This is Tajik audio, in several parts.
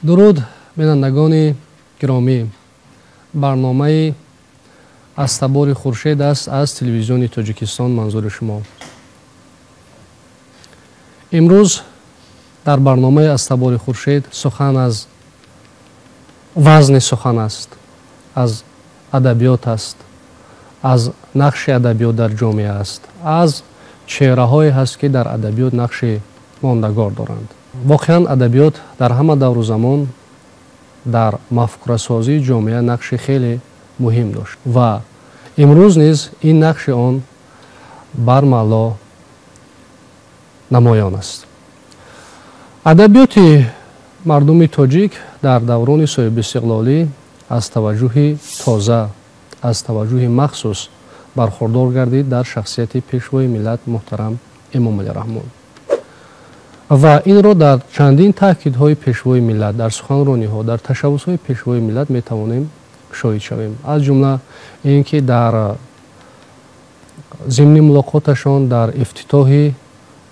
Дуруд, бинандагони гиромӣ. Барномаи «Аз табори хуршед» аст аз Телевизиони Тоҷикистон манзури шумо. Имрӯз дар барномаи «Аз табори хуршед» сухан аз вазни сухан аст, аз адабиёт аст, аз нақши адабиёт дар ҷомеа аст, аз чеҳраҳое ҳаст, ки дар адабиёт нақши мондагор доранд. Воқеан, адабиёт дар ҳама давру замон дар мафкурасозии ҷомеа нақши хеле муҳим дошт ва имрӯз низ ин нақши он бармало намоён аст. Адабиёти мардуми тоҷик дар даврони соҳибистиқлолӣ аз таваҷҷӯҳи тоза, аз таваҷҷӯҳи махсус бархурдор гардид дар шахсияти Пешвои миллат муҳтарам Эмомалӣ Раҳмон ва инро дар чандин таъкидҳои Пешвои миллат, дар суханрониҳо, дар ташаббусҳои Пешвои миллат метавонем шоҳид шавем. Аз ҷумла ин ки дар зимни мулоқоташон дар ифтитоҳи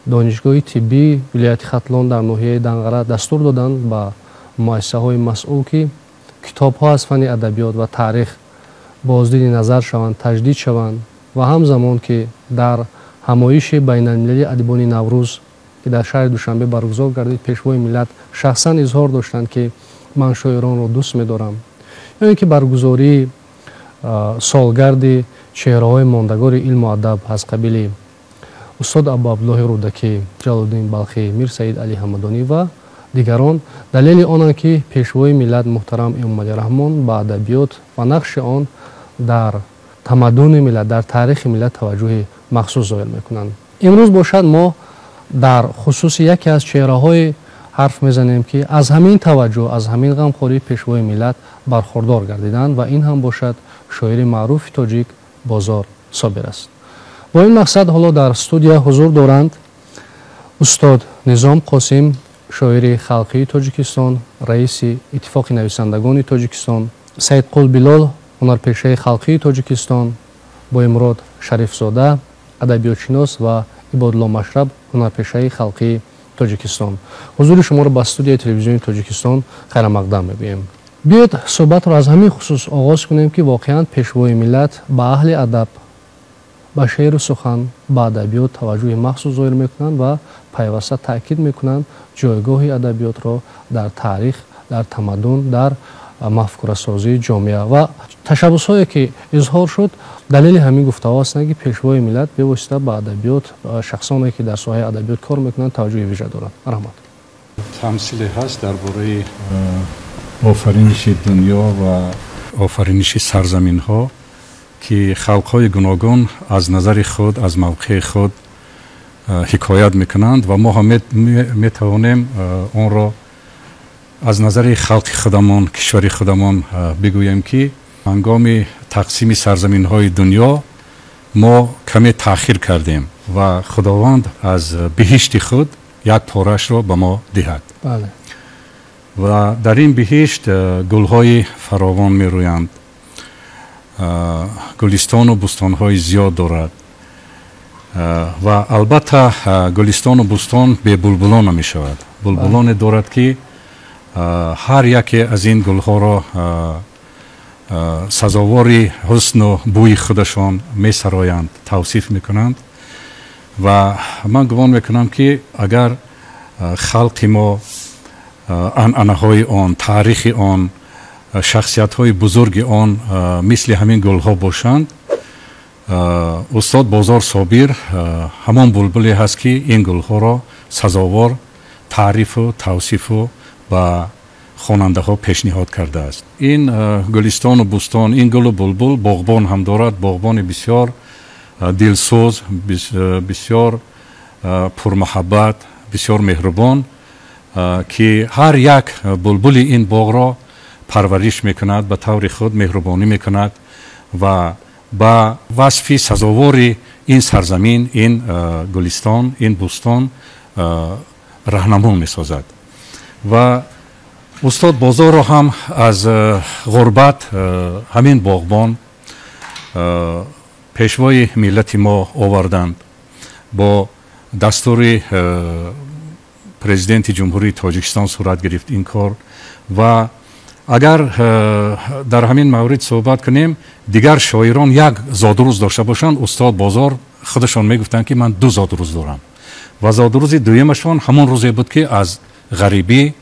Донишгоҳи тиббии вилояти Хатлон дар ноҳияи Данғара дастур доданд ба муассисаҳои масъул, ки китобҳо аз фанни адабиёт ва таърих боздиди назар шаванд, таҷдид шаванд, ва ҳамзамон ки дар ҳамоиши байналмилалии адибони Наврӯз, ки дар шаҳри Душанбе баргузор гардид, Пешвои миллат шахсан изҳор доштанд, ки ман шоиронро дӯст медорам, ё ин ки баргузории солгарди чеҳраҳои мондагори илму адаб аз қабили устод Абу Абдуллоҳи Рӯдакӣ, Ҷалолуддин Балхӣ, Мир Саид Али Ҳамадонӣ ва дигарон далели онанд, ки Пешвои миллат муҳтарам Эмомалӣ Раҳмон ба адабиёт ва нақши он дар тамаддуни миллат, дар таърихи миллат таваҷҷӯҳи махсус зоҳир мекунанд. Имрӯз бошад, мо дар хусуси яке аз чеҳраҳое ҳарф мезанем, ки аз ҳамин таваҷҷӯҳ, аз ҳамин ғамхории Пешвои миллат бархурдор гардиданд, ва ин ҳам бошад шоири маъруфи тоҷик Бозор Собир аст. Бо ин мақсад ҳоло дар студия ҳузур доранд устод Низом Қосим, шоири халқии Тоҷикистон, раиси Иттифоқи нависандагони Тоҷикистон, Саидқул Билол, ҳунарпешаи халқии Тоҷикистон, Боимурод Шарифзода, адабиётшинос, ва Ибодулло Машраб, ҳунарпешаи халқии Тоҷикистон. Ҳузури шуморо ба студияи Телевизиони Тоҷикистон хайрамақдам мегӯем. Биёед, суҳбатро аз ҳамин хусус оғоз кунем, ки воқеан Пешвои миллат ба аҳли адаб, ба шеъру сухан, ба адабиёт таваҷҷӯҳи махсус зоҳир мекунанд ва пайваста таъкид мекунанд ҷойгоҳи адабиётро дар таърих, дар тамаддун, дар мафкурасозии ҷомеа, ва ташаббусҳое ки изҳор шуд, далели ҳамин гуфтаҳо ҳастанд, ки Пешвои миллат бевосита ба адабиёт, шахсоне ки дар соҳаи адабиёт кор мекунанд, таваҷҷӯҳи вижа доранд. Марҳамат. Тамсиле ҳаст дар бораи офариниши дунё ва офариниши сарзаминҳо, ки халқҳои гуногун аз назари худ, аз мавқеи худ ҳикоят мекунанд, ва мо ҳам метавонем онро аз назари халқи худамон, кишвари худамон бигӯем, ки ҳангоми тақсими сарзаминҳои дунё мо каме таъхир кардем ва Худованд аз биҳишти худ як порашро ба мо диҳад. Ва дар ин биҳишт гулҳои фаровон мерӯянд, гулистону бӯстонҳои зиёд дорад, ва албатта гулистону бӯстон бебулбулон намешавад. Булбулоне дорад, ки ҳар яке аз ин гулҳоро сазовори ҳусну бӯи худашон месароянд, тавсиф мекунанд. Ва ман гумон мекунам, ки агар халқи мо, анъанаҳои он, таърихи он, шахсиятҳои бузурги он мисли ҳамин гулҳо бошанд, устод Бозор Собир ҳамон булбуле ҳаст, ки ин гулҳоро сазовор таърифу тавсифу ба хонандаҳо пешниҳод кардааст. Ин гулистону бӯстон, ин гулу булбул боғбон ҳам дорад, боғбони бисёр дилсӯз, бисёр пурмуҳаббат, бисёр меҳрубон, ки ҳар як булбули ин боғро парвариш мекунад, ба таври худ меҳрубонӣ мекунад ва ба васфи сазовори ин сарзамин, ин гулистон, ин бӯстон раҳнамон месозад. Ва устод Бозорро ҳам аз ғурбат ҳамин боғбон, Пешвои миллати мо оварданд бо дастури. Президенти Ҷумҳурии Тоҷикистон сурат гирифт ин кор. Ва агар дар ҳамин маврид суҳбат кунем, дигар шоирон як зодрӯз дошта бошанд, устод Бозор худашон мегуфтанд, ки ман ду зодрӯз дорам ва зодрӯзи дуюмашон ҳамон рӯзе буд, ки аз ғарибӣ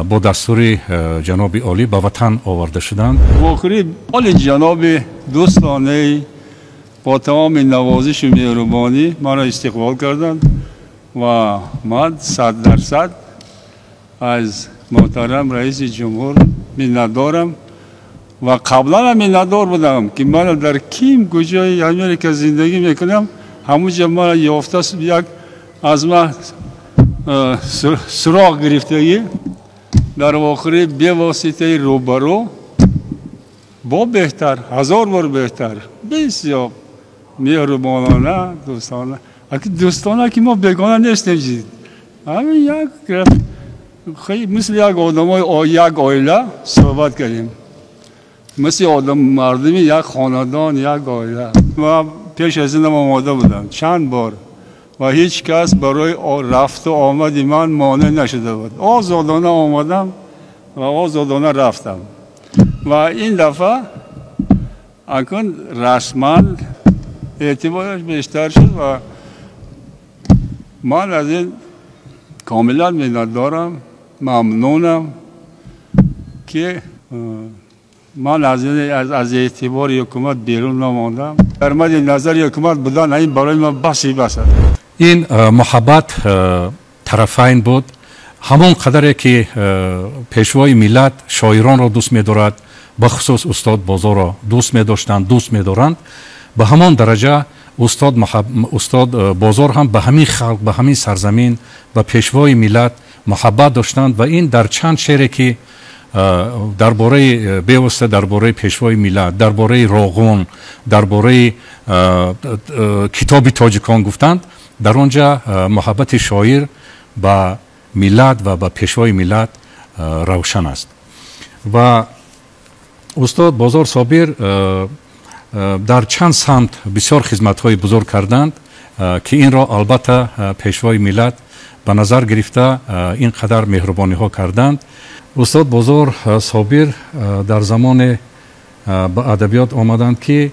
бо дастури ҷаноби олӣ ба ватан оварда шуданд. Вохӯрии оли ҷаноби дӯстонаи бо тамоми навозишу меҳрубонӣ маро истиқбол карданд ва ман 100% аз муҳтарам раиси ҷумҳур миннатдорам ва қаблан миннатдор будам, ки мана дар ким куҷои Америка зиндагӣ мекунам, ҳамунҷа мана ёфта, як аз ман суроғ гирифтагӣ дар вохӯрии бевоситаи рӯбарӯ бо беҳтар, ҳазор бор беҳтар, бисёр меҳрубонона, дӯстона. Дӯстона ки мо бегона нестем, ҳамин як мисли як одамои як оила суҳбат кардем, мисли одам мардуми як хонадон, як оила. Ма пеш аз инам омода будам чанд бор ва ҳеҷ кас барои рафту омади ман монеъ нашуда буд. Озодона омадам ва озодона рафтам ва ин дафъа акун расман эътибораш бештар шуд ва ман аз ин комилан миннатдорам, мамнунам, ки ман аз эътибори ҳукумат берун намондам. Дар мадди назари ҳукумат будан ин барои ман баси бас аст. Ин муҳаббат тарафайн буд. Ҳамон қадаре ки пешвои миллат шоиронро дӯст медорад, бахусус устод Бозорро дӯст медоштанд, дӯст медоранд, ба ҳамон дараҷа устод Бозор ҳам ба ҳамин халқ, ба ҳамин сарзамин, ба пешвои миллат муҳаббат доштанд. Ва ин дар чанд шеъре ки дар бораи бевосита дар бораи пешвои миллат, дар бораи Роғун, дар бораи китоби тоҷикон гуфтанд, дар он ҷа муҳаббати шоир ба миллат ва ба пешвои миллат равшан аст. Ва устод Бозор Собир дар чанд самт бисёр хизматҳои бузург карданд, ки инро албатта пешвои миллат ба назар гирифта ин қадар меҳрубониҳо карданд. Устод Бозор Собир дар замоне ба адабиёт омаданд, ки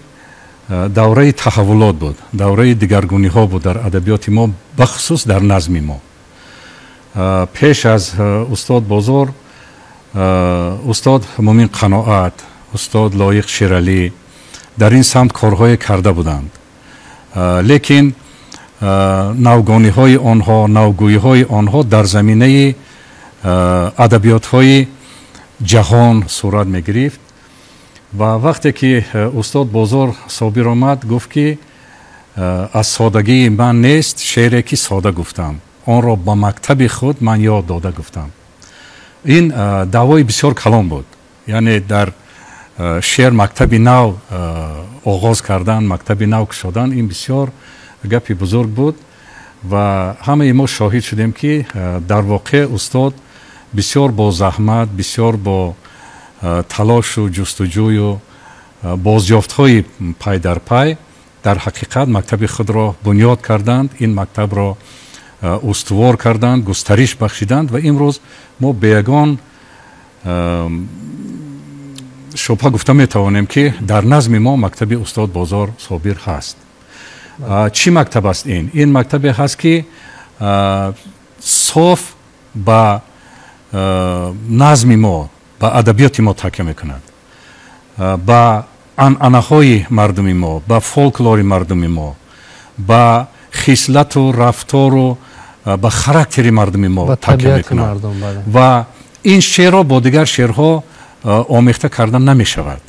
давраи таҳаввулот буд, давраи дигаргуниҳо буд дар адабиёти мо, бахусус дар назми мо. Пеш аз устод Бозор устод Мумин Қаноат, устод Лоиқ Шералӣ дар ин самт корҳое карда буданд, лекин навгониҳои онҳо, навгӯиҳои онҳо дар заминаи адабиётҳои ҷаҳон сурат мегирифт. Ва вақте ки устод Бозор Собир омад, гуфт, ки аз содагии ман нест шеъре ки сода гуфтам, онро ба мактаби худ ман ёд дода гуфтам. Ин даъвои бисёр калон буд, яъне дар шеър мактаби нав оғоз кардан, мактаби нав кушодан, ин бисёр гапи бузург буд. Ва ҳамаи мо шоҳид шудем, ки дар воқеъ устод бисёр бо заҳмат, бисёр бо талошу ҷустуҷӯю бозёфтҳои пай дар пай дар ҳақиқат мактаби худро бунёд карданд, ин мактабро устувор карданд, густариш бахшиданд. Ва имрӯз мо бе ягон шубҳа гуфта метавонем, ки дар назми мо мактаби устод Бозор Собир ҳаст. Чӣ мактаб аст ин? Ин мактабе ҳаст, ки соф ба назми мо, ба адабиёти мо такя мекунад, ба анъанаҳои мардуми мо, ба фолклори мардуми мо, ба хислату рафтору ба характери мардуми мо такя мекунад. Ва ин шеърро бо дигар шеърҳо омехта кардан намешавад.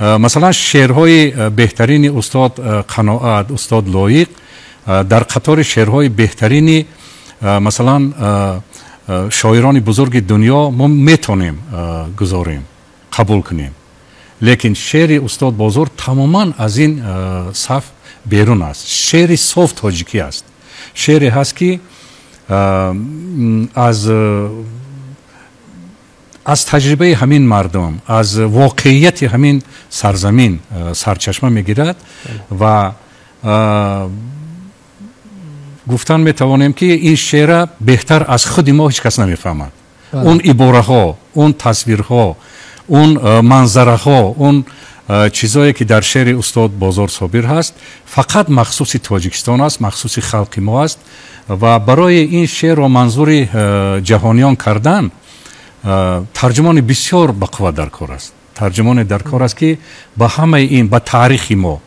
Масалан, шеърҳои беҳтарини устод Қаноат, устод Лоиқ дар қатори шеърҳои беҳтарини, масалан, шоирони бузурги дунё мо метавонем гузорем, қабул кунем, лекин шеъри устод Бозор тамоман аз ин саф берун аст. Шеъри соф тоҷикӣ аст, шеъре ҳаст, ки аз таҷрибаи ҳамин мардум, аз воқеияти ҳамин сарзамин сарчашма мегирад ва Гуфтан метавонем, ки ин шеъра беҳтар аз худи мо ҳеҷ кас намефаҳмад. Он ибораҳо, он тасвирҳо, он манзараҳо, он чизое ки дар шеъри устод Бозор Собир ҳаст, фақат махсуси Тоҷикистон аст, махсуси халқи мо аст ва барои ин шеърро манзури ҷаҳониён кардан тарҷумони бисёр бақувват дар кор аст. Тарҷумоне дар кор аст, ки ба ҳамаи ин, ба таърихи мо,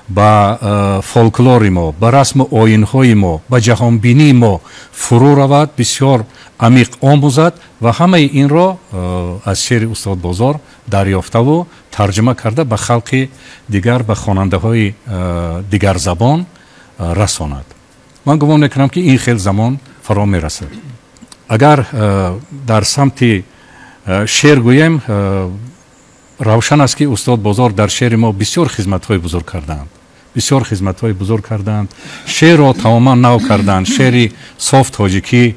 ба фолклори мо, ба расму оинҳои мо, ба ҷаҳонбинии мо фурӯ равад, бисёр амиқ омӯзад ва ҳамаи инро аз шеъри устод Бозор дарёфтаву тарҷума карда ба халқи дигар, ба хонандаҳои дигарзабон расонад. Ман гумон мекунам, ки ин хел замон фаро мерасад. Агар дар самти шеър гӯем, равшан аст, ки устод Бозор дар шеъри мо бисёр хизматҳои бузург кардаанд, бисёр хизматҳои бузург кардаанд, шеърро тамоман нав карданд, шеъри соф тоҷикӣ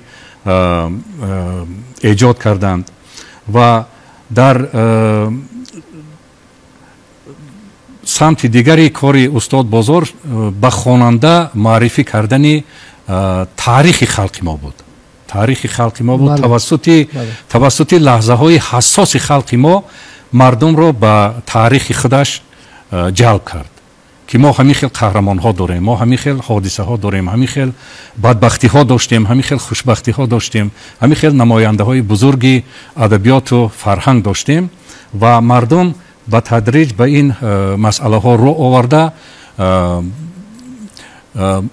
эҷод карданд ва дар самти дигари кори устод Бозор ба хонанда маърифӣ кардани таърихи халқи мо буд. Таърихи халқи мо буд тавассути лаҳзаҳои ҳассоси халқи мо мардумро ба таърихи худаш ҷалб кард, ки мо ҳамин хел қаҳрамонҳо дорем, мо ҳамин хел ҳодисаҳо дорем, ҳамин хел бадбахтиҳо доштем, ҳамин хел хушбахтиҳо доштем, ҳамин хел намояндаҳои бузурги адабиёту фарҳанг доштем ва мардум ба тадриҷ ба ин масъалаҳо рӯ оварда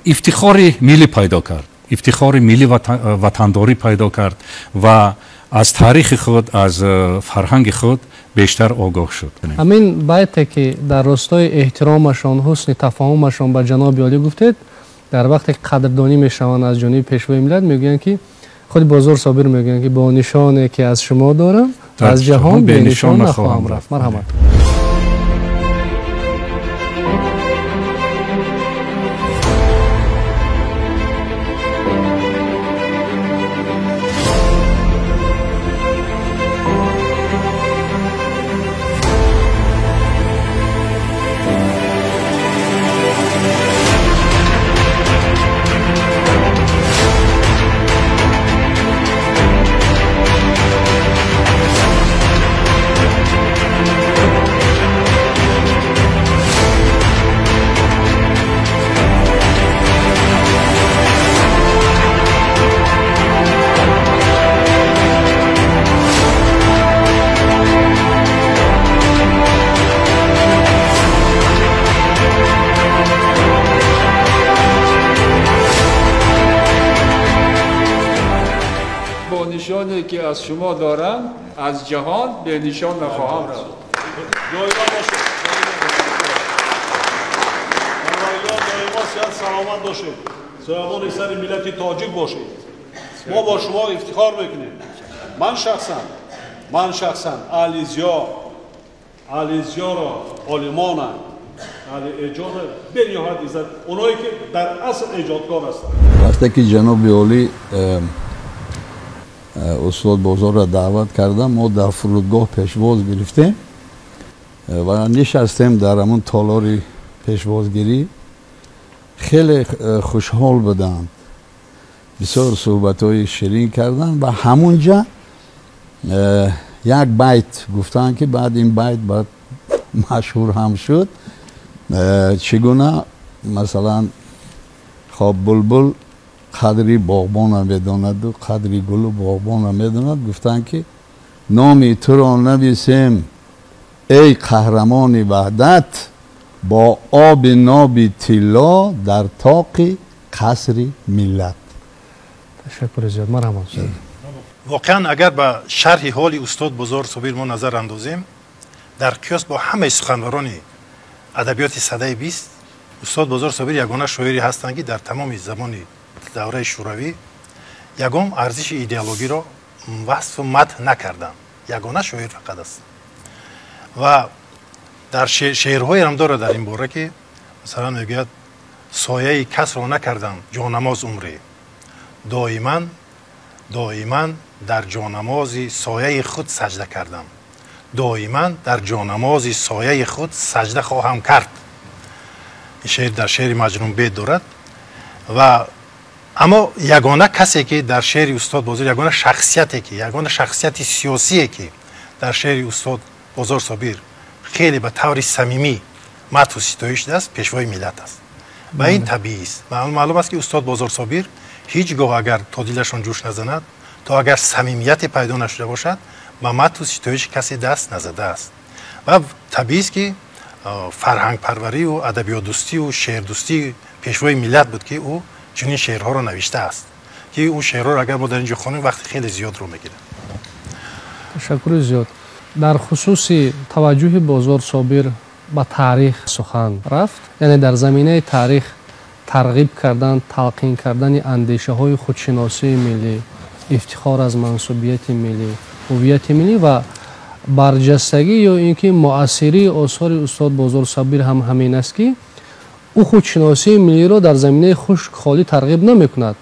ифтихори миллӣ пайдо кард, ифтихори миллӣ ватандорӣ пайдо кард ва аз таърихи худ, аз фарҳанги худ бештар огоҳ шуд. Ҳамин байте ки дар ростои эҳтиромашон, ҳусни тафоҳумашон ба ҷаноби олӣ гуфтед, дар вақте ки қадрдонӣ мешаванд аз ҷониби пешвои миллат, мегӯянд ки худи Бозор Собир мегӯянд, ки бо нишоне ки аз шумо дорам, аз ҷаҳон бенишон нахоҳам рафт. Марҳамат. ки аз шумо дорам, аз ҷаҳон бенишон нахоҳам рафт. Доимо бошед. Доимо сиҳат саломат бошед. Соябони сари миллати тоҷик бошед. Мо бо шумо ифтихор мекунем. Ман шахсан аҳли зиёро, олимона, аҳли эҷода бениҳоят иззат, оное ки дар асл эҷодкор ҳастанд. Вақте ки ҷаноби олӣ устод Бозорро даъват кардам, мо дар фурудгоҳ пешвоз гирифтем ва нишастем дар ҳамон толори пешвозгирӣ. Хеле хушҳол буданд, бисёр суҳбатҳои ширин карданд ва ҳамунҷа як байт гуфтанд, ки баъд ин байт баъд машҳур ҳам шуд. Чӣ гуна масалан хоб булбул қадри боғбонро медонаду қадри гулу боғбонро медонад, гуфтанд ки номи туро нависем эй қаҳрамони ваҳдат, бо оби ноби тилло дар тоқи қасри миллат. Ташаккури зиёд. Марҳамат. Воқеан агар ба шарҳи ҳоли устод Бозор Собир мо назар андозем, дар қиёс бо ҳамаи суханварони адабиёти садаи 20, устод Бозор Собир ягона шоире ҳастанд, ки дар тамоми замони давраи шӯравӣ ягон арзиши идеологиро васфу мадҳ накарданд. Ягона шоир фақат аст. Ва дар шеърҳоеам дорад дар ин бора, ки масалан мегӯяд: сояи касро накардам ҷонамоз умре, доиман дар ҷонамози сояи худ саҷда кардам, доиман дар ҷонамози сояи худ саҷда хоҳам кард. Ин шеър дар шеъри Маҷнун бед дорад ва Аммо ягона касе ки дар шеъри устод Бозор, ягона шахсияте ки, ягона шахсияти сиёсие ки дар шеъри устод Бозор Собир хеле ба таври самимӣ мадҳу ситоиш шудааст, пешвои миллат аст. Ва ин табиист. Маълум аст, ки устод Бозор Собир ҳеҷ гоҳ агар то дилашон ҷӯш назанад, то агар самимияте пайдо нашуда бошад, ба мадҳу ситоиши касе даст назадааст. Ва табиист, ки фарҳангпарварию адабиётдӯстию шеърдӯстии пешвои миллат буд, ки ӯ чунин шеърҳоро навиштааст, ки он шеърҳоро агар мо дар ин ҷо хонем, вақти хеле зиёдро мегирад. Ташаккури зиёд. Дар хусуси таваҷҷӯҳи Бозор Собир ба таърих сухан рафт, яъне дар заминаи таърих тарғиб кардан, талқин кардани андешаҳои худшиносии миллӣ, ифтихор аз мансубияти миллӣ, ҳуввияти миллӣ ва барҷастагӣ ё ин ки муассирии осори устод Бозор Собир ҳам ҳамин аст, ки ӯ худшиносии миллиро дар заминаи хушк холӣ тарғиб намекунад,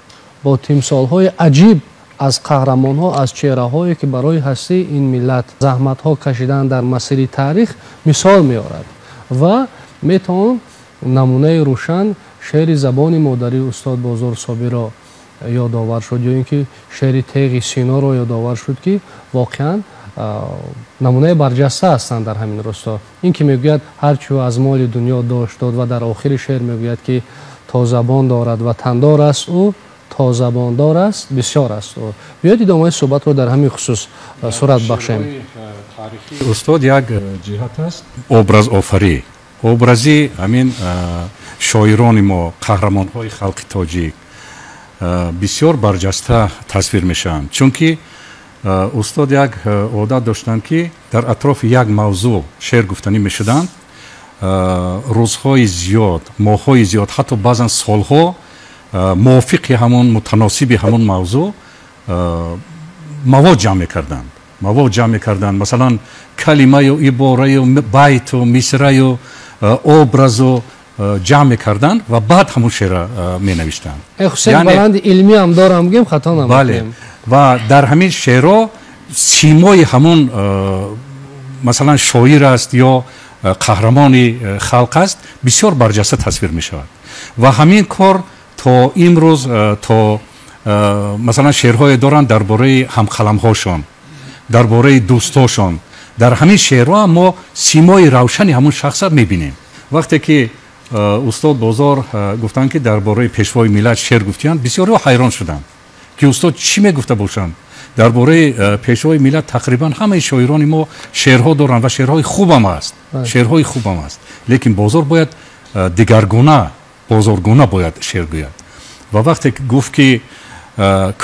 бо тимсолҳои аҷиб аз қаҳрамонҳо, аз чеҳраҳое ки барои ҳастии ин миллат заҳматҳо кашиданд дар масири таърих мисол меорад ва метавон намунаи рӯшан шеъри забони модарии устод Бозор Собирро ёдовар шуд ё ин ки шеъри теғи Синоро ёдовар шуд, ки воқеан намунаи барҷаста ҳастанд дар ҳамин росто. Ин ки мегӯяд ҳарчӯ аз моли дунё дошт дод ва дар охири шеър мегӯяд, ки то забон дорад ватандор аст ӯ, то забондор аст бисёр аст ӯ. Биёед идомаи суҳбатро дар ҳамин хусус сурат бахшем. Устод як ҷиҳат аст образофарӣ, образи ҳамин шоирони мо, қаҳрамонҳои халқи тоҷик бисёр барҷаста тасвир мешаванд, чунки устод як одат доштанд, ки дар атрофи як мавзӯъ шеър гуфтанӣ мешуданд. Рӯзҳои зиёд, моҳҳои зиёд, ҳатто баъзан солҳо мувофиқи ҳамон, мутаносиби ҳамон мавзӯъ мавод ҷамъ мекарданд, мавод ҷамъ мекарданд, масалан калимаю ибораю байту мисраю образу ҷамъ мекарданд ва баъд ҳамон шеъра менавиштанд. Хусусан баланди илмӣ ҳам дорам, гӯем хато намекунем. Бале, ва дар ҳамин шеърҳо симои ҳамон масалан шоир аст ё қаҳрамони халқ аст, бисёр барҷаста тасвир мешавад. Ва ҳамин кор то имрӯз, то масалан шеърҳое доранд дар бораи ҳамқаламҳошон, дар бораи дӯстошон. Дар ҳамин шеърҳо мо симои равшани ҳамон шахсро мебинем. Вақте ки устод Бозор гуфтанд, ки дар бораи пешвои миллат шеър гуфтиянд, бисёриҳо ҳайрон шуданд, ки устод чӣ мегуфта бошанд дар бораи пешвои миллат. Тақрибан ҳамаи шоирони мо шеърҳо доранд ва шеърҳои хубам аст, шеърҳои хубам аст, лекин Бозор бояд дигаргуна, бозоргуна бояд шеър гӯяд. Ва вақте гуфт, ки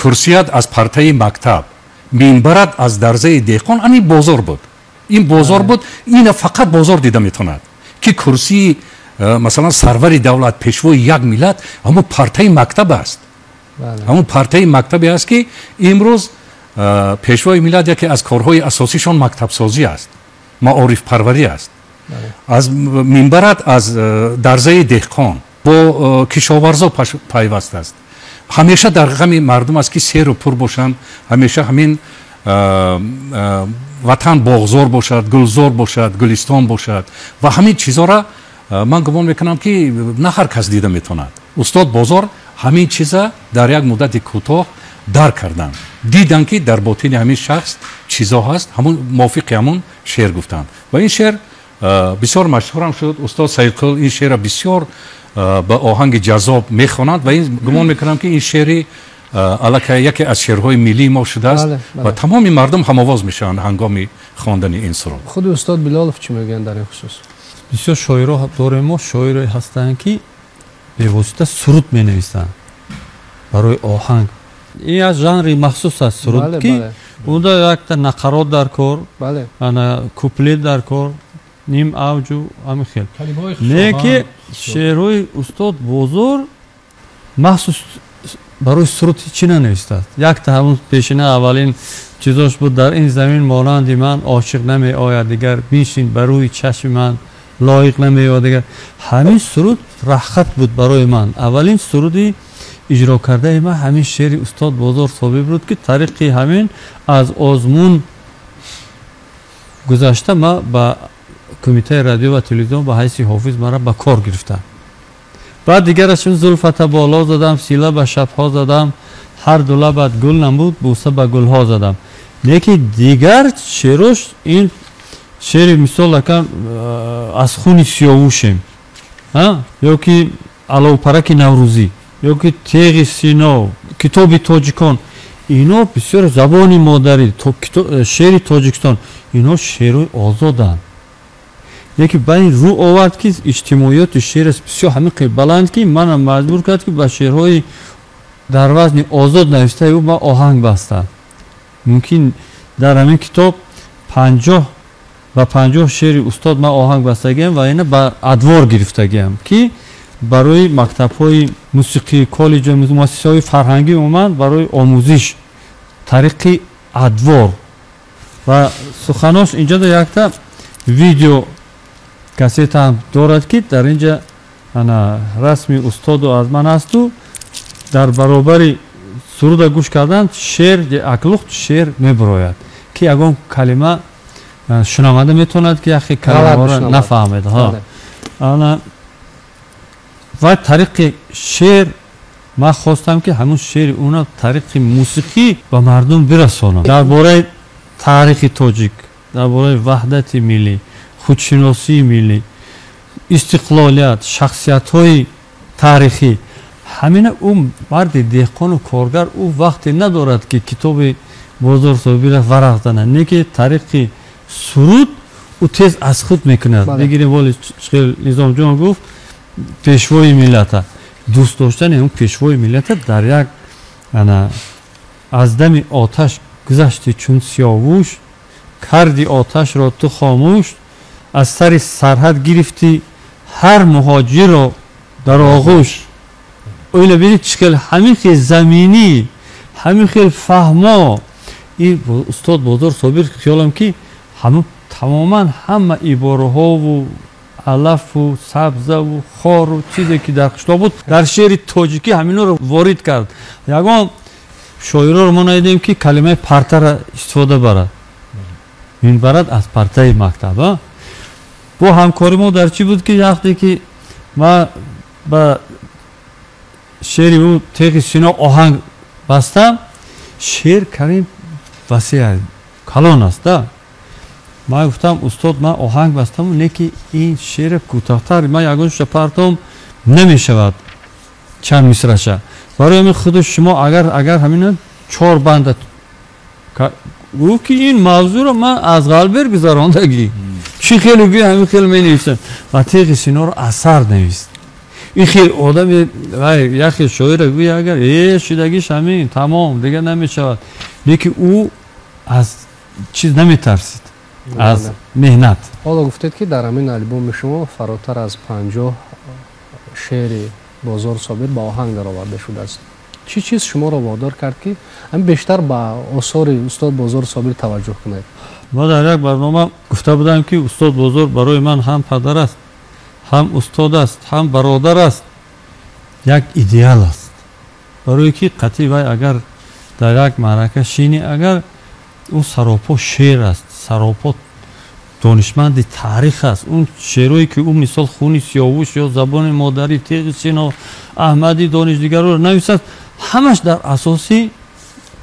курсият аз партаи мактаб, минбарат аз дарзаи деҳқон, ани Бозор буд, ин Бозор буд. Ина фақат Бозор дида метавонад, ки курсии масалан сарвари давлат, пешвои як миллат ҳамон партаи мактаб аст, ҳамон партаи мактабе аст, ки имрӯз пешвои миллат яке аз корҳои асосишон мактабсозӣ аст, маорифпарварӣ аст. Аз минбарат аз дарзаи деҳқон, бо кишоварзо пайваст аст, ҳамеша дар ғами мардум аст, ки серу пур бошанд, ҳамеша ҳамин ватан боғзор бошад, гулзор бошад, гулистон бошад. Ва ҳамин чизҳоро ман гумон мекунам, ки на ҳар кас дида метавонад. Устод Бозор ҳамин чиза дар як муддати кӯтоҳ дарк карданд, диданд, ки дар ботини ҳамин шахс чизо ҳаст, ҳамон мувофиқи ҳамон шеър гуфтанд ва ин шеър бисёр машҳурам шуд. Устод Саидқул ин шеърро бисёр ба оҳанги ҷаззоб мехонанд ва ин гумон мекунам, ки ин шеъри аллакай яке аз шеърҳои миллии мо шудааст ва тамоми мардум ҳамовоз мешаванд ҳангоми хондани ин суруд. Худи устод Билолов чӣ мегӯянд дар ин хусус? Бисёр шоиро дорем мо, шоире ҳастанд, ки бевосита суруд менависанд барои оҳанг. Ин як жанри махсус аст суруд, ки унда якта нақарот дар кор, ана куплет дар кор, ним авҷу ҳамин хел. Не ки шеърҳои устод Бозор махсус барои суруд ҳичи нанавистааст. Якта ҳамун пешина аввалин чизош буд: дар ин замин монанди ман ошиқ намеояд дигар, биншин ба рӯи чашми ман лоиқ намеояд дигар. Ҳамин суруд раҳхат буд барои ман. Аввалин суруди иҷро кардаи ман ҳамин шеъри устод Бозор Собир буд, ки тариқи ҳамин аз озмун гузашта ман ба кумитаи радио ва телевизион ба ҳайси ҳофиз мара ба кор гирифтам. Баъд дигараш зулфата боло задам, сила ба шабҳо задам, ҳар ду лабат гул намуд, бӯса ба гулҳо задам. Лекин дигар шеърош ин шеъри мисол акан аз хуни сиёвушем, ё ки аловпараки наврӯзӣ, ё ки теғи сино, китоби тоҷикон, ино бисёр забони модарӣ, шеъри Тоҷикистон, ино шеърҳои озоданд. Яке ба ин рӯ овард ки иҷтимоиёти шеъраш бисёр ҳамин баланд, ки манам маҷбур кард ки ба шеърҳои дар вазни озод навиштаи ӯ ман оҳанг бастам. Мумкин дар ҳамин китоб 50 ба 50 шеъри устод ман оҳанг бастагиам ва ина ба адвор гирифтагиам, ки барои мактабҳои мусиқӣ, коллеҷ, муассисаҳои фарҳангӣ умуман барои омӯзиш тариқи адвор. Ва суханош инҷода якта видео кассета ҳам дорад, ки дар инҷа ана расми устоду аз ман асту дар баробари суруда гӯш кардан шеър аклухт шеър мебирояд, ки ягон калима шунаванда метавонад ки яхе калимаро нафаҳмед. Ана ва тариқи шеър ман хостам ки ҳамун шеъри уна тариқи мусиқӣ ба мардум бирасонам. Дар бораи таърихи тоҷик, дар бораи ваҳдати миллӣ, худшиносии миллӣ, истиқлолият, шахсиятҳои таърихӣ, ҳамина ӯ марди деҳқону коргар, ӯ вақте надорад ки китоби Бозор Собира варақ занад, не ки тариқи суруд ӯ тез аз худ мекунад. Бигирем воли Низомҷон гуфт пешвои миллата, дӯст доштани он пешвои миллата дар як ана аз дами оташ гузашти чун сиёвуш, карди оташро ту хомӯш, аз сари сарҳад гирифтӣ ҳар муҳоҷирро дар оғӯш. Оила бинед, чӣ хел ҳамин хел заминӣ, ҳамин хел фаҳмо. Ин устод Бозор Собир хиёлам ки ҳамун тамоман ҳама ибораҳову алафу сабзаву хору чизе ки дар қишлоқ буд, дар шеъри тоҷикӣ ҳаминҳоро ворид кард. Ягон шоироро мо надидем ки калимаи партара истифода барад, минбарад аз партаи мактаб. Бо ҳамкори мо дар чӣ буд, ки вақте ки ман ба шеъри ӯ теғи сино оҳанг бастам, шеър карим васеъ калон аст да, ман гуфтам: устод, ман оҳанг бастаму, не ки ин шеър кӯтоҳтар, ман ягонша партом намешавад чанд мисраша. Барои ҳамин худи шумо агар ҳамина чор банда гуфт, ки ин мавзӯъро ман аз ғалбер гузарондагӣ, чӣ хеле гӯя ҳамин хел менависам, ва теғи синоро аз сар навист. Ин хел одами вай, як хел шоира гӯя агар шудагиш ҳамин тамом, дигар намешавад. Лекин ӯ аз чиз наметарсид, аз меҳнат. Ҳоло гуфтед, ки дар ҳамин албоми шумо фаротар аз 50 шеъри Бозор Собир ба оҳанг дароварда шудааст. Чӣ чиз шуморо водор кард, ки ҳамин бештар ба осори устод Бозор Собир таваҷҷӯҳ кунед? Мо дар як барнома гуфта будам, ки устод Бозор барои ман ҳам падар аст, ҳам устод аст, ҳам бародар аст, як идеал аст. Барое ки қатъи вай агар дар як маърака шинӣ, агар ӯ саропо шеър аст, саропо донишманди таърих аст. Он шеърое ки ӯ мисол хуни сиёвуш ё забони модарӣ, теғи сино, Аҳмади Дониш, дигарро нависад, ҳамаш дар асоси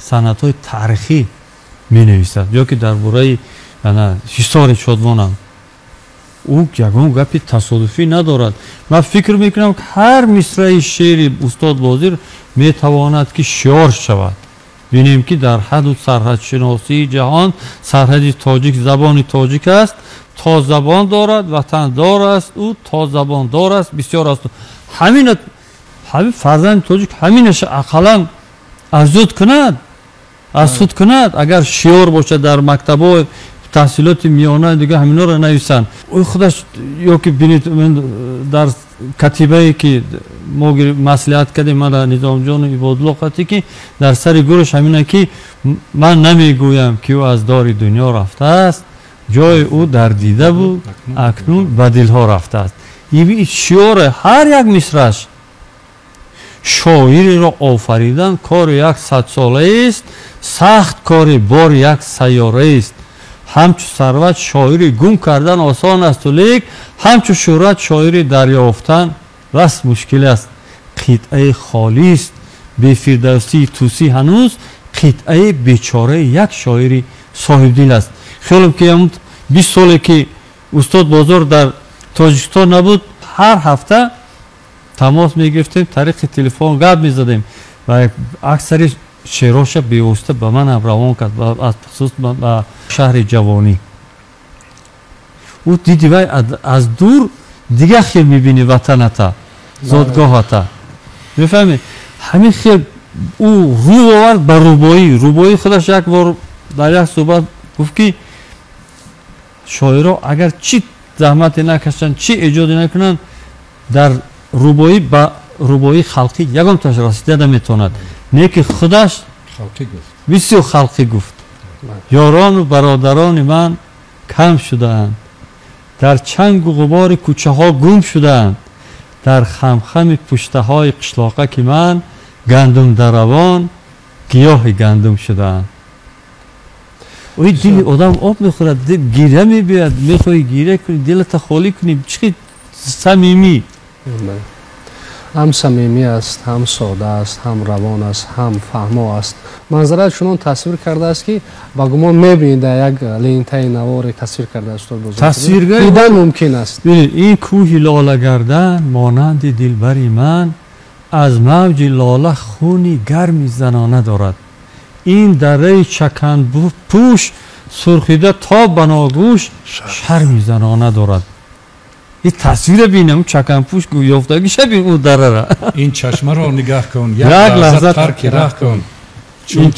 санадҳои таърихӣ менависад. Ё ки дар бораи ҳисори шодвонам ӯ ягон гапи тасодуфӣ надорад. Ман фикр мекунам, ки ҳар мисраи шеъри устод Бозир метавонад ки шиор шавад. Бинем, ки дар ҳаду сарҳадшиносии ҷаҳон сарҳади тоҷик забони тоҷик аст, то забон дорад ватандор аст ӯ, то забондор аст бисёр аст. Ҳамина ҳамин фарзанди тоҷик ҳаминаша ақаллан аз кунад, аз худ кунад, агар шиор бошад дар мактабҳо, таҳсилоти миёна, дига ҳаминҳоро нависанд. Ӯ худаш ё ки бинед, дар катибае ки мо маслиҳат кардем, мана Низомҷону Ибодулло қатӣ, ки дар сари гурӯш ҳамина ки ман намегӯям, ки ӯ аз дори дунё рафтааст, ҷои ӯ дар дида буд, акнун ба дилҳо рафтааст. Ин шиёре ҳар як мисраш шоиреро офаридан кори як садсолаест, сахт кори бори як сайёраест. Ҳамчу сарват шоири гум кардан осон асту, лек ҳамчу шӯҳрат шоири дарёфтан бас мушкил аст. Қитъаи холист бе Фирдавсии Тӯсӣ ҳанӯз қитъаи бечораи як шоири соҳибдил аст. Хиёлам ки ҳамун 20 соле ки устод Бозор дар Тоҷикистон набуд, ҳар ҳафта тамос мегирифтем, тариқи телефон гап мезадем ва аксари шеъроша бевосита ба манам равон кард, аз хусус ба шаҳри ҷавонӣ. Ӯ диди вай аз дур дигар хел мебини ватаната, зодгоҳата. Мефаҳмед? Ҳамин хел ӯ рӯ овард ба рубоӣ. Рубоӣ худаш як бор дар як суҳбат гуфт ки шоиро агар чӣ заҳмате накашанд, чӣ эҷоде накунанд, дар рубоӣ ба рубоии халқӣ ягонташ расида наметавонад. Не ки худаш бисёр халқӣ гуфт. Ёрону бародарони ман кам шудаанд, дар чангу ғубори кӯчаҳо гум шудаанд, дар хамхами пуштаҳои қишлоқаки ман гандумдаравон гиёҳи гандум шудаанд. Ой, дили одам об мехӯрад, гиря мебиёяд, мехоҳӣ гиря кунӣ, дилата холӣ кунӣ. Чӣ самимӣ! Ҳам самимӣ аст, ҳам сода аст, ҳам равон аст, ҳам фаҳмо аст. Манзара чунон тасвир кардааст ки ба гумон мебинед дар як лентаи наворе тасвир кардааст устод Бозор. Тасвиргар дидан мумкин аст. Бинед, ин кӯҳи лолагардан монанди дилбари ман аз мавҷи лола хуни гарми занона дорад. Ин дараи чаканпӯш сурхида то ба ногӯш шарми занона дорад. Ин тасвира бинам, чаканпӯш ёфтагиша бин ӯ дарара. Ин чашмаро нигаҳ кун, як лаҳза тарки раҳ кун. Ин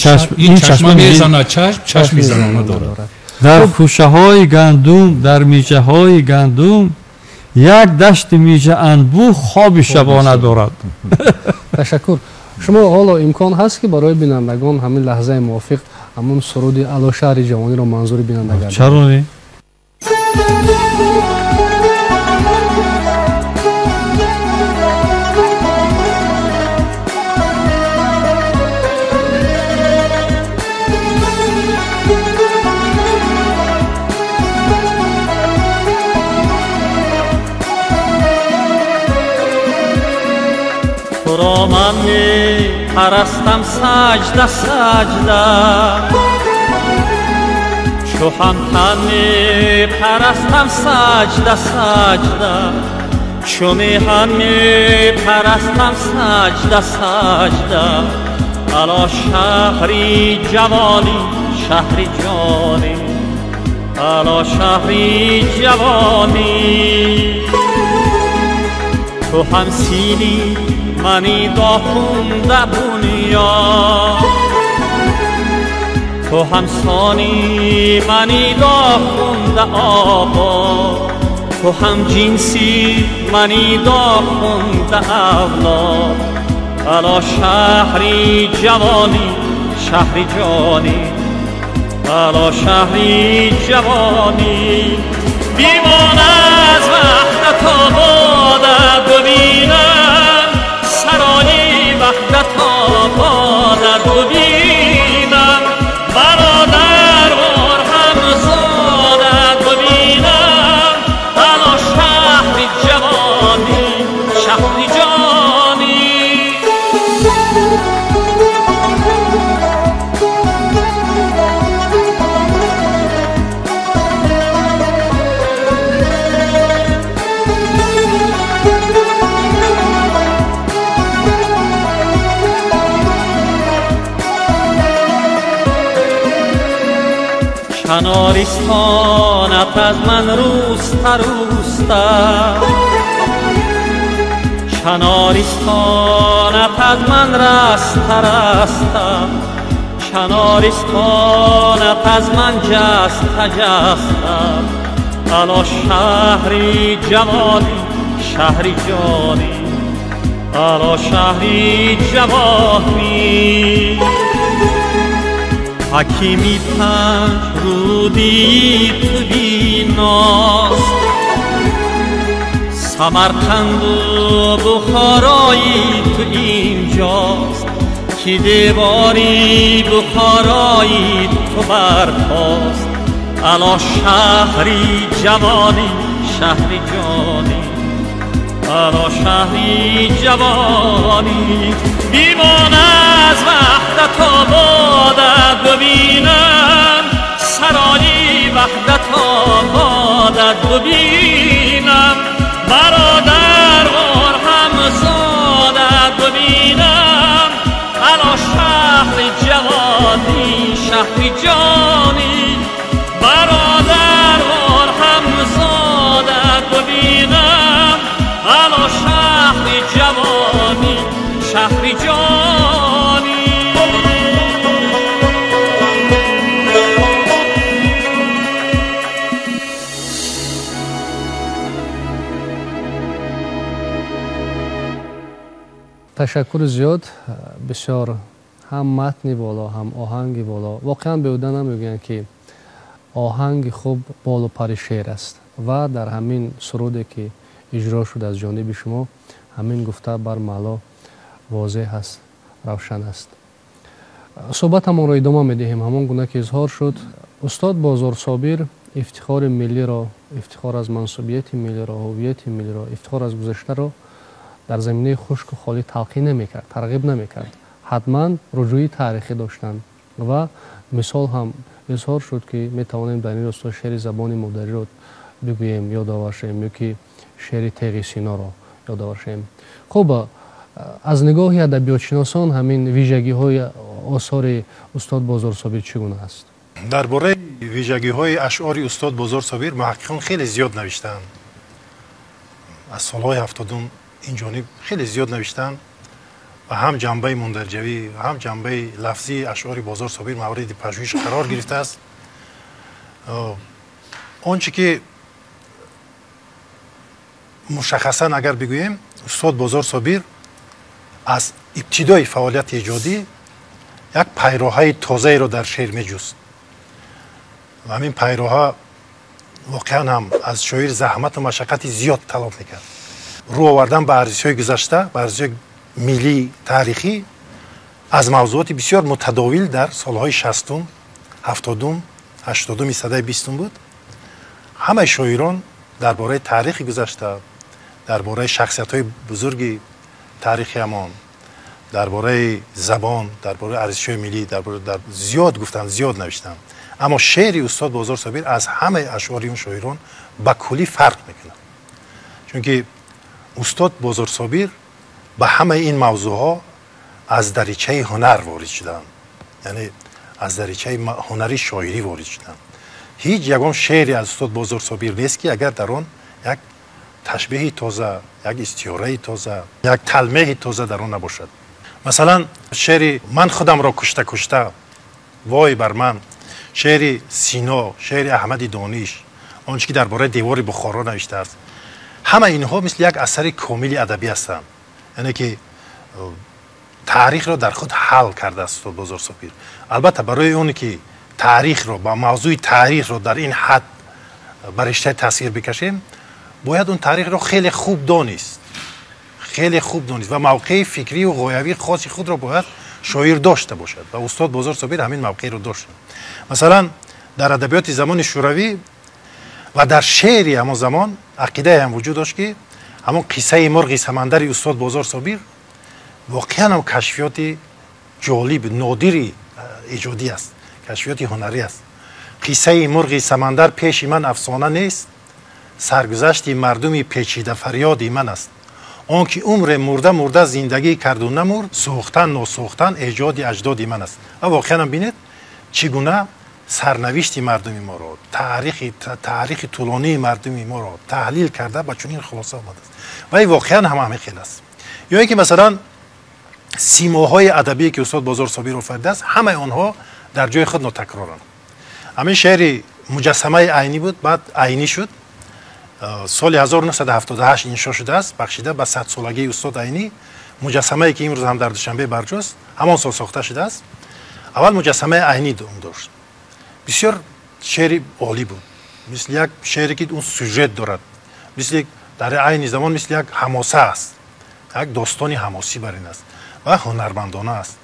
чашма мезанад чашм, чашми занона дорад. Дар хӯшаҳои гандум, дар миҷаҳои гандум як дашти миҷа анбӯ хоби шабона дорад. Ташаккур. Шумо ҳоло имкон ҳаст ки барои бинандагон ҳамин лаҳзаи мувофиқ ҳамун суруди Ало шаҳри ҷавониро манзури бинанда гардонед? Чаро не? Туро ман мепарастам саҷда саҷда, чу ҳамтан мепарастам саҷда саҷда, чу меҳан мепарастам саҷда саҷда. Ало шаҳри ҷавонӣ, шаҳри ҷонӣ, ало шаҳри ҷавонӣ. Ту ҳамсини мани дохунда бунёд, ту ҳамсони мани дохунда обод, ту ҳамҷинси мани дохунда авлод. Ало шаҳри ҷавонӣ, шаҳри ҷонӣ, ало шаҳри ҷавонӣ. Бимон аз ваҳдат ободат бибинам, сарои ваҳдат ободат бибинам, бародарвор ҳамзодат бибинам. Ало шаҳри ҷавонӣ, шаҳри ҷонӣ. چنارستانت از من روسته روسته، چنارستانت از من رسته رسته، چنارستانت از من جسته جسته. الا شهری جوانی، شهری جانی، الا شهری جوانی. حکیمی پنج رودی تو بیناست، سمرقند و بخارایی تو اینجاست، که دیواری بخارایی تو برپاست. الا شهری جوانی، شهری جانی، علا شهری جوانی بیمان از وحدت آبادت ببینم سرایی وحدت آبادت ببینم برادر وار همزادت ببینم علا شهر جوانی شهر جانی برادر وار همزادت ببینم علا شهر جوانی شهر جانی. Ташаккури зиёд. Бисёр ҳам матни боло, ҳам оҳанги боло. Воқеан беҳуда намегӯянд, ки оҳанги хуб болу пари шеър аст ва дар ҳамин суруде ки иҷро шуд аз ҷониби шумо ҳамин гуфта бармало возеҳ аст, равшан аст. Суҳбатамонро идома медиҳем. Ҳамон гуна ки изҳор шуд, устод Бозор Собир ифтихори миллиро, ифтихор аз мансубияти миллиро, ҳувияти миллиро, ифтихор аз гузаштаро дар заминаи хушку холӣ талқин намекард, тарғиб намекард. Ҳатман руҷӯи таърихӣ доштанд ва мисол ҳам изҳор шуд, ки метавонем дар ин росто шеъри забони модариро бигӯем, ёдовар шавем, ё ки шеъри Теғи Синоро ёдовар шавем. Хуб, аз нигоҳи адабиётшиносон ҳамин вижагиҳои осори устод Бозор Собир чӣ гуна аст? Дар бораи вижагиҳои ашъори устод Бозор Собир муҳаққиқон хеле зиёд навиштаанд. Аз солҳои 70 ин ҷониб хеле зиёд навиштаанд ва ҳам ҷанбаи мундарҷавӣ ва ҳам ҷанбаи лафзии ашъори Бозор Собир мавриди пажӯҳиш қарор гирифтааст. Он чӣ ки мушаххасан агар бигӯем, устод Бозор Собир аз ибтидои фаъолияти эҷодӣ як пайроҳаи тозаеро дар шеър меҷуст ва ҳамин пайроҳа воқеан ҳам аз шоир заҳмату машаққати зиёд талаб мекард. Рӯ овардан ба арзишҳои гузашта, ба арзишҳои миллии таърихӣ аз мавзӯоти бисёр мутадовил дар солҳои 60-ум, 70-ум, 80-уми садаи 20-ум буд. Ҳамаи шоирон дар бораи таърихи гузашта, дар бораи шахсиятҳои бузурги таърихиамон, дар бораи забон, дар бораи арзишҳои миллӣ зиёд гуфтанд, зиёд навиштанд. Аммо шеъри устод Бозор Собир аз ҳамаи ашъори он шоирон ба куллӣ фарқ мекунад, чунки устод Бозор Собир ба ҳамаи ин мавзӯъҳо аз даричаи ҳунар ворид шуданд, яъне аз даричаи ҳунари шоирӣ ворид шуданд. Ҳеҷ ягон шеъре аз устод Бозор Собир нест, ки агар дар он як ташбеҳи тоза, як истиёраи тоза, як талмеҳи тоза дар он набошад. Масалан, шеъри «Ман худамро кушта кушта», «Вой бар ман», шеъри Сино, шеъри Аҳмади Дониш, он чӣ ки дар бораи девори Бухоро навиштааст, ҳама инҳо мисли як асари комили адабӣ ҳастанд, яъне ки таърихро дар худ ҳал кардааст устод Бозор Собир. Албатта, барои оне ки таърихро ба мавзӯи таърихро дар ин ҳад ба риштаи тасвир бикашем, бояд он таърихро хеле хуб донист, хеле хуб донист ва мавқеи фикриву ғоявии хоси худро бояд шоир дошта бошад ва устод Бозор Собир ҳамин мавқеиро дошт. Масалан, дар адабиёти замони шӯравӣ ва дар шеъри ҳамон замон ақидае ҳам вуҷуд дошт, ки ҳамон қиссаи мурғи самандари устод Бозор Собир воқеан ҳам кашфиёти ҷолиб, нодири эҷодӣ аст, кашфиёти ҳунарӣ аст. Қиссаи мурғи самандар пеши ман афсона нест, саргузашти мардуми печида фарёди ман аст. Он ки умре мурда мурда зиндагӣ карду намурд, сӯхтан носӯхтан эҷоди аҷдоди ман аст. Ва воқеан бинед, чӣ гуна сарнавишти мардуми моро, таърихи тӯлонии мардуми моро таҳлил карда ба чунин хулоса омадааст. Ва ин воқеан ҳам ҳамин хел аст. Ё ин ки масалан симоҳои адабие ки устод Бозор Собир офаридааст, ҳамаи онҳо дар ҷои худ нотакроранд. Ҳамин шеъри муҷассамаи Айнӣ буд, баъд Айнӣ шуд. Соли 1978 иншо шудааст, бахшида ба 100-солагии устод Айнӣ. Муҷассамае ки имрӯз ҳам дар Душанбе барҷост, ҳамон сол сохта шудааст. Аввал муҷассамаи Айнӣ дошт. Бисёр шеъри олӣ буд, мисли як шеъре ки он сюжет дорад, мисли дар айни замон мисли як ҳамоса аст, як достони ҳамосӣ бар ин аст ва ҳунармандона аст.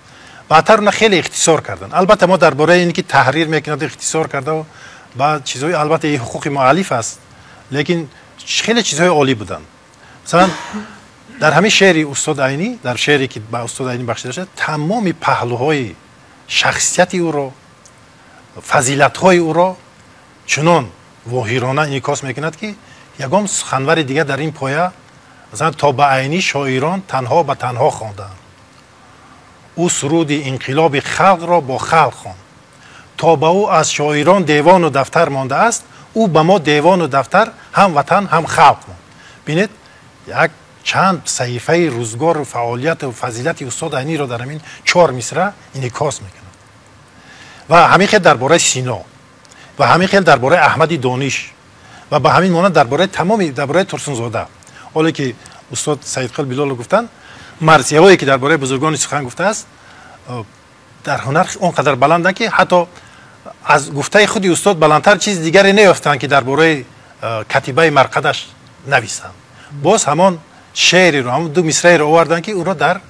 Баъдтар она хеле ихтисор карданд. Албатта, мо дар бораи ин ки таҳрир мекунад, ихтисор карда ба чизҳои, албатта, ин ҳуқуқи муаллиф аст, лекин хеле чизҳои олӣ буданд. Масалан, дар ҳамин шеъри устод Айнӣ, дар шеъре ки ба устод Айнӣ бахшида шуда, тамоми паҳлӯҳои шахсияти ӯро, фазилатҳои ӯро чунон воҳирона инъикос мекунад, ки ягон суханвари дигар дар ин поя, масалан, то ба Айнӣ шоирон танҳо ба танҳо хонданд, ӯ суруди инқилоби халқро бо халқ хонд, то ба ӯ аз шоирон девону дафтар мондааст, ӯ ба мо девону дафтар ҳам ватан ҳам халқ монд. Бинед, як чанд саҳифаи рӯзгору фаъолияту фазилати устод Айниро дар ҳамин чор мисра инъикос мекунад. Ва ҳамин хел дар бораи Сино, ва ҳамин хел дар бораи Аҳмади Дониш, ва ба ҳамин монанд дар бораи тамоми, дар бораи Турсунзода. Ҳоле ки устод Саидқул Билолов гуфтанд, марсияҳое ки дар бораи бузургони сухан гуфтааст, дар ҳунар он қадар баланданд, ки ҳатто аз гуфтаи худи устод баландтар чизи дигаре неёфтанд, ки дар бораи катибаи марқадаш нависанд. Боз ҳамон шеъреро, ҳамон ду мисраеро оварданд, ки ӯро дар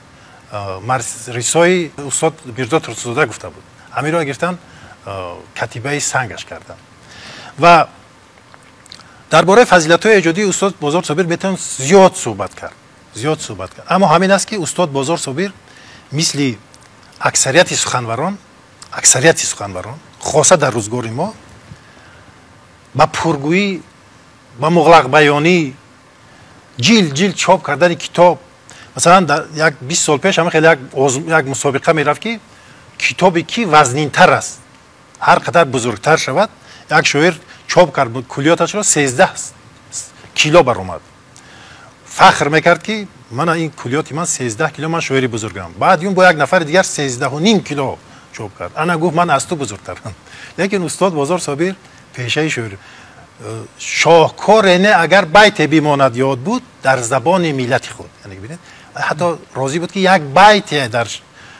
рисои устод Мирзо Турсунзода гуфта буд. Ҳаминро гирифтанд, катибаи сангаш карданд. Ва дар бораи фазилатҳои эҷодии устод Бозор Собир метавон зиёд суҳбат кард, зиёд суҳбат кард. Аммо ҳамин аст, ки устод Бозор Собир мисли аксарияти суханварон, аксарияти суханварон, хоса дар рӯзгори мо, ба пургӯӣ, ба муғлақбаёнӣ, ҷилд ҷилд чоп кардани китоб. Масалан, дар як 20 сол пеш ҳама хеле як мусобиқа мерафт, ки китобе ки вазнинтар аст, ҳар қадар бузургтар шавад. Як шоир чоп кард куллиёташро, 13 кило баромад. Фахр мекард, ки мана ин куллиёти ман 13 кило, ман шоири бузургам. Баъд юн бо як нафари дигар 13.5 кило чоп кард, ана гуфт, ман аз ту бузургтарам. Лекин устод Бозор Собир пешаи шоир шоҳкоре не, агар байте бимонад ёд буд дар забони миллати худ. Яъне бинед, ҳатто розӣ буд, ки як байте дар.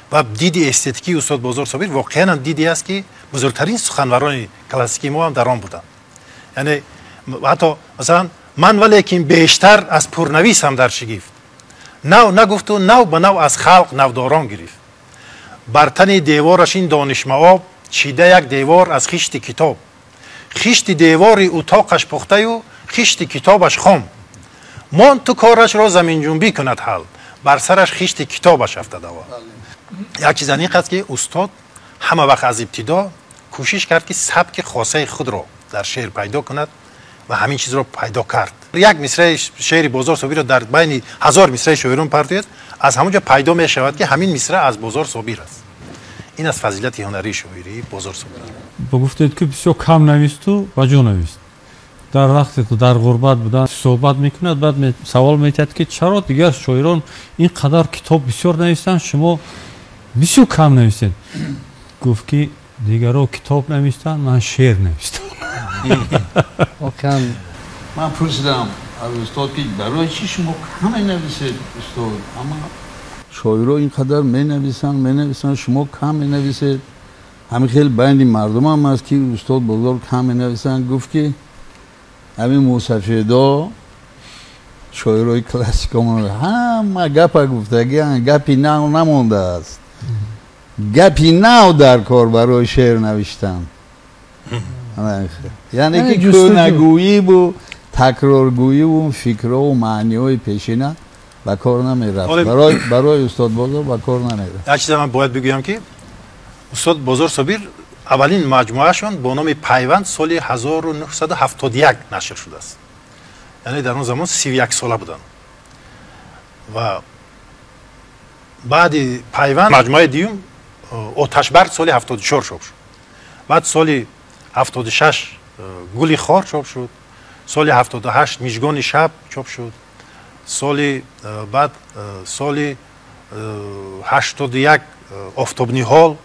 Ва диди эстетикии устод Бозор Собир воқеан диде аст, ки бузургтарин суханварони классикии мо ҳам дар он буданд. Яъне ҳатто масалан, ман валекин бештар аз пурнависам дар шигифт, нав нагуфту нав ба нав аз халқ навдорон гирифт. Бар тани девораш ин донишмаоб чида як девор аз хишти китоб, хишти девори утоқаш пухтаю хишти китобаш хом, монд ту корашро заминҷунбӣ кунад ҳал, бар сараш хишти китобаш афтадава. Як чиз аниқ аст, ки устод ҳама вақт аз ибтидо кӯшиш кард, ки сабки хосаи худро дар шеър пайдо кунад, ва ҳамин чизро пайдо кард. Як мисраи шеъри Бозор Собирро дар байни ҳазор мисраи шоирон партояд, аз ҳамон ҷо пайдо мешавад, ки ҳамин мисра аз Бозор Собир аст. Ин аз фазилати ҳунарии шоирии Бозор Собир. Ба гуфтед, ки бисёр кам нависту ба ҷо навист. Дар вақте дар ғурбат будан суҳбат мекунад, баъд савол метиҳад, ки чаро дигар шоирон ин қадар китоб бисёр навистанд, шумо бисёр кам навистед? Гуфт, ки дигаро китоб навистанд, ман шеър навистам. Воқеан. Ман пурсидам аз устод, ки барои чӣ шумо кам менависед, устод? Ама шоиро ин қадар менависанд, менависанд, шумо кам менависед. Ҳамин хел байни мардумам аст, ки устод Бозор кам менависанд. Гуфт, ки ҳамин мусафедо, шоирои классикамон, ҳама гапа гуфтагиан, гапи нав намондааст, гапи нав дар кор барои шеър навиштан. Яъне ки кӯнагӯиву такроргӯиву фикрҳову маъниҳои пешина ба кор намерафт, барои устод Бозор ба кор намерафт. Як чиза ман бояд бигӯям, ки устод Бозор Собир аввалин маҷмӯаашон бо номи Пайванд соли 1971 нашр шудааст. Яъне дар он замон 31 сола буданд. Ва баъди Пайванд маҷмӯаи дуюм, Оташбард, соли 74 чоп шуд. Баъд соли 76 Гули хор чоп шуд, соли 78 Мижгони шаб чоп шуд, соли баъд соли 81 Офтобниҳол,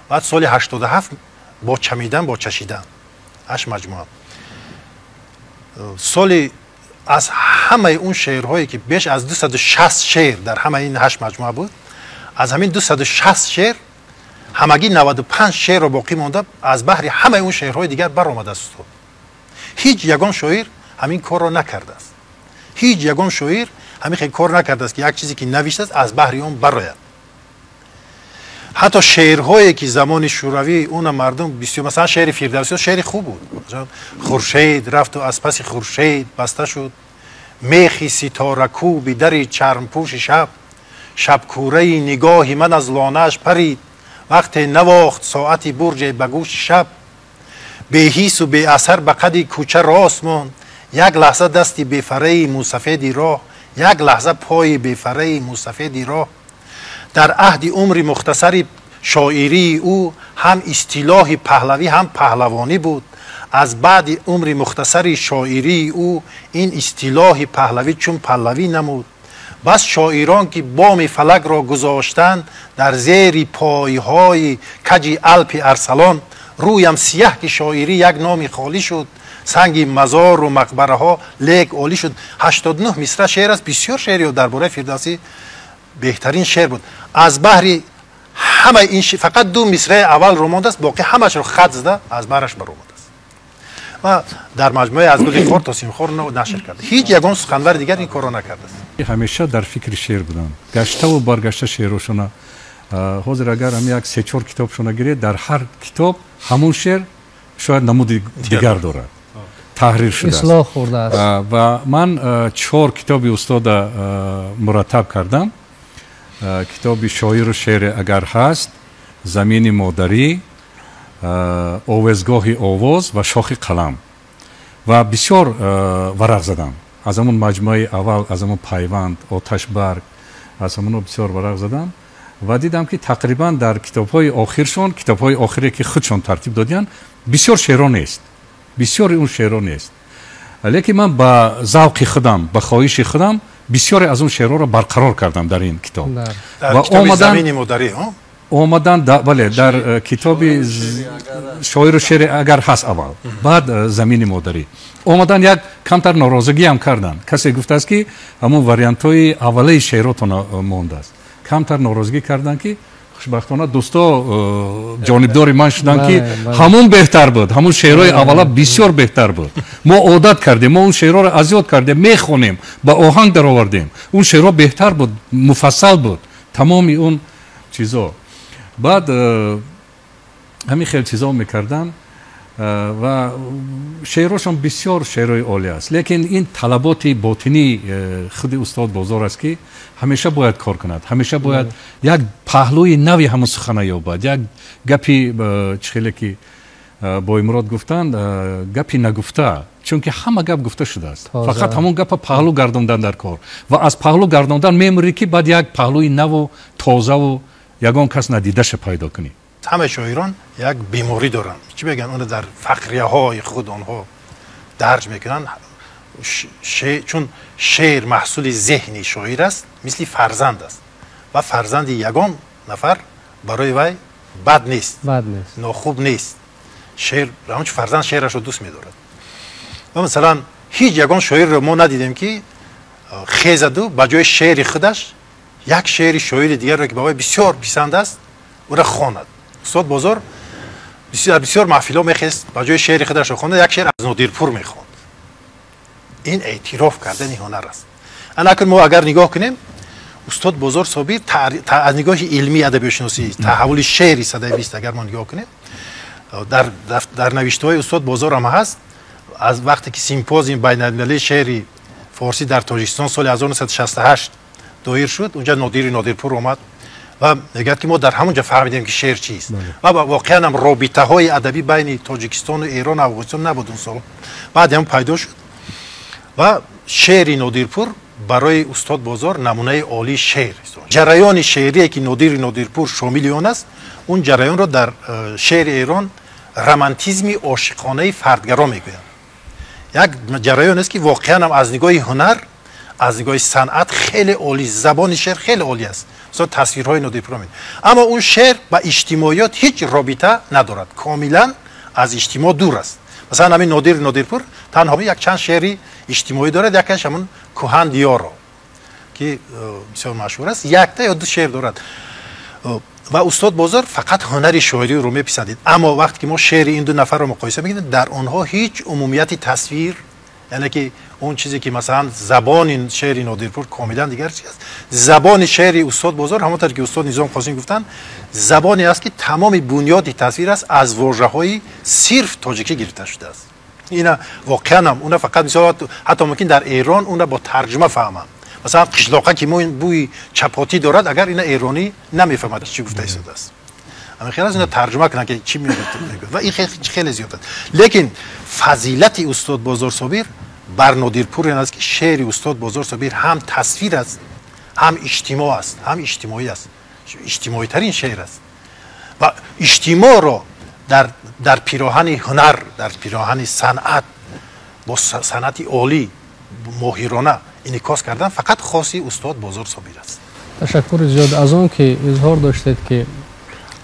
баъд соли 87 Бо чамидан, бо чашидан, ҳашт маҷмӯа. Соли аз ҳамаи он шеърҳое, ки беш аз 260 шеър дар ҳамаи ин ҳашт маҷмӯа буд, аз ҳамин 260 шеър ҳамагӣ 95 шеърро боқӣ монда аз баҳри ҳамаи он шеърҳои дигар баромадааст устод. Ҳеҷ ягон шоир ҳамин корро накардааст. Ҳеҷ ягон шоир ҳамин хел кор накардааст, ки як чизе ки навиштааст, аз баҳри он барояд. Ҳатто шеърҳое, ки замони шӯравӣ уна мардум бисёр, масалан, шеъри Фирдавсиё шеъри хуб буд. Хуршед рафту аз паси хуршед баста шуд. Мехи ситоракӯби дари чармпӯши шаб, шабкӯраи нигоҳи ман аз лонааш парид, вақте навохт соати бурҷе ба гӯши шаб. Беҳису беасар ба қади кӯча рост монд, як лаҳза дасти бефараи мусафеди роҳ, як лаҳза пои бефараи мусафеди роҳ. Дар аҳди умри мухтасари шоирии ӯ ҳам истилоҳи паҳлавӣ, ҳам паҳлавонӣ буд. Аз баъди умри мухтасари шоирии ӯ ин истилоҳи паҳлавӣ чун паллавӣ намуд. Бас шоирон ки боми фалакро гузоштанд дар зери пойҳои каҷи Алпи Арсалон, рӯям сияҳ ки шоирӣ як номи холӣ шуд, санги мазору мақбараҳо лек олӣ шуд. 89 мисра шеър аст, бисёр шеъри дар бораи Фирдавсӣ беҳтарин шеър буд. Аз баҳри ҳамаи ин фақат ду мисраи аввалро мондааст, боқӣ ҳамаашро хат зада аз баҳраш баромадааст ва дар маҷмӯаи аз гули хор то симхор нашр кард. Ҳеҷ ягон суханвари дигар ин корро накардааст. Ҳамеша дар фикри шеър буданд, гаштаву баргашта шеърошона. Ҳозир агар ҳам як се-чор китобшона гиред, дар ҳар китоб ҳамун шеър шояд намуди дигар дорад, таҳрир шудааст, ислоҳ хӯрдааст. Ва ман чор китоби устода мураттаб кардам. Китоби шоиру шеъре агар ҳаст, замини модарӣ, овезгоҳи овоз ва шохи қалам. Ва бисёр варақ задам аз ҳамун маҷмӯаи аввал, аз ҳамун пайванд, оташбарг, аз ҳамуно бисёр варақ задам ва дидам ки тақрибан дар китобҳои охиршон, китобҳои охире ки худшон тартиб додиянд, бисёр шеъро нест, бисёри он шеъро нест. Лекин ман ба завқи худам, ба хоҳиши худам бисёре аз он шеърҳоро барқарор кардам дар ин китоб. Ва омадан омадан, бале, дар китоби шоиру шеъре агар ҳаст аввал, баъд замини модарӣ. Омадан як камтар норозигиам карданд. Касе гуфтааст ки ҳамон вариантҳои аввалаи шеъротон мондааст. Камтар норозигӣ карданд ки хушбахтона дӯсто ҷонибдори ман шуданд ки ҳамон беҳтар буд, ҳамон шеърҳои аввала бисёр беҳтар буд. Мо одат кардем, мо он шеърҳоро аз ёд кардем, мехонем, ба оҳанг даровардем. Он шеърҳо беҳтар буд, муфассал буд, тамоми он чизо. Баъд ҳамин хел чизо мекарданд ва шеърҳошон бисёр шеърҳои олӣ аст. Лекин ин талаботи ботинии худи устод Бозор аст ки ҳамеша бояд кор кунад, ҳамеша бояд як паҳлӯи нави ҳамон сухана ёбад, як гапи чӣ хеле ки Боймурод гуфтанд, гапи нагуфта, чунки ҳама гап гуфта шудааст, фақат ҳамон гапа паҳлӯ гардондан дар кор ва аз паҳлӯ гардондан мемурӣ ки баъд як паҳлӯи наву тозаву ягон кас надидаша пайдо кунӣ. Ҳамаи шоирон як беморӣ доранд, чӣ мегӯянд, онро дар фақрияҳои худ онҳо дарҷ мекунанд. Чун шеър маҳсули зеҳни шоир аст, мисли фарзанд аст ва фарзанди ягон нафар барои вай бад нест, нохуб нест. Шеър ҳамчун фарзанд шеърашро дӯст медорад. Ва масалан ҳеҷ ягон шоирро мо надидем ки хезаду ба ҷои шеъри худаш як шеъри шоири дигарро ки ба вай бисёр писанд аст ӯро хонад. Устод Бозор бисёр маҳфилҳо мехест, ба ҷои шеъри худашро хонда як шеър аз Нодирпур мехонд. Ин эътироф кардани ҳунар аст. Анакун мо агар нигоҳ кунем, устод Бозор Собир аз нигоҳи илмии адабиётшиносӣ таҳаввули шеъри садаи бист агар мо нигоҳ кунем, дар навиштаҳои устод Бозор ҳам ҳаст. Аз вақте ки симпозиум байналмилалии шеъри форсӣ дар Тоҷикистон соли 1968 доир шуд, унҷа Нодири Нодирпур омад ва мегӯяд ки мо дар ҳамон ҷо фаҳмидем ки шеър чист. Ва воқеан ҳам робитаҳои адабӣ байни Тоҷикистону Эрон Афғонистон набуд он сол, баъд ҳам пайдо шуд ва шеъри Нодирпур барои устод Бозор намунаи олии шеър. Ҷараёни шеърие ки Нодири Нодирпур шомили он аст, он ҷараёнро дар шеъри Эрон романтизми ошиқонаи фардгаро мегӯянд. Як ҷараён аст ки воқеан ҳам аз нигоҳи ҳунар, аз нигоҳи санъат хеле олӣ, забони шеър хеле олӣ аст. Масалан тасвирҳои Нодирпур мед. Аммо он шеър ба иҷтимоиёт ҳеҷ робита надорад, комилан аз иҷтимоъ дур аст. Масалан ҳамин Нодири Нодирпур танҳо якчанд шеъри иҷтимоӣ дорад, якаш ҳамон кӯҳан диёро ки бисёр машҳур аст, якта ё ду шеър дорад. Ва устод Бозор фақат ҳунари шоириро меписандид. Аммо вақте ки мо шеъри ин ду нафарро муқоиса мекунем, дар онҳо ҳеҷ умумияти тасвир, яъне ки он чизе ки масалан забони шеъри Нодирпур комилан дигар чиз аст. Забони шеъри устод Бозор, ҳамонтавр ки устод Низом Қосим гуфтанд, забоне аст ки тамоми бунёди тасвир аст аз вожаҳои сирф тоҷикӣ гирифта шудааст. Ина воқеан ҳам уна фақат мисол ҳатто мумкин дар Эрон уна бо тарҷума фаҳмам. Масалан қишлоқа ки мо бӯи чапотӣ дорад, агар ина эронӣ намефаҳмад чӣ гуфта истодааст. Ҳамин хел аст, ина тарҷума кунанд ки чӣ мегӯяд. Ва ин хеле зиёд аст. Лекин фазилати устод Бозор Собир бар Нодирпур ин аст ки шеъри устод Бозор Собир ҳам тасвир аст, ҳам иҷтимоъ аст, ҳам иҷтимоӣ аст. Иҷтимоитарин шеър аст. Ва иҷтимоъро дар пироҳани ҳунар, дар пироҳани санъат, бо санъати олӣ, моҳирона инъикос кардан фақат хоси устод Бозор Собир аст. Ташаккури зиёд аз он ки изҳор доштед ки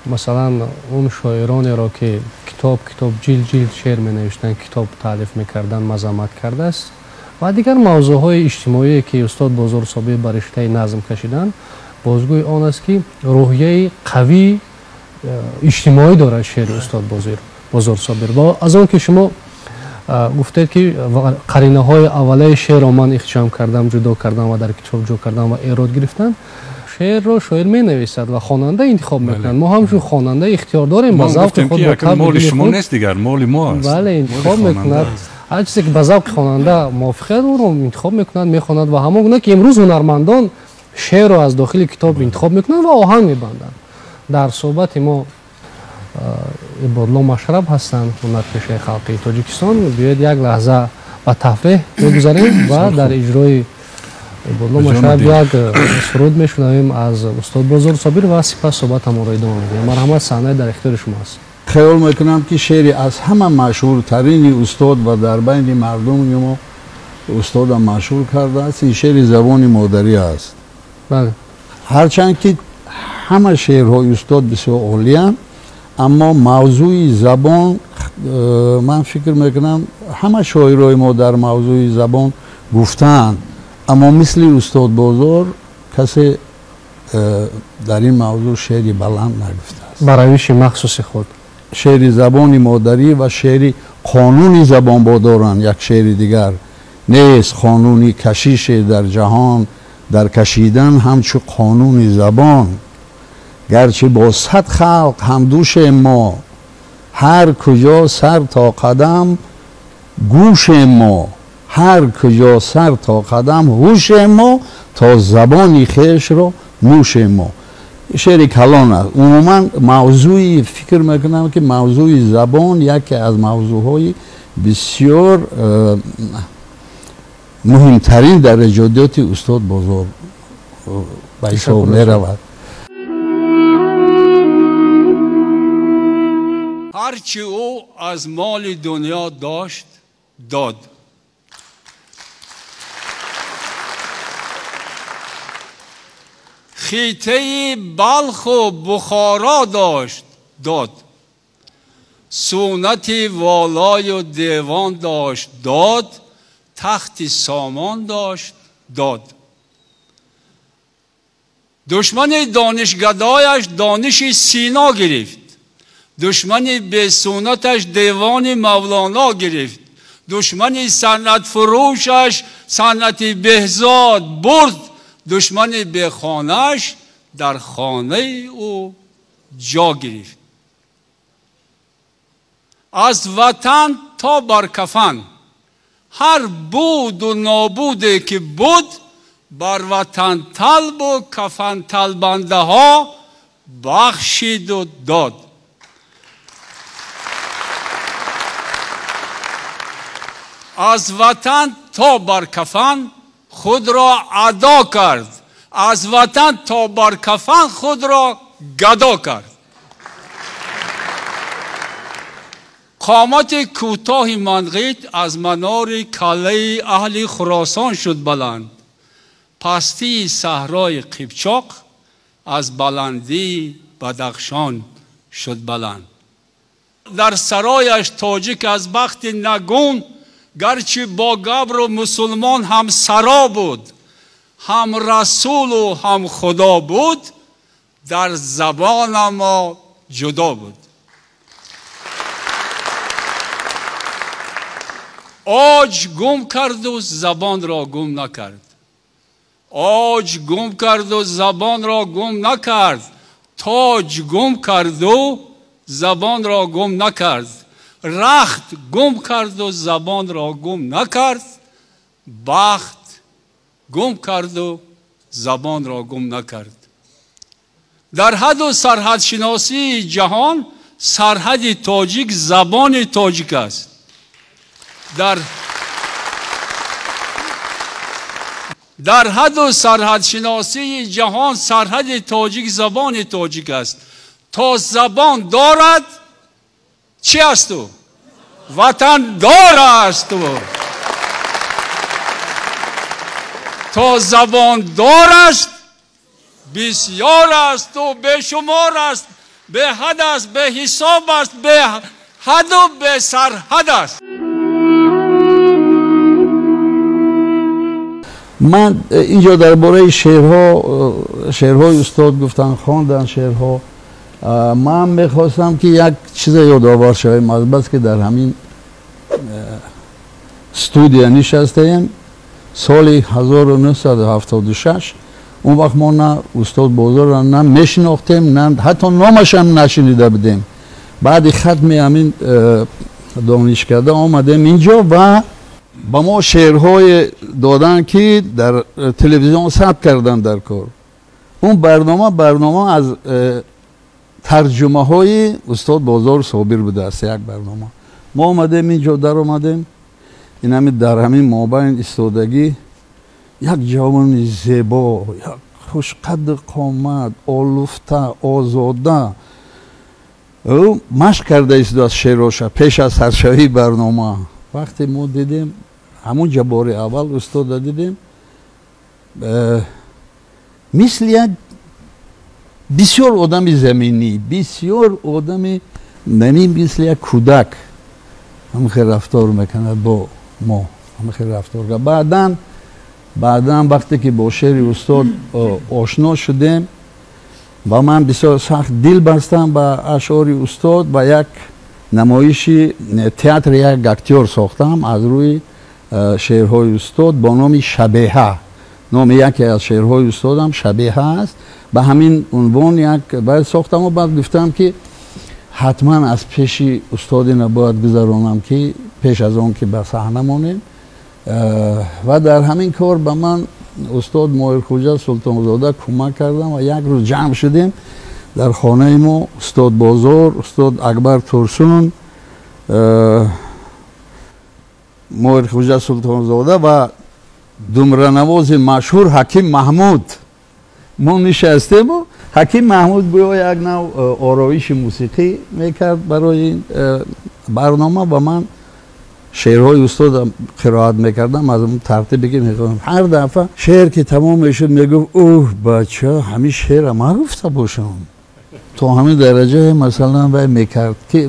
масалан он шоиронеро ки китоб китоб ҷилд ҷилд шеър менавиштанд, китоб таълиф мекарданд, мазаммат кардааст ва дигар мавзӯъҳои иҷтимоие ки устод Бозор Собир ба риштаи назм кашиданд, бозгӯи он аст ки рӯҳияи қавии иҷтимоӣ дорад шеъри устод Бозор Собир. Ва аз он ки шумо гуфтед ки қаринаҳои аввалаи шеърро ман ихтиҷом кардам, ҷудо кардам ва дар китоб ҷо кардам ва эрод гирифтам, шеърро шоир менависад ва хонанда интихоб мекунад. Мо ҳамчун хонанда ихтиёр дорем ба завқи худ. Моли шумо нест дигар, моли мо аст. Бале, интихоб мекунад. Ҳар чизе ки ба завқи хонанда мувофиқад, ӯро интихоб мекунад, мехонад. Ва ҳамон гуна ки имрӯз ҳунармандон шеърро аз дохили китоб интихоб мекунанд ва оҳанг мебанданд. Дар суҳбати мо Ибодло Машраб ҳастанд, ҳунарпешаи халқии Тоҷикистон. Биёед як лаҳза ба тафреҳ мегузарем ва дар иҷрои Ибодло Машраб як суруд мешунавем аз устод Бозор Собир ва сипас суҳбатамонро идома медиҳем. Марҳамат, саҳнаи дар ихтиёри шумо аст. Хаёл мекунам ки шеъри аз ҳама машҳуртарини устод ва дар байни мардуми мо устодам машҳур кардааст, ин шеъри забони модарӣ аст. Бале. Ҳарчанд ки ҳама шеърҳои устод бисёр олиянд, аммо мавзӯи забон ман фикр мекунам ҳама шоирои мо дар мавзӯи забон гуфтаанд, аммо мисли устод Бозор касе дар ин мавзӯъ шеъри баланд нагуфтааст. Ба равиши махсуси худ. Шеъри забони модарӣ ва шеъри қонуни забонбодоранд як шеъри дигар нест. Қонуни кашише дар ҷаҳон дар кашидан ҳамчу қонуни забон, гарчи бо сад халқ ҳамдӯшем мо, ҳар куҷо сар то қадам гӯшем мо, ҳар куҷо сар то қадам ҳушем мо, то забони хешро нӯшем мо. Шеъри калон аст. Умуман мавзӯи фикр мекунам ки мавзӯи забон яке аз мавзӯъҳои бисёр муҳимтарин дар эҷодиёти устод Бозор ба ҳисоб меравад. Ҳарчи ӯ аз моли дунё дошт, дод. Хитаи Балху Бухоро дошт, дод. Суннати волою девон дошт, дод. Тахти сомон дошт, дод. Душмани донишгадояш дониши Сино гирифт. Душмани бесуннаташ девони Мавлоно гирифт. Душмани санъатфурӯшаш санъати Беҳзод бурд. Душмани бехонаш дар хонаи ӯ ҷо гирифт. Аз ватан то бар кафан ҳар буду нобуде ки буд, бар ватанталбу кафанталбандаҳо бахшиду дод. Аз ватан то бар кафан худро адо кард, аз ватан то бар кафан худро гадо кард. Қомати кӯтоҳи Манғит аз манори каллаи аҳли Хуросон шуд баланд. Пастии саҳрои Қипчоқ аз баландии Бадахшон шуд баланд. Дар сарояш тоҷик аз бахти нагун, гарчи бо габру мусулмон ҳам саро буд, ҳам расулу ҳам худо буд, дар забонамо ҷудо буд. Оҷ гум карду забонро гум накард. Оҷ гум карду забонро гум накард. Тоҷ гум карду забонро гум накард. Рахт гум карду забонро гум накард, бахт гум карду забонро гум накард. Дар ҳадду сарҳадшиносии ҷаҳон сарҳади тоҷик забони тоҷик аст. Дар ҳадду сарҳадшиносии ҷаҳон сарҳади тоҷик забони тоҷик аст. То забон дорад чӣ аст ӯ? Ватандор аст ӯ. То забон дор аст бисёр аст ӯ, бешумор аст, беҳад аст, беҳисоб аст, беҳаду бесарҳад аст. Ман инҷо дар бораи шеърҳо, шеърҳои устод гуфтан, хондан шеърҳо, ман мехостам ки як чизе ёдовар шавем, аз бас ки дар ҳамин студия нишастаем соли 1976. Он вақт мо на устод Бозорро на мешинохтем, на ҳатто номашам нашунида будем. Баъди хатми ҳамин донишкада омадем инҷо ва ба мо шеърҳое доданд, ки дар телевизион сабт карданд дар кор. Он барнома аз тарҷумаҳои устод Бозор Собир будааст, як барнома. Мо омадем инҷо, даромадем, ин ҳамин дар ҳамин мобайн истодагӣ як ҷавони зебо, як хушқадду қомат, олуфта, озода, ӯ машқ карда истодааст шеъроша пеш аз саршавии барнома. Вақте мо дидем, ҳамун ҷа бори аввал устода дидем, мисли як бисёр одами заминӣ, бисёр одами нами, мисли як кӯдак ҳамин рафтор мекунад бо мо, ҳамин рафтор. Баъдан вақте ки бо шеъри устод ошно шудем ва ман бисёр сахт дил бастам ба ашъори устод ва як намоиши театри як актёр сохтам аз рӯи шеърҳои устод бо номи Шабеҳа. Номи яке аз шеърҳои устодам Шабеҳа аст. Ба ҳамин унвон як баъд сохтам ва баъд гуфтам ки ҳатман аз пеши устод ина бояд гузаронам, ки пеш аз он ки ба саҳна монем. Ва дар ҳамин кор ба ман устод Моҳирхӯҷа Султонзода кӯмак кардам ва як рӯз ҷамъ шудем дар хонаи мо устод Бозор, устод Акбар Турсун, Моҳирхӯҷа Султонзода ва думранавози машҳур Ҳаким Маҳмуд. Мо нишастему Ҳаким Маҳмуд гӯё як нав ороиши мусиқӣ мекард барои барнома ва ман шеърҳои устодам қироат мекардам аз он тартибе ки мехондам. Ҳар дафъа шеър ки тамом мешуд мегуфт: оҳ бача, ҳамин шеърро ман гуфта бошам. То ҳамин дараҷа масалан вай мекард ки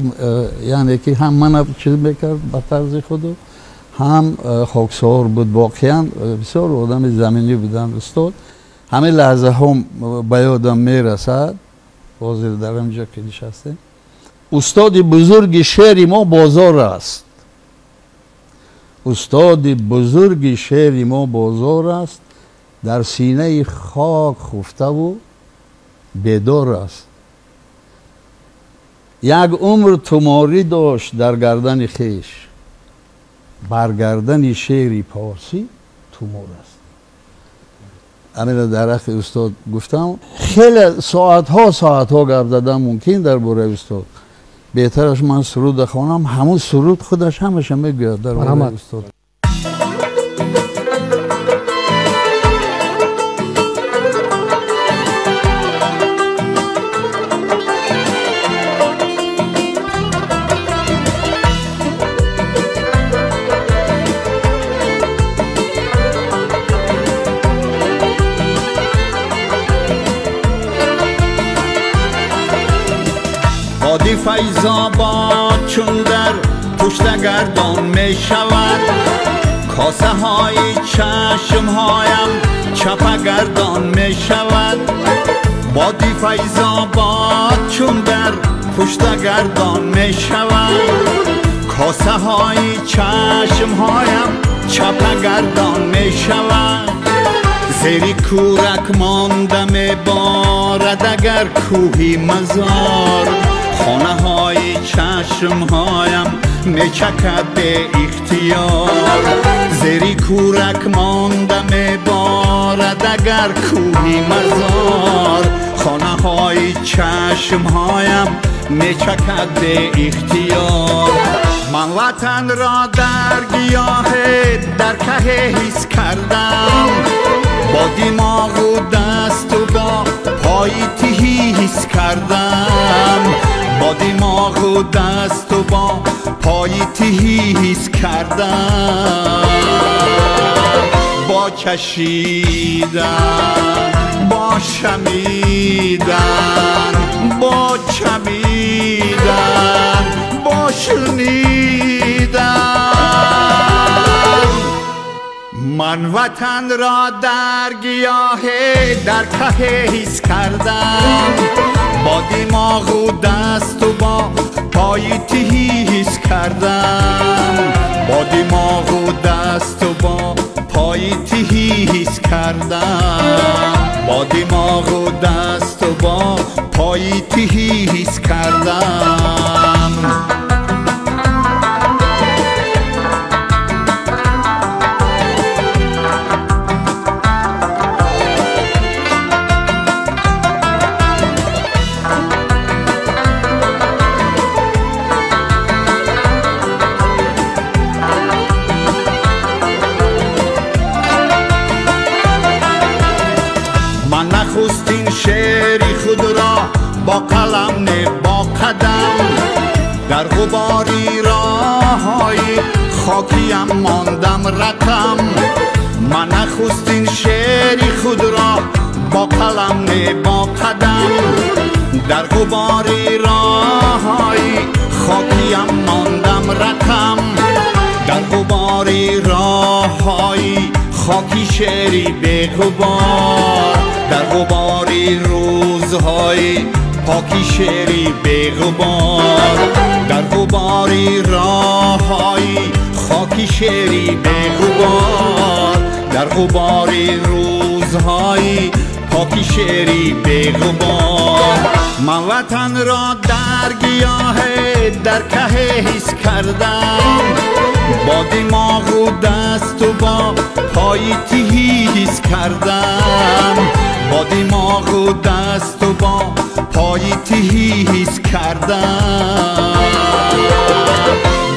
яъне ки ҳам мана чиз мекард ба тарзи худу, ҳам хоксор буд. Воқеан бисёр одами заминӣ буданд устод. Ҳамин лаҳзаҳо ба ёдам мерасад, ҳозир дар ҳамин ҷо ки нишастем. Устоди бузурги шеъри мо Бозор аст. Устоди бузурги шеъри мо Бозор аст, дар синаи хок хуфтаву бедор аст. Як умр туморӣ дошт дар гардани хеш, бар гардани шеъри порсӣ тумор аст. Ҳаминро дар ҳаққи устод гуфтам. Хеле соатҳо гап задан мумкин дар бораи устод. Беҳтараш ман суруд хонам, ҳамун суруд худаш ҳамаша мегӯяд дар бораи устод. فیض‌آباد چون در پشت گردان می شود، کاسه های چشم هایم چپه گردان می شود. بادی فیض‌آباد چون در پشت گردان می شود، کاسه های چشم هایم چپه گردان می شود. زیر کورک مانده می بارد اگر کوهی مزار، Хонаҳои чашмҳоям мечакад бе ихтиёр. Зери кӯрак монда меборад агар кӯҳи мазор. Хонаҳои чашмҳоям мечакад бе ихтиёр. Ман ватанро дар гиёҳе дар каҳе ҳис кардам. Бо димоғу дасту бо пои тиҳӣ ҳис кардам. Бо димоғу дасту бо пои тиҳӣ ҳис кардам. Бо чашидан, бо шамидан, бо чамидан, бо шунидан. Ман ватанро дар гиёҳе дар каҳе ҳис кардам. Бо димоғу дасту бо пои тиҳӣ ҳис кардам. Бо димоғу дасту бо пои тиҳӣ ҳис кардам. Бо димоғу дасту бо пои тиҳӣ ҳис кардам. Нахустин шеъри худро бо қалам не бо қадам. Дар ғубори роҳҳои хокиям мондам рақам. Ман нахустин шеъри худро бо қалам не бо қадам. Дар ғубори роҳҳои хокиям мондам рақам. Дар ғубори роҳҳои хоки шеъри беғубор. Дар ғубори рӯзҳои поки шеъри беғубор. Дар ғубори роҳҳои хоки шеъри беғубор. Дар ғубори рӯзҳои поки шеъри беғубор. Ман ватанро дар гиёҳе дар каҳе ҳис кардам. Бо димоғу дасту бо пои тиҳӣ ҳис кардам. Бо димоғу дасту бо пои тиҳӣ ҳис кардам.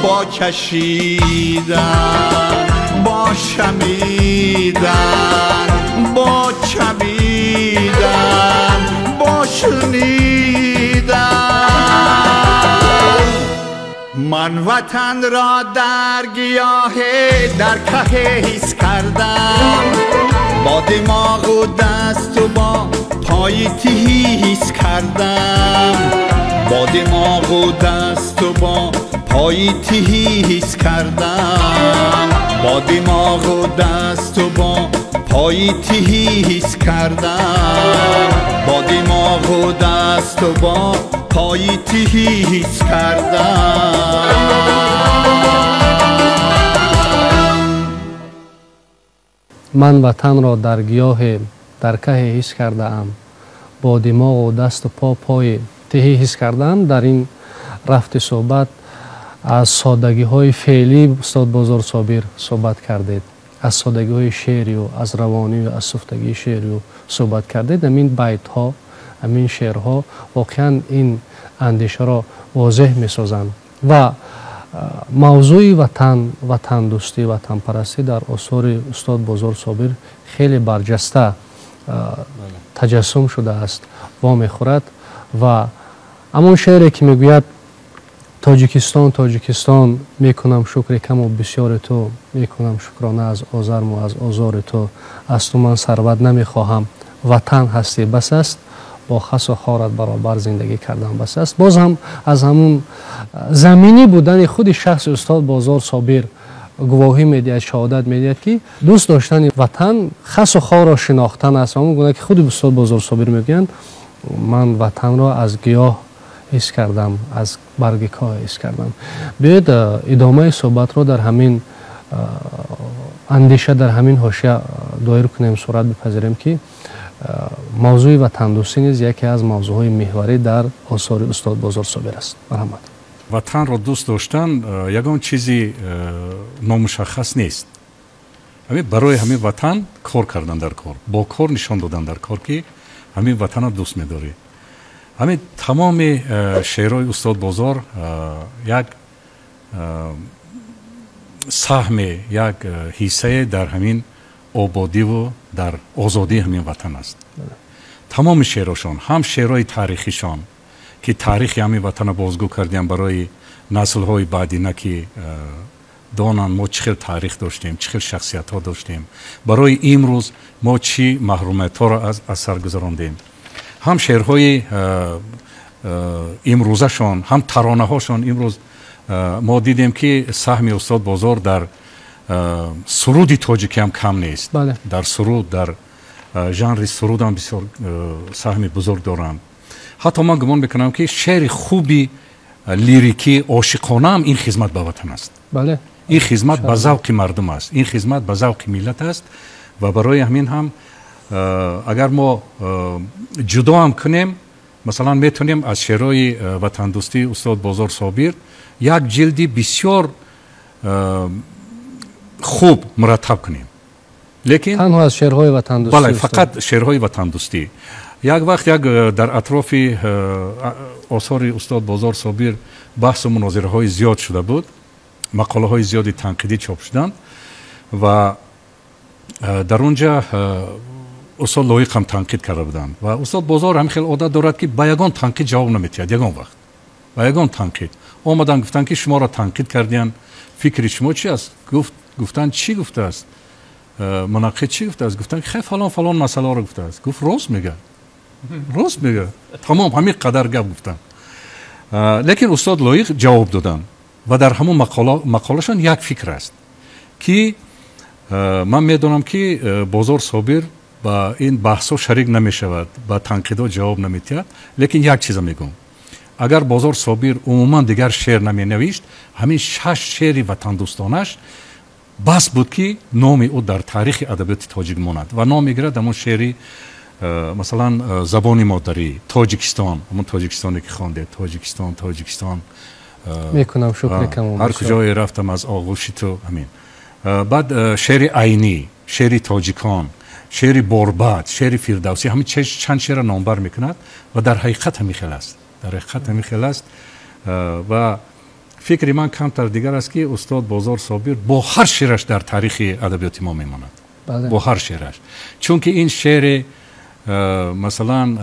Бо чашидан, бо шамидан, бо чамидан, бо шунидан. Ман ватанро дар гиёҳе дар каҳе ҳис кардам. Бо димоғу дасту бо пои тиҳӣ ҳис кардам. Бо димоғу дасту бо пои тиҳӣ ҳис кардам. Бо димоғу дасту бо пои тиҳӣ ҳис кардам. Бо димоғу дасту бо пои тиҳӣ ҳис кардам. Ман ватанро дар гиёҳе дар каҳе ҳис кардаам. Бо димоғу дасту по пои тиҳӣ ҳис кардаам. Дар ин рафти суҳбат аз соддагиҳои феълии устод Бозор Собир суҳбат кардед, аз соддагиҳои шеърию аз равонию аз суфтагии шеърию суҳбат кардед. Ҳамин байтҳо, ҳамин шеърҳо воқеан ин андешаро возеҳ месозанд ва мавзӯи ватан, ватандӯстӣ, ватанпарастӣ дар осори устод Бозор Собир хеле барҷаста таҷассум шудааст, вомехӯрад. Ва ҳамон шеъре ки мегӯяд: Тоҷикистон, Тоҷикистон, мекунам шукри каму бисёри ту, мекунам шукрона аз озарму аз озори ту, аз ту ман сарват намехоҳам, ватан ҳастӣ бас аст, бо хасу хорат баробар зиндагӣ кардан бас аст. Боз ҳам аз ҳамун заминӣ будани худи шахси устод Бозор Собир гувоҳӣ медиҳад, шаҳодат медиҳад, ки дӯст доштани ватан хасу хорро шинохтан аст. Ҳамон гуна ки худи устод Бозор Собир мегӯянд: ман ватанро аз гиёҳ ҳис кардам, аз барги коҳ ҳис кардам. Биёед идомаи суҳбатро дар ҳамин андеша, дар ҳамин ҳошия доир кунем, сурат бипазирем, ки Мавзӯи ватандӯстӣ низ яке аз мавзӯъҳои меҳварӣ дар осори устод Бозор Собир аст. Марҳамат. Ватанро дӯст доштан ягон чизи номушаххас нест. Ҳамин барои ҳамин ватан кор кардан дар кор, бо кор нишон додан дар кор, ки ҳамин ватанро дӯст медорӣ. Ҳамин тамоми шеърҳои устод Бозор як саҳме, як ҳиссае дар ҳамин ободиву дар озодии ҳамин ватан аст. Тамоми шеърҳошон, ҳам шеърҳои таърихишон, ки таърихи ҳамин ватанро бозгӯ кардиам барои наслҳои баъдина, ки донанд мо чӣ хел таърих доштем, чӣ хел шахсиятҳо доштем, барои имрӯз мо чӣ маҳрумиятҳоро аз сар гузарондем. Ҳам шеърҳои имрӯзашон, ҳам таронаҳошон. Имрӯз мо дидем, ки саҳми устод Бозор дар суруди тоҷикӣ ҳам кам нест. Дар суруд, дар жанри суруд ҳам бисёр саҳми бузург доранд. Ҳатто ман гумон мекунам, ки шеъри хуби лирикӣ ошиқонаам ин хизмат ба ватан аст, ин хизмат ба завқи мардум аст, ин хизмат ба завқи миллат аст. Ва барои ҳамин ҳам агар мо ҷудо ҳам кунем, масалан, метавонем аз шеърҳои ватандӯстии устод Бозор Собир як ҷилди бисёр хуб мураттаб кунем, лекин танҳо аз шеърҳои ватандӯстӣ. Бале, фақат шеърҳои ватандӯстӣ. Як вақт як дар атрофи осори устод Бозор Собир баҳсу мунозираҳои зиёд шуда буд, мақолаҳои зиёди танқидӣ чоп шуданд ва дар он ҷа устод Лоиқ ҳам танқид карда буданд. Ва устод Бозор ҳам хел одат дорад, ки ба ягон танқид ҷавоб наметиҳад ягон вақт ба ягон танқид. Омаданд, гуфтанд, ки шуморо танқид кардиянд, фикри шумо чи аст? Гуфтанд, чӣ гуфтааст мунаққид, чӣ гуфтааст? Гуфтанд, ки хай, фалон фалон масъаларо гуфтааст. Гуфт, рост мегӯяд, рост мегӯяд. Тамом, ҳамин қадар гап гуфтанд. Лекин устод Лоиқ ҷавоб доданд ва дар ҳамон мақолашон як фикр аст, ки ман медонам, ки Бозор Собир ба ин баҳсҳо шарик намешавад, ба танқидҳо ҷавоб наметиҳад, лекин як чиза мегӯм: агар Бозор Собир умуман дигар шеър наменавишт, ҳамин шаш шеъри ватандӯстонаш бас буд, ки номи ӯ дар таърихи адабиёти тоҷик монад. Ва ном мегирад ҳамон шеъри, масалан, забони модарӣ, Тоҷикистон, ҳамон Тоҷикистоне, ки хондед: Тоҷикистон, Тоҷикистон, мекунам шукри камон, ҳар куҷое рафтам, аз оғӯши ту. Ҳамин. Баъд шеъри Айнӣ, шеъри Тоҷикон, шеъри Борбад, шеъри Фирдавсӣ, ҳамин чанд шеърро номбар мекунад. Ва дар ҳақиқат ҳамин хел аст, дар ҳақиқат ҳамин хел аст. Ва фикри ман камтар дигар аст, ки устод Бозор Собир бо ҳар шеъраш дар таърихи адабиёти мо мемонад, бо ҳар шеъраш, чунки ин шеъри, масалан,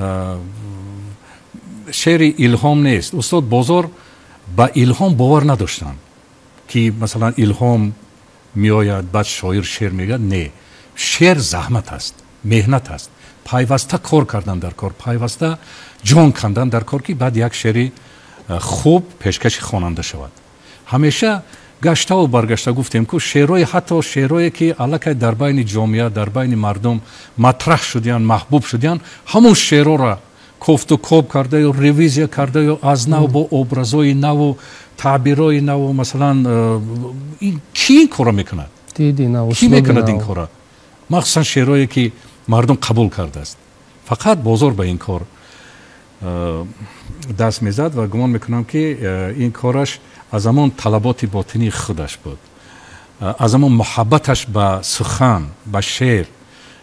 шеъри илҳом нест. Устод Бозор ба илҳом бовар надоштанд, ки масалан илҳом меояд, баъд шоир шеър мегӯяд. Не, шеър заҳмат аст, меҳнат аст, пайваста кор кардан дар кор, пайваста ҷон кандан дар кор, ки баъд як шеъри хуб пешкаши хонанда шавад. Ҳамеша гаштаву баргашта гуфтем, ку шеърҳои, ҳатто шеърҳое, ки аллакай дар байни ҷомеа, дар байни мардум матраҳ шудиянд, маҳбуб шудиянд, ҳамон шеърҳоро кофту коб кардаю, ревизия кардаю, аз нав бо образҳои наву таъбирҳои наву, масалан, ки ин корро мекунад, кӣ мекунад ин корро, махсусан шеърҳое, ки мардум қабул кардааст? Фақат Бозор ба ин кор даст мезад. Ва гумон мекунам, ки ин кораш аз ҳамон талаботи ботинии худаш буд, аз ҳамон муҳаббаташ ба сухан, ба шеър,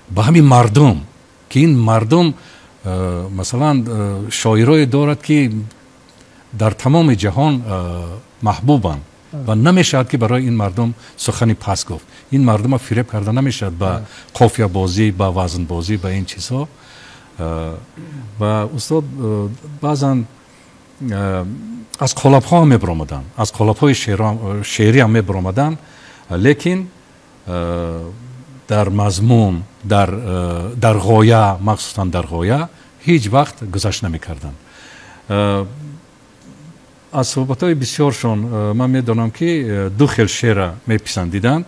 ба ҳамин мардум, ки ин мардум, масалан, шоирое дорад, ки дар тамоми ҷаҳон маҳбубанд ва намешавад, ки барои ин мардум сухани пас гуфт. Ин мардума фиреб карда намешавад ба қофиябозӣ, ба вазнбозӣ, ба ин чизҳо. Ва устод баъзан аз қолабҳо ҳам мебаромаданд, аз қолабҳои шеърӣ ҳам мебаромаданд, лекин дар мазмун, дар ғоя, махсусан дар ғоя ҳеҷ вақт гузашт намекарданд. Аз суҳбатҳои бисёршон ман медонам, ки ду хел шеъра меписандиданд.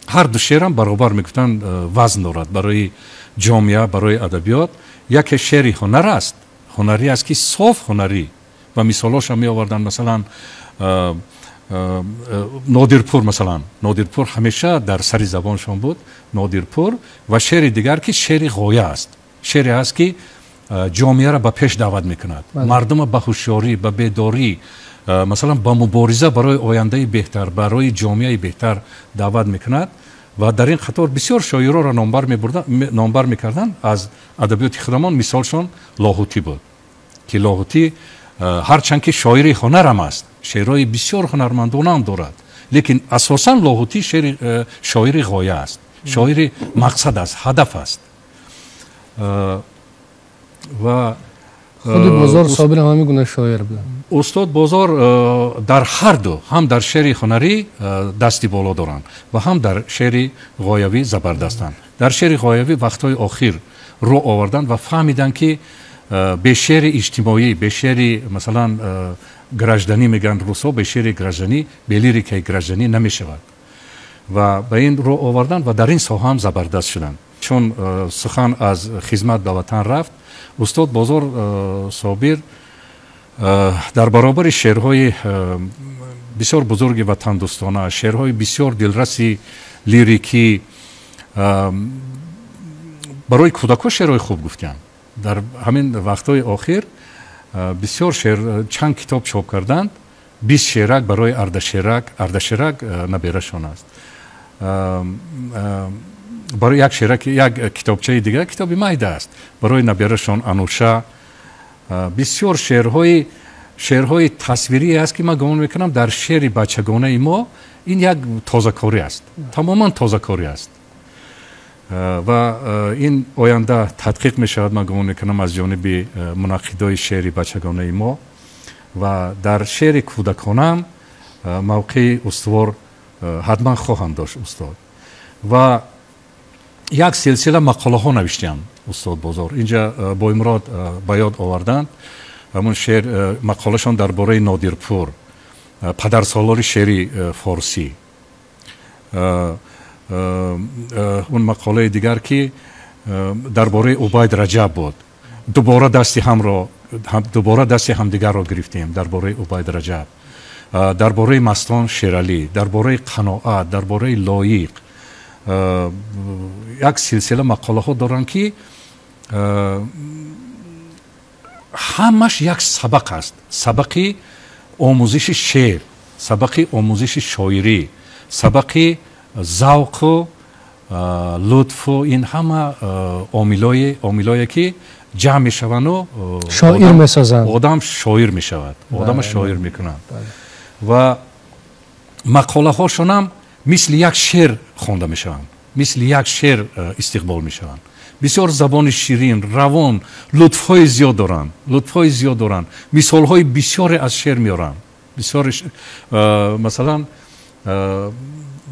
Ҳар ду шеърам баробар, мегуфтанд, вазн дорад барои ҷомеа, барои адабиёт. Яке шеъри ҳунар аст, ҳунарӣ аст, ки соф ҳунарӣ, ва мисолҳошам меоварданд, масалан, Нодирпур. Масалан, Нодирпур ҳамеша дар сари забоншон буд, Нодирпур. Ва шеъри дигар, ки шеъри ғоя аст. Шеъре ҳаст, ки ҷомеаро ба пеш даъват мекунад, мардумро ба ҳушёрӣ, ба бедорӣ, масалан, ба мубориза барои ояндаи беҳтар, барои ҷомеаи беҳтар даъват мекунад. Ва дар ин қатор бисёр шоироро номбар мекарданд аз адабиёти худамон. Мисолшон Лоҳутӣ буд, ки Лоҳутӣ ҳарчанд ки шоири ҳунарам аст, шеърҳои бисёр ҳунармандонаам дорад, лекин асосан Лоҳутӣ шоири ғоя аст, шоири мақсад аст, ҳадаф аст. Ва худи Бозор Собир ҳам ҳамин гуна шоир буд. Устод Бозор дар ҳар ду, ҳам дар шеъри ҳунарӣ дасти боло доранд ва ҳам дар шеъри ғоявӣ забардастанд. Дар шеъри ғоявӣ вақтҳои охир рӯ оварданд ва фаҳмиданд, ки бе шеъри иҷтимоӣ, бе шеъри, масалан, гражданӣ мегӯянд русҳо, бе шеъри гражданӣ, бе лирикаи гражданӣ намешавад. Ва ба ин рӯ оварданд ва дар ин соҳа ҳам забардаст шуданд. Чун сухан аз хизмат ба ватан рафт, устод Бозор Собир дар баробари шеърҳои бисёр бузурги ватандӯстона, шеърҳои бисёр дилраси лирикӣ, барои кӯдакҳо шеърҳои хуб гуфтанд. Дар ҳамин вақтҳои охир бисёр шеър, чанд китоб чоп карданд. 20 шеърак барои Ардашерак, Ардашерак наберашон аст. Барои як шеърак, як китобчаи дигар, китоби майда аст, барои наберашон Ануша. Бисёр шеърҳои тасвирие аст, ки ман гумон мекунам, дар шеъри бачагонаи мо ин як тозакорӣ аст, тамоман тозакорӣ аст. Ва ин оянда тадқиқ мешавад, ман гумон мекунам, аз ҷониби мунаққидои шеъри бачагонаи мо. Ва дар шеъри кӯдаконаам мавқеи устувор ҳатман хоҳанд дошт устод. Ва як силсила мақолаҳо навиштиям устод Бозор. Инҷа Боймурод ба ёд оварданд ҳамон шеър, мақолашон дар бораи Нодирпур, падарсолори шеъри форсӣ. Он мақолаи дигар, ки дар бораи Убайд Раҷаб буд, дубора дасти ҳамро, дубора дасти ҳамдигарро гирифтем, дар бораи Убайд Раҷаб, дар бораи Мастон Шералӣ, дар бораи қаноат, дар бораи лоиқ. Як силсила мақолаҳо доранд, ки ҳамаш як сабақ аст, сабақи омӯзиши шеър, сабақи омӯзиши шоирӣ, сабақи завқу лутфу, ин ҳама омилое, ки ҷамъ мешаванду шоир месозанд, одам шоир мешавад, одама шоир мекунанд. Ва мақолаҳошонам мисли як шеър хонда мешаванд, мисли як шеър истиқбол мешаванд. Бисёр забони ширин, равон, лутфҳои зиёд доранд, лутфҳои зиёд доранд, мисолҳои бисёре аз шеър меоранд. Бисёр, масалан,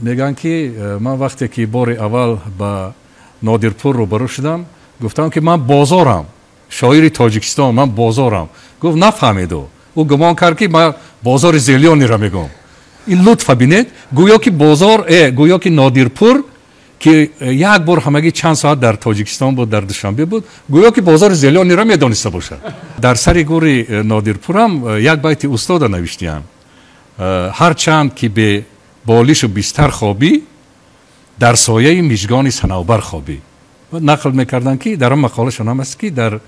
мегӯянд, ки ман вақте ки бори аввал ба Нодирпур рӯбарӯ шудам, гуфтам, ки ман Бозорам, шоири Тоҷикистон, ман Бозорам. Гуфт, нафаҳмиду ӯ гумон кард, ки ман Бозори Зелёниро мегӯм. Ин лутфа бинед, гӯё ки Бозор, гӯё ки Нодирпур, ки як бор ҳамагӣ чанд соат дар Тоҷикистон буд, дар Душанбе буд, гӯё ки Бозори Зелёниро медониста бошад. Дар сари гӯри Нодирпурам як байти устода навиштиям: ҳарчанд ки бе болишу бистар хобӣ, дар сояи мижгони санавбар хобӣ. Нақл мекарданд, ки дар он мақолашон ҳам аст, ки дар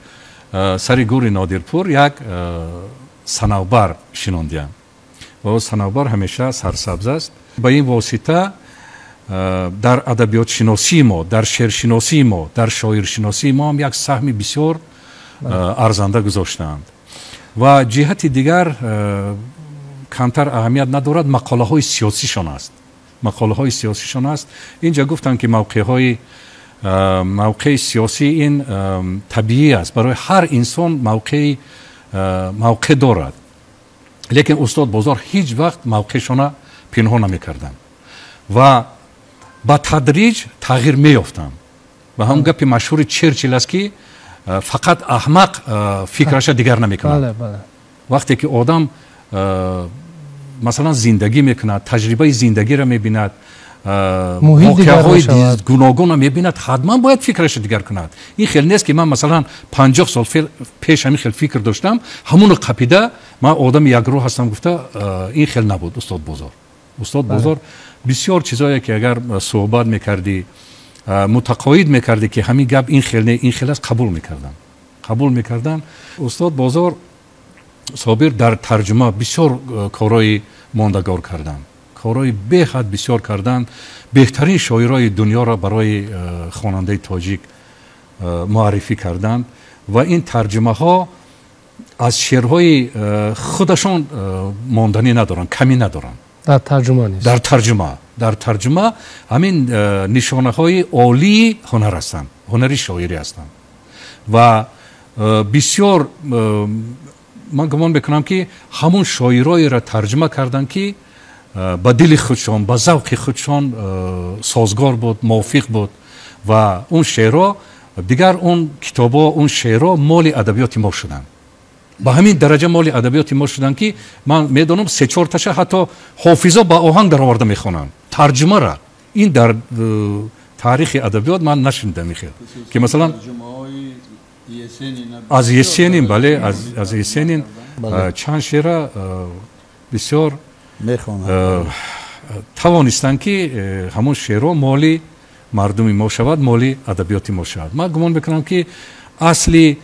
сари гӯри Нодирпур як санавбар шинондиям ва ӯ санавбар ҳамеша сарсабз аст. Ба ин восита дар адабиётшиносии мо, дар шеършиносии мо, дар шоиршиносии мо ҳам як саҳми бисёр арзанда гузоштаанд. Ва ҷиҳати дигар камтар аҳамият надорад, мақолаҳои сиёсишон аст, мақолаҳои сиёсишон аст. Инҷа гуфтанд, ки мавқеи сиёсӣ ин табиӣ аст, барои ҳар инсон мавқеъ дорад, лекин устод Бозор ҳеҷ вақт мавқеъшона пинҳон намекарданд ва ба тадриҷ тағйир меёфтанд. Ва ҳам гапи машҳури Черчил аст, ки фақат аҳмақ фикраша дигар намекунад. Вақте ки одам, масалан, зиндагӣ мекунад, таҷрибаи зиндагиро мебинад, воқеаҳои гуногунро мебинад, ҳатман бояд фикрашро дигар кунад. Ин хел нест, ки ман, масалан, 50 сол пеш ҳамин хел фикр доштам, ҳамонро қапида ман одами якрӯ ҳастам гуфта, ин хел набуд устод Бозор. Устод Бозор бисёр чизое, ки агар суҳбат мекардӣ, мутақоид мекардӣ ки ҳамин гап ин хел не, ин хел аст, қабул мекардам, қабул мекардам. Устод Бозор Собир дар тарҷума бисёр корҳои мондагор карданд, корҳои беҳад бисёр карданд, беҳтарин шоирои дунёро барои хонандаи тоҷик муаррифӣ карданд ва ин тарҷумаҳо аз шеърҳои худашон монданӣ надоранд, камӣ надоранд. Дар тарҷума нест. Дар тарҷума, дар тарҷума ҳамин нишонаҳои олии ҳунар ҳастанд, ҳунари шоирӣ ҳастанд ва бисёр ман гумон мекунам ки ҳамон шоироеро тарҷума карданд ки ба дили худшон, ба завқи худшон созгор буд, мувофиқ буд ва он шеърҳо дигар он китобҳо, он шеърҳо моли адабиёти мо шуданд. Ба ҳамин дараҷа моли адабиёти мо шуданд ки ман медонам се-чорташа ҳатто ҳофизо ба оҳанг дароварда мехонанд тарҷумара. Ин дар таърихи адабиёт ман нашунидам хел ки масалан аз Есенин, бале, аз Есенин чанд шеъра бисёр тавонистанд ки ҳамон шеърҳо моли мардуми мо шавад, моли адабиёти мо шавад. Ман гумон мекунам ки асли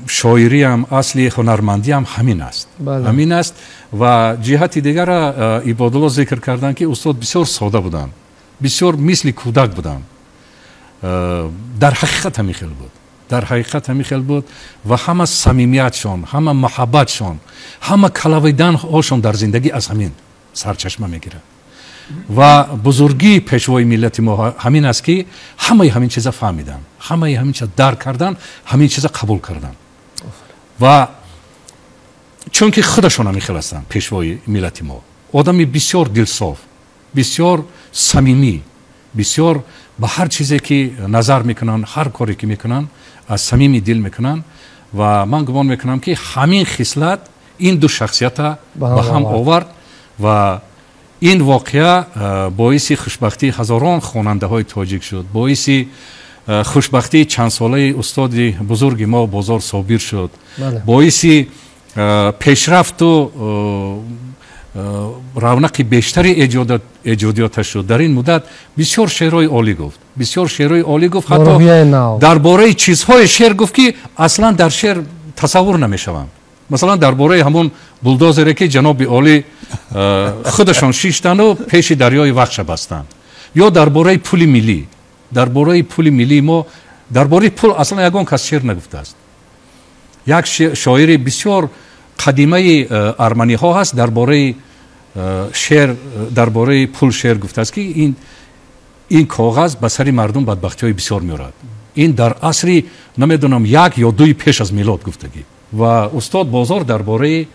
шоириам, асли ҳунармандиам ҳамин аст, ҳамин аст. Ва ҷиҳати дигара Ибодулло зикр карданд ки устод бисёр сода буданд, бисёр мисли кӯдак буданд. Дар ҳақиқат ҳамин хел буд, дар ҳақиқат ҳамин хел буд ва ҳама самимиятшон, ҳама муҳаббатшон, ҳама калавиданҳошон дар зиндагӣ аз ҳамин сарчашма мегирад. Ва бузургии пешвои миллати мо ҳамин аст ки ҳамаи ҳамин чиза фаҳмиданд, ҳамаи ҳамин чиза дарк карданд, ҳамин чиза қабул карданд. Ва чунки худашон ҳамин хел ҳастанд, пешвои миллати мо одами бисёр дилсоф, бисёр самимӣ, бисёр ба ҳар чизе ки назар мекунанд, ҳар коре ки мекунанд аз самими дил мекунанд. Ва ман гумон мекунам ки ҳамин хислат ин ду шахсията ба ҳам овард ва ин воқеа боиси хушбахтии ҳазорон хонандаҳои тоҷик шуд, боиси хушбахтии чандсолаи устоди бузурги мо Бозор Собир шуд, боиси пешрафту равнақи бештари эҷодиёташ шуд. Дар ин муддат бисёр шеърҳои олӣ гуфт, бисёр шеърҳои олӣ гуфт, ҳатто дар бораи чизҳое шеър гуфт ки аслан дар шеър тасаввур намешаванд. Масалан дар бораи ҳамон булдозере ки ҷаноби олӣ худашон шиштанду пеши дарёи Вахша бастанд, ё дар бораи пули миллӣ, дар бораи пули миллии мо, дар бораи пул аслан ягон кас шеър нагуфтааст. Як шоири бисёр қадимаи арманиҳо ҳаст, дар бораи шеър, дар бораи пул шеър гуфтааст ки ин коғаз ба сари мардум бадбахтиҳои бисёр меорад. Ин дар асри намедонам як ё дуи пеш аз милод гуфтагӣ. Ва устод Бозор дар бораи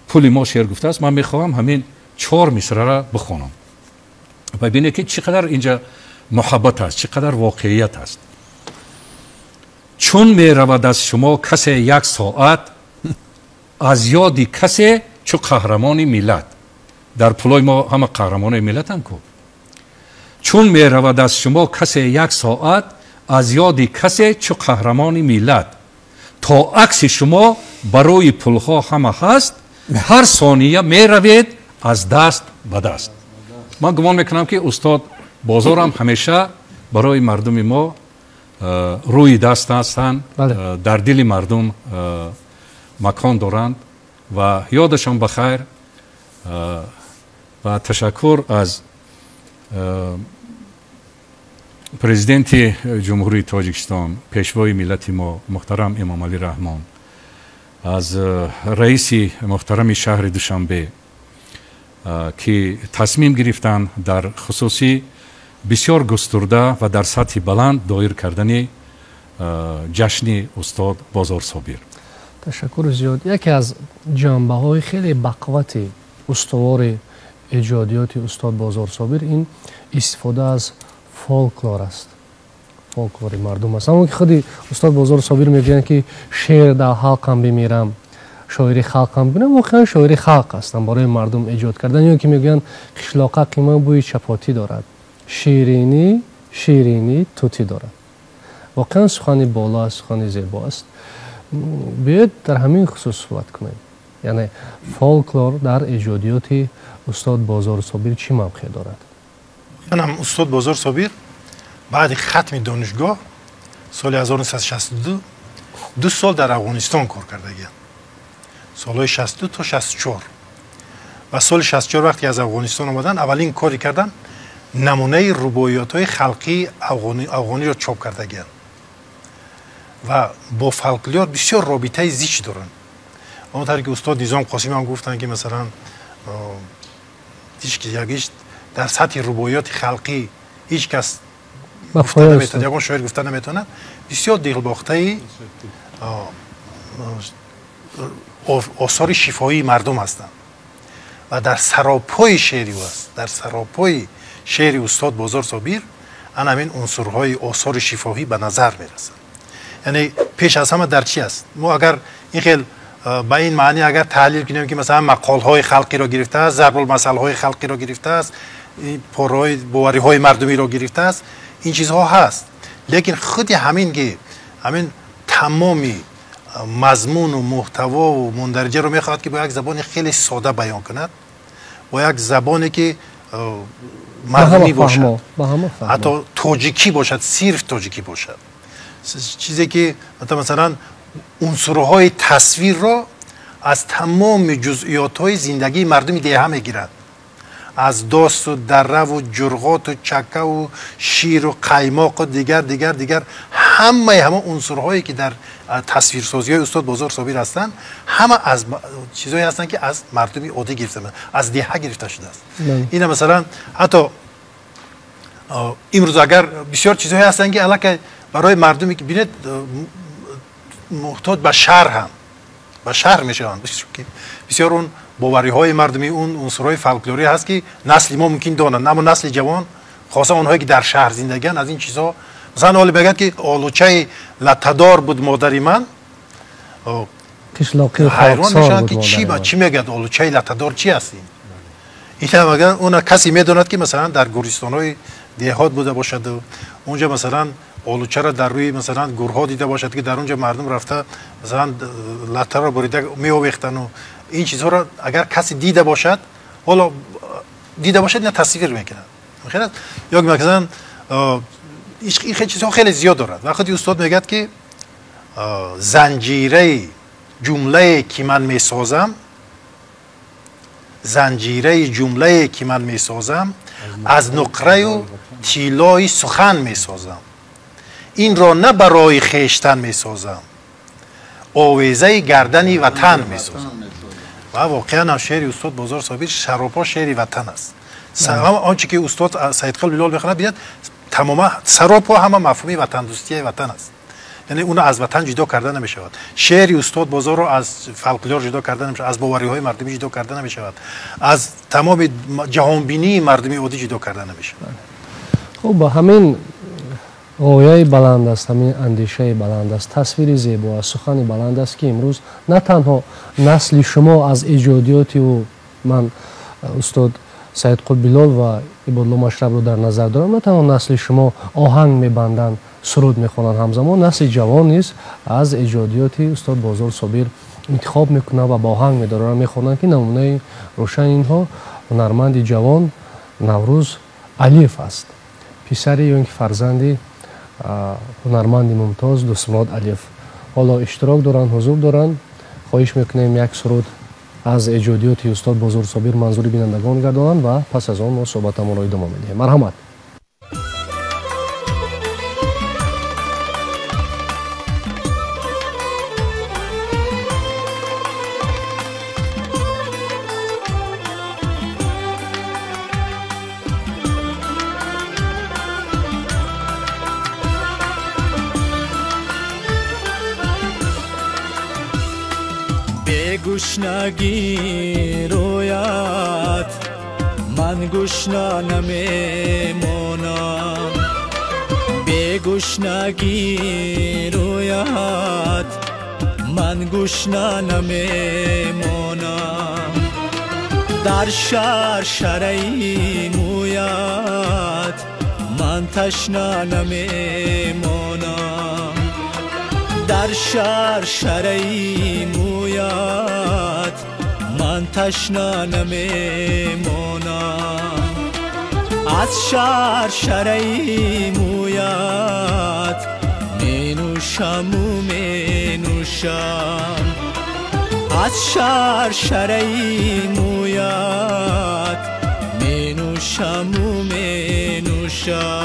пули мо шеър гуфтааст. Ман мехоҳам ҳамин чор мисрара бихонам ва бинед ки чӣ қадар инҷа муҳаббат аст, чӣ қадар воқеият аст. Чун меравад аз шумо касе як соат, аз ёди касе чу қаҳрамони миллат. Дар пулои мо ҳама қаҳрамонои миллатанд ку. Чун меравад аз шумо касе як соат, аз ёди касе чу қаҳрамони миллат. То акси шумо барои пулҳо ҳама ҳаст, ҳар сония меравед аз даст ба даст. Ман гумон мекунам ки устод Бозорам ҳамеша барои мардуми мо рӯи даст ҳастанд, дар дили мардум макон доранд ва ёдашон ба хайр. Ва ташаккур аз президенти Ҷумҳурии Тоҷикистон, пешвои миллати мо муҳтарам Эмомалӣ Раҳмон, аз раиси муҳтарами шаҳри Душанбе ки тасмим гирифтанд дар хусусӣ бисёр густурда ва дар сатҳи баланд доир кардани ҷашни устод Бозор Собир. Ташаккури зиёд. Яке аз ҷанбаҳои хеле бақуввати устувори эҷодиёти устод Бозор Собир ин истифода аз фолклор аст, фолклори мардум аст. Ҳамон ки худи устод Бозор Собир мегӯянд ки шеър дар халқам бимирам, шоири халқам бимирам, воқеан шоири халқ ҳастам барои мардум эҷод кардан. Ё ки мегӯянд қишлоқа қима бӯи чапотӣ дорад, ширинӣ ширинӣ тутӣ дорад. Воқеан сухани боло аст, сухани зебо аст. Биёед дар ҳамин хусус суҳбат кунем. Яъне фолклор дар эҷодиёти устод Бозор Собир чӣ мавқеъ дорад? Манам устод Бозор Собир Баъди хатми донишгоҳ соли 1962 2 сол дар Афғонистон кор кардагианд. Солҳои 62 то 64. Ва соли 64 вақте аз Афғонистон омаданд, аввалин кори карданд намунаи рубоиётҳои халқии афғониро чоп кардагианд ва бо фолклор бисёр робитаи зич доранд. Он тавре ки устод Низом Қосим ҳам гуфтанд, ки масалан ҳеҷ дар сатҳи рубоиёти халқӣ ҳеҷ кас гуфта наметавонад, ягон шоир гуфта наметавонад, бисёр дилбохтаи осори шифоии мардум ҳастанд ва дар саропои шеъри ӯ аст, дар саропои шеъри устод Бозор Собир ан ҳамин унсурҳои осори шифоҳӣ ба назар мерасанд. Яъне пеш аз ҳама дар чи аст? Мо агар ин хел ба ин маъни агар таҳлил кунем, ки масалан мақолҳои халқиро гирифтааст, зарбулмасалҳои халқиро гирифтааст, порҳои бовариҳои мардумиро гирифтааст, ин чизҳо ҳаст. Лекин худи ҳамин ки ҳамин тамоми мазмуну муҳтавову мундариҷаро мехоҳад, ки бо як забони хеле сода баён кунад, бо як забоне ки мардумӣ бошад, ҳатто тоҷикӣ бошад, сирф тоҷикӣ бошад, чизе ки масалан унсурҳои тасвирро аз тамоми ҷузъиётҳои зиндагии мардуми деҳа мегирад, аз досту дараву ҷурғоту чакаву ширу қаймоқу дигар дигар дигар, ҳамаи ҳама унсурҳое ки дар тасвирсозиҳои устод Бозор Собир ҳастанд, ҳама аз чизҳое ҳастанд, ки аз мардуми оддӣ гирифта, аз деҳа гирифта шудааст. Ина масалан ҳатто имрӯз агар бисёр чизҳое ҳастанд, ки аллакай барои мардуме ки бинед муҳтоҷ ба шаҳр ҳам ба шаҳр мешаванд, бисёр он бовариҳои мардумӣ, он унсурҳои фолклорӣ ҳаст, ки насли мо мумкин донанд, аммо насли ҷавон, хоса онҳое ки дар шаҳр зиндагианд, аз ин чизҳо масалан ҳоле мегӯяд, ки олучаи латтадор буд модари ман, ҳайрон мешаванд, ки чӣ мегӯяд, олучаи латтадор чи аст ин? Ин мегӯяд, она касе медонад, ки масалан дар гӯристонҳои деҳот буда бошаду онҷа масалан олучаро дар рӯи масалан гурҳо дида бошад, ки дар онҷа мардум рафта масалан латтаро бурида меовехтану ин чизҳоро агар касе дида бошад, ҳоло дида бошад, ина тасвир мекунад. Ё масалан ин чизҳо хеле зиёд дорад. Вақте устод мегӯяд, ки занҷираи ҷумлае ки ман месозам, занҷираи ҷумлае ки ман месозам, аз нуқраю тиллои сухан месозам, инро на барои хештан месозам, овезаи гардани ватан месозам. Ва воқеан ҳам шеъри устод Бозор Собир шаропо шеъри ватан аст. Он чи ки устод Саидқул Билол мехонад, бинед, тамома саропо ҳама мафҳуми ватандӯстии ватан аст. Яъне уно аз ватан ҷудо карда намешавад. Шеъри устод Бозорро аз фолклор ҷудо карда намешавад, аз бовариҳои мардумӣ ҷудо карда намешавад, аз тамоми ҷаҳонбинии мардуми оддӣ ҷудо карда намешавад. Хуб, ба ҳамин ғояи баланд аст, ҳамин андешаи баланд аст, тасвири зебо аст, сухани баланд аст, ки имрӯз на танҳо насли шумо аз эҷодиёти ӯ, ман устод Саидқул Билол ва Ибодулло Машрабро дар назар дорам, на танҳо насли шумо оҳанг мебанданд, суруд мехонанд, ҳамзамон насли ҷавон низ аз эҷодиёти устод Бозор Собир интихоб мекунанд ва ба оҳанг медоранд, мехонанд, ки намунаи рӯшани инҳо ҳунарманди ҷавон Наврӯз Алиев аст, писари ё ин ки фарзанди ҳунарманди мумтоз Дӯстмурод Алиев. Ҳоло иштирок доранд, ҳузур доранд. Хоҳиш мекунем як суруд аз эҷодиёти устод Бозор Собир манзури бинандагон гардонанд ва пас аз он мо суҳбатамонро идома медиҳем. Марҳамат. گشنگی رویت من گشنه نمیمانم، بی گشنگی رویت من گشنه نمیمانم، در شهر شرعی مویت من تشنه نمیمانم، در شهر شرعی مویت من تشنه نمیمانم. Аз шаршараи мӯят менӯшаму менӯшам, аз шаршараи мӯят менӯшаму менӯшам.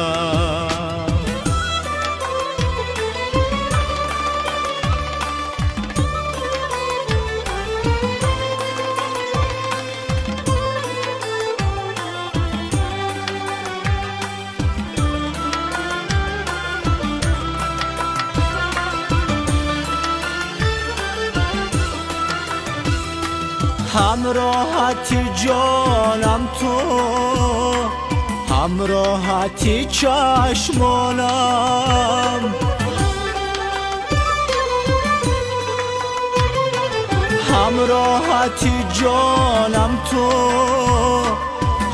Ҳамроҳати ҷонам ту, ҳамроҳати чашмонам, ҳамроҳати ҷонам ту,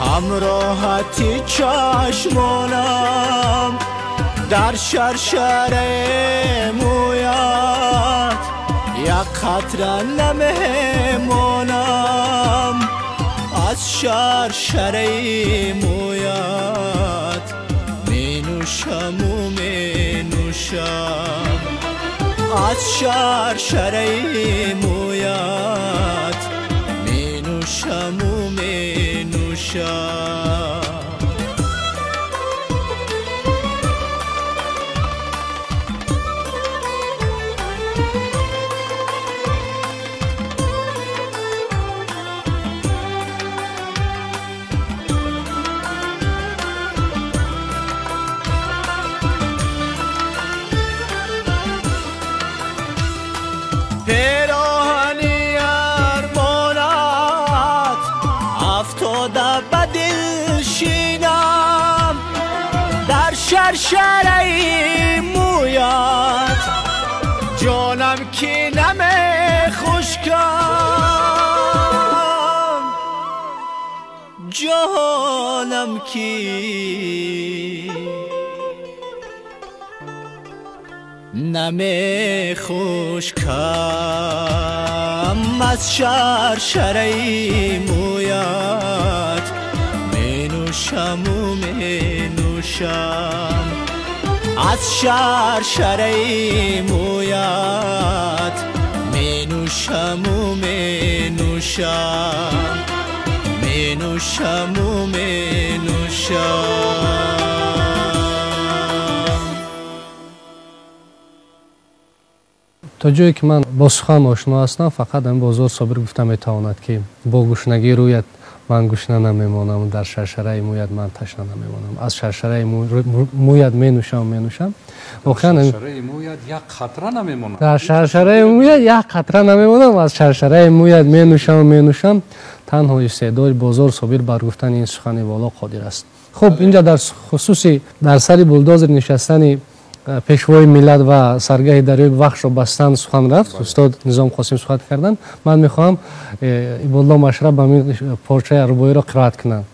ҳамроҳати чашмонам. Дар шаршараи мӯят як қатра намемонам, аз шаршараи мӯят менӯшаму менӯшам, аз шаршараи мӯят менӯшаму менӯшам. Пироҳани армонат афтода ба дил шинам, дар шаршараи мӯят ҷонам ки намехушкам, ҷонам ки намехушкам. Аз шаршараи мӯят менӯшаму менӯшам, аз шаршараи мӯят менӯшаму менӯшам, менӯшаму менӯшам. То ҷое ки ман бо сухан ошно ҳастам, фақат ҳамин Бозор Собир гуфта метавонад, ки бо гушнагӣ рӯят ман гушна намемонам, дар шаршараи мӯят ман ташна намемонам, аз шаршараи мӯят менӯшам менӯшам. Воқеан як қатра намемонам, дар шаршараи мӯят як қатра намемонам, аз шаршараи мӯят менӯшам менӯшам. Танҳо истеъдоди Бозор Собир бар гуфтани ин сухани воло қодир аст. Хуб, инҷа дар хусуси дар сари булдозер нишастани пешвои миллат ва саргаҳи дарёи Вахшро бастан сухан рафт, устод Низом Қосим суҳбат карданд. Ман мехоҳам Ибодулло Машраб ба ҳамин порчаи рубоиро қироат кунам.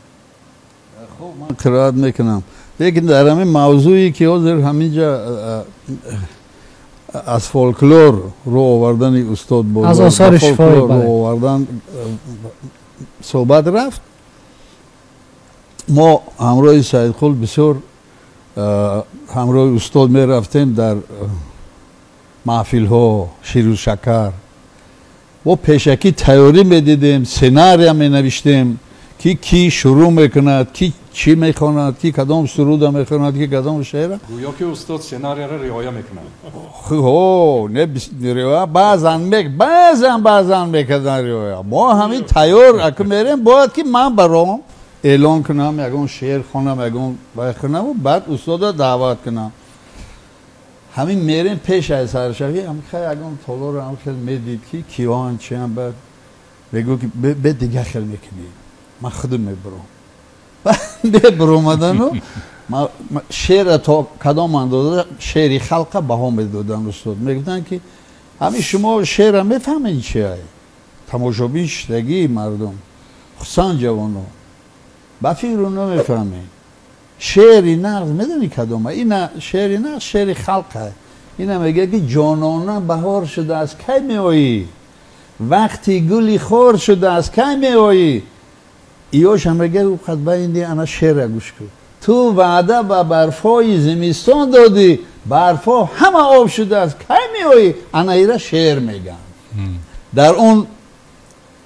Хуб, ман қироат мекунам, лекин дар ҳамин мавзӯе ки ҳозир ҳаминҷа аз фолклор рӯ овардани устод аз осори шифоӣ рӯ овардан суҳбат рафт, мо ҳамроҳи Саидқул бисёр ҳамроҳи устод мерафтем дар маҳфилҳо, ширу шакар. Мо пешакӣ тайёрӣ медидем, сценария менавиштем, ки кӣ шурӯъ мекунад, ки чӣ мехонад, ки кадом суруда мехонад, ки кадом шеъра. Гӯё ки устод сценарияро риоя мекунад. Ҳо, не риоя, баъзан баъзан мекардан риоя. Мо ҳамин тайёр аку мерем, бояд ки ман баром эълон кунам, ягон шеър хонам, ягон вай хонаму баъд устода даъват кунам. Ҳамин мерем пеш аз саршавӣ, ҳам хай ягон толорро ҳам хел медид ки киён чиам, баъд мегӯ ки бе дига хел мекунӣ, ман худам мебурам. Бебуромадану шеъра то кадом андоза шеъри халқа баҳо медоданд устод. Мегуфтанд ки ҳамин шумо шеъра мефаҳмед чия? Тамошобин шидагии мардум, хусусан ҷавонон ба фикру намефаҳмед. Шеъри нағз медонӣ кадома? Ина шеъри нағз шеъри халқа. Ина мегӯяд ки ҷонона баҳор шудааст, кай меоӣ? Вақти гули хор шудааст, кай меоӣ? Иёша мега қад байни ана шеъра гӯш кун. Ту ваъда ба барфҳои зимистон додӣ, барфҳо ҳама об шудааст, кай меоӣ? Ана ира шеър мегӯянд. Дар он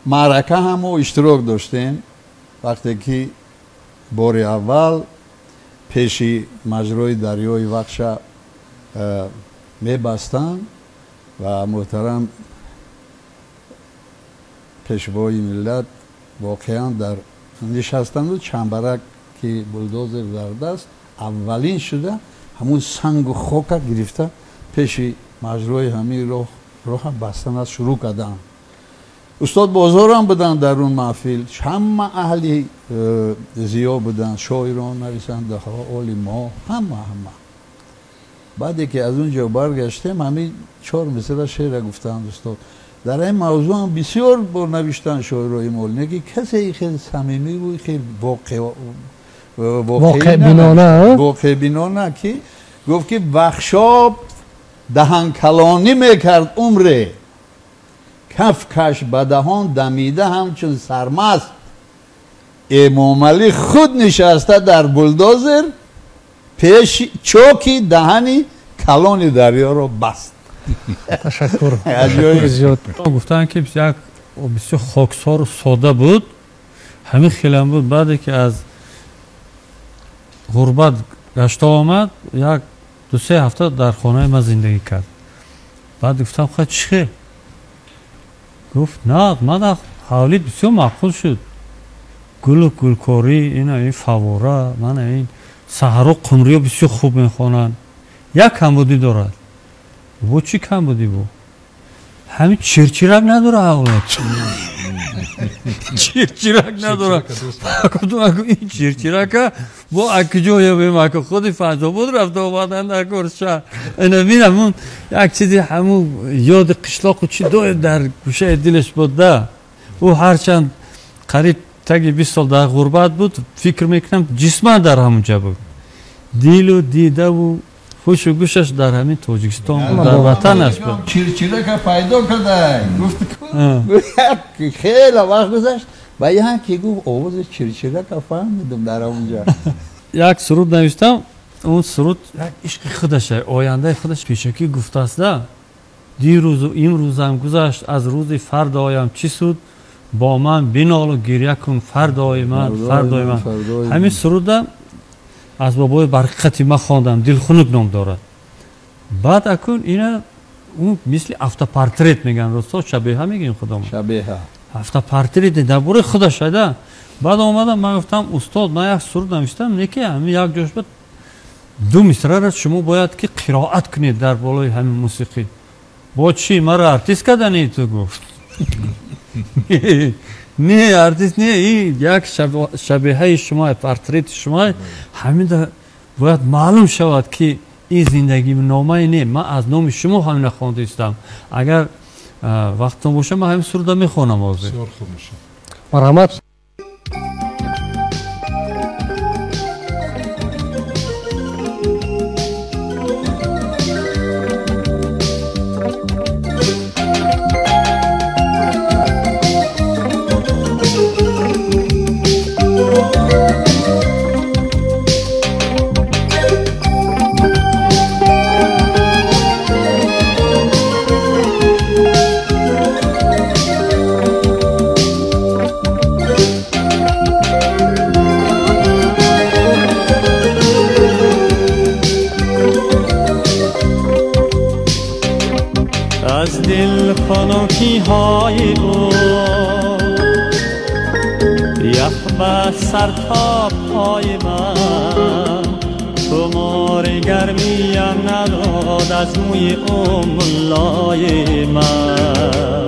маърака ҳам мо иштирок доштем, вақте ки бори аввал пеши маҷрои дарёи Вахша мебастанд ва муҳтарам пешвои миллат воқеан дар нишастанду чамбарак ки булдозер дар даст аввалин шуда ҳамун сангу хока гирифта пеши маҷрои ҳамин роҳа бастан аз шурӯъ карданд. Устод Бозорам буданд дар он маҳфил, ҳама аҳли зиё буданд, шоирон, нависандаҳо, олимҳо, ҳама. Баъде ки аз он ҷо баргаштем, ҳамин 4 мисра шеъра гуфтанд устод. Дар ин мавзӯъ ҳам бисёр бор навиштанд шоирои мо, не ки касе хеле самимӣ буд, хеле воқеъбинона, ки гуфт ки Вахшоб даҳанкалонӣ мекард умре, кафкаш ба даҳон дамида ҳамчун сармаст, Эмомалӣ худ нишаста дар булдозер пеши чоки даҳани калони дарёро баст. Ташаккур. Зиёд. Гуфтанд ки як бисёр хоксору сода буд, ҳамин хелам буд. Баъде ки аз ғурбат гашта омад, як 2-3 ҳафта дар хонаи ман зиндагӣ кард. Баъд гуфтам хай чӣ хел? Гуфт на, ман ҳавлит бисёр маъқул шуд. Гулу гулкорӣ, ина ин фавора, мана ин саҳро қумриё бисёр хуб мехонанд. Як камбудӣ дорад. Бо чӣ камбудӣ бу? Ҳамин чирчирак надора ҳавлат. Чирчирак надора. Ин чирчирака бо акуҷо ёбем, аку худи Файзобод рафта омадан дар кор шаҳр. Ина бинам як чизи ҳамун ёди қишлоқу чӣ доим дар гӯшаи дилаш буд да. Ӯ ҳарчанд қариб таги 20 сол дар ғурбат буд, фикр мекунам ҷисман дар ҳамунҷа буд. Дилу дидаву хушу гӯшаш дар ҳамин Тоҷикистон буд, дар ватанаш буд. Чирчирака пайдо кардай. Гуфт хеле вақт гузашт, ба яке гуфт овози чирчирака фаҳмидам дар ҳамунҷа. Як суруд навиштам, он суруд як ишқи худаша, ояндаи худаш пешакӣ гуфтааст да. Дирӯзу имрӯзам гузашт, аз рӯзи фардоям чӣ суд, бо ман бинолу гиря кун фардои ман, фардои ман. Ҳамин суруда аз бобои барқати ман хондам, Дилхунук ном дорад. Баъд акун ина ӯ мисли автопортрет мегӯянд, росто шабеҳа мегӯем худамон. Шабеҳа. Автопортрет дар бораи худаш ада. Баъд омадам ман гуфтам устод, ман як суруд навиштам, не ки ҳамин як ҷош буд 2 мисраро шумо бояд ки қироат кунед дар болои ҳамин мусиқӣ. Бо чӣ маро артист кардани ту гуфт. Не, артист не, ин як шабеҳаи шумо, портрети шумо, ҳамин бояд маълум шавад ки ин зиндагиномае не, ман аз номи шумо ҳамина хонда истам. Агар вақтон боша, ман ҳамин суруда мехонам ҳозир. Бисёр хуб мешавад. Марҳамат. از دل خنکی های او یخ به سر تا پای من، تمار گرمیم نداد از موی او ملای من.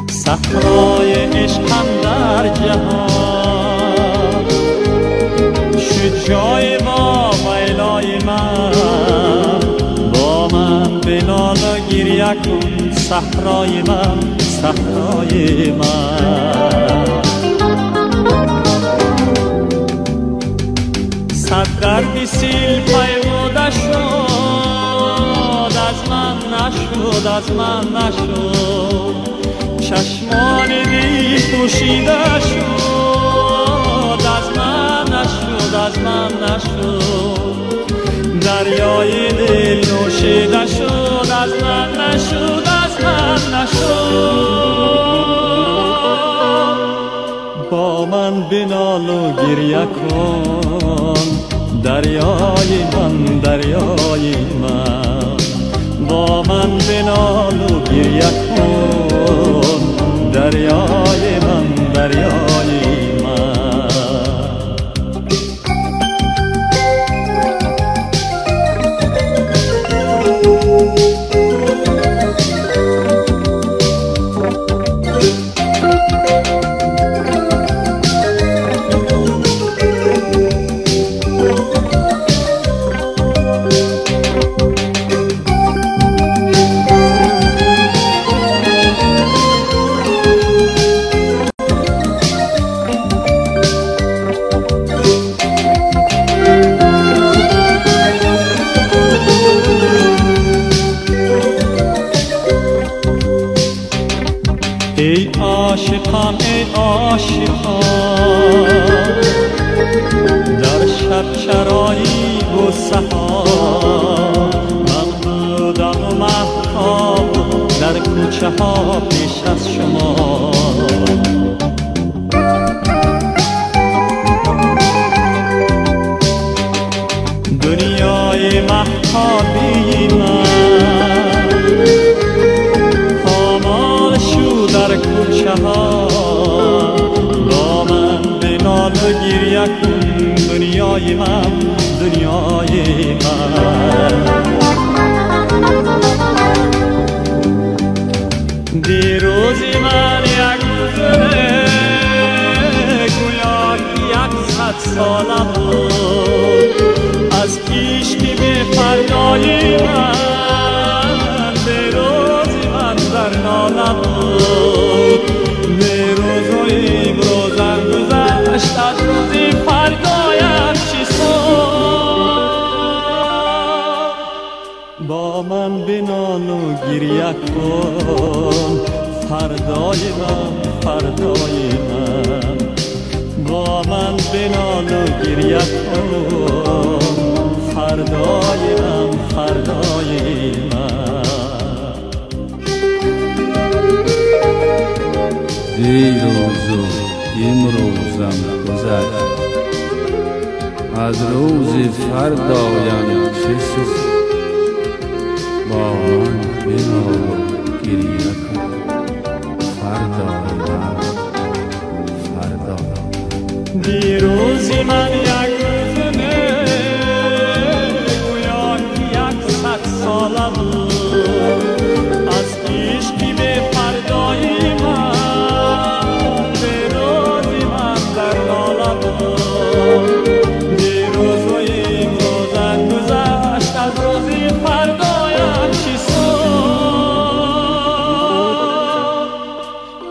صحرای عشقم در جهان شد جای با ویلای من، با من بنال و گریه کن صحرای من، صحرای من. صد درد سیل پیموده شد از من نشد نشد از من نشد چشمان دی پوشیده شد از من نشد از من نشد دریای دل نوشیده شد از من نشد از من نشد با من بنال و گریه کن دریای من دریای من با من بنال و گریه کن دریای من دریای من ای عاشقان ای عاشقان در شب چرایی بوسه ها من بودم و مهتاب در کوچه ها پیش از شما دنیای مهتابی من در کوچه ها با من بنال و گریه کن دنیای من دنیای من دیروزی من یک روزه گویا که 100 ساله بود از عشق به فردای من به روزی من در ناله بود به روز و امروزم گذشت از روزی فردایم چی سود با من بنال و گریه کن فردای من فردای من با من بنال و گریه کن فردای من فردای من دیروز و امروزم گذشت از روز فردایم چه سود با من بنال و گریه کن فردای من فردای دیروزی من یک روز نه گویا که 100 ساله بود از عشقی به فردای من به روزی من در ناله بود دیروز و امروزم گذشت از روزی فردایم چی سود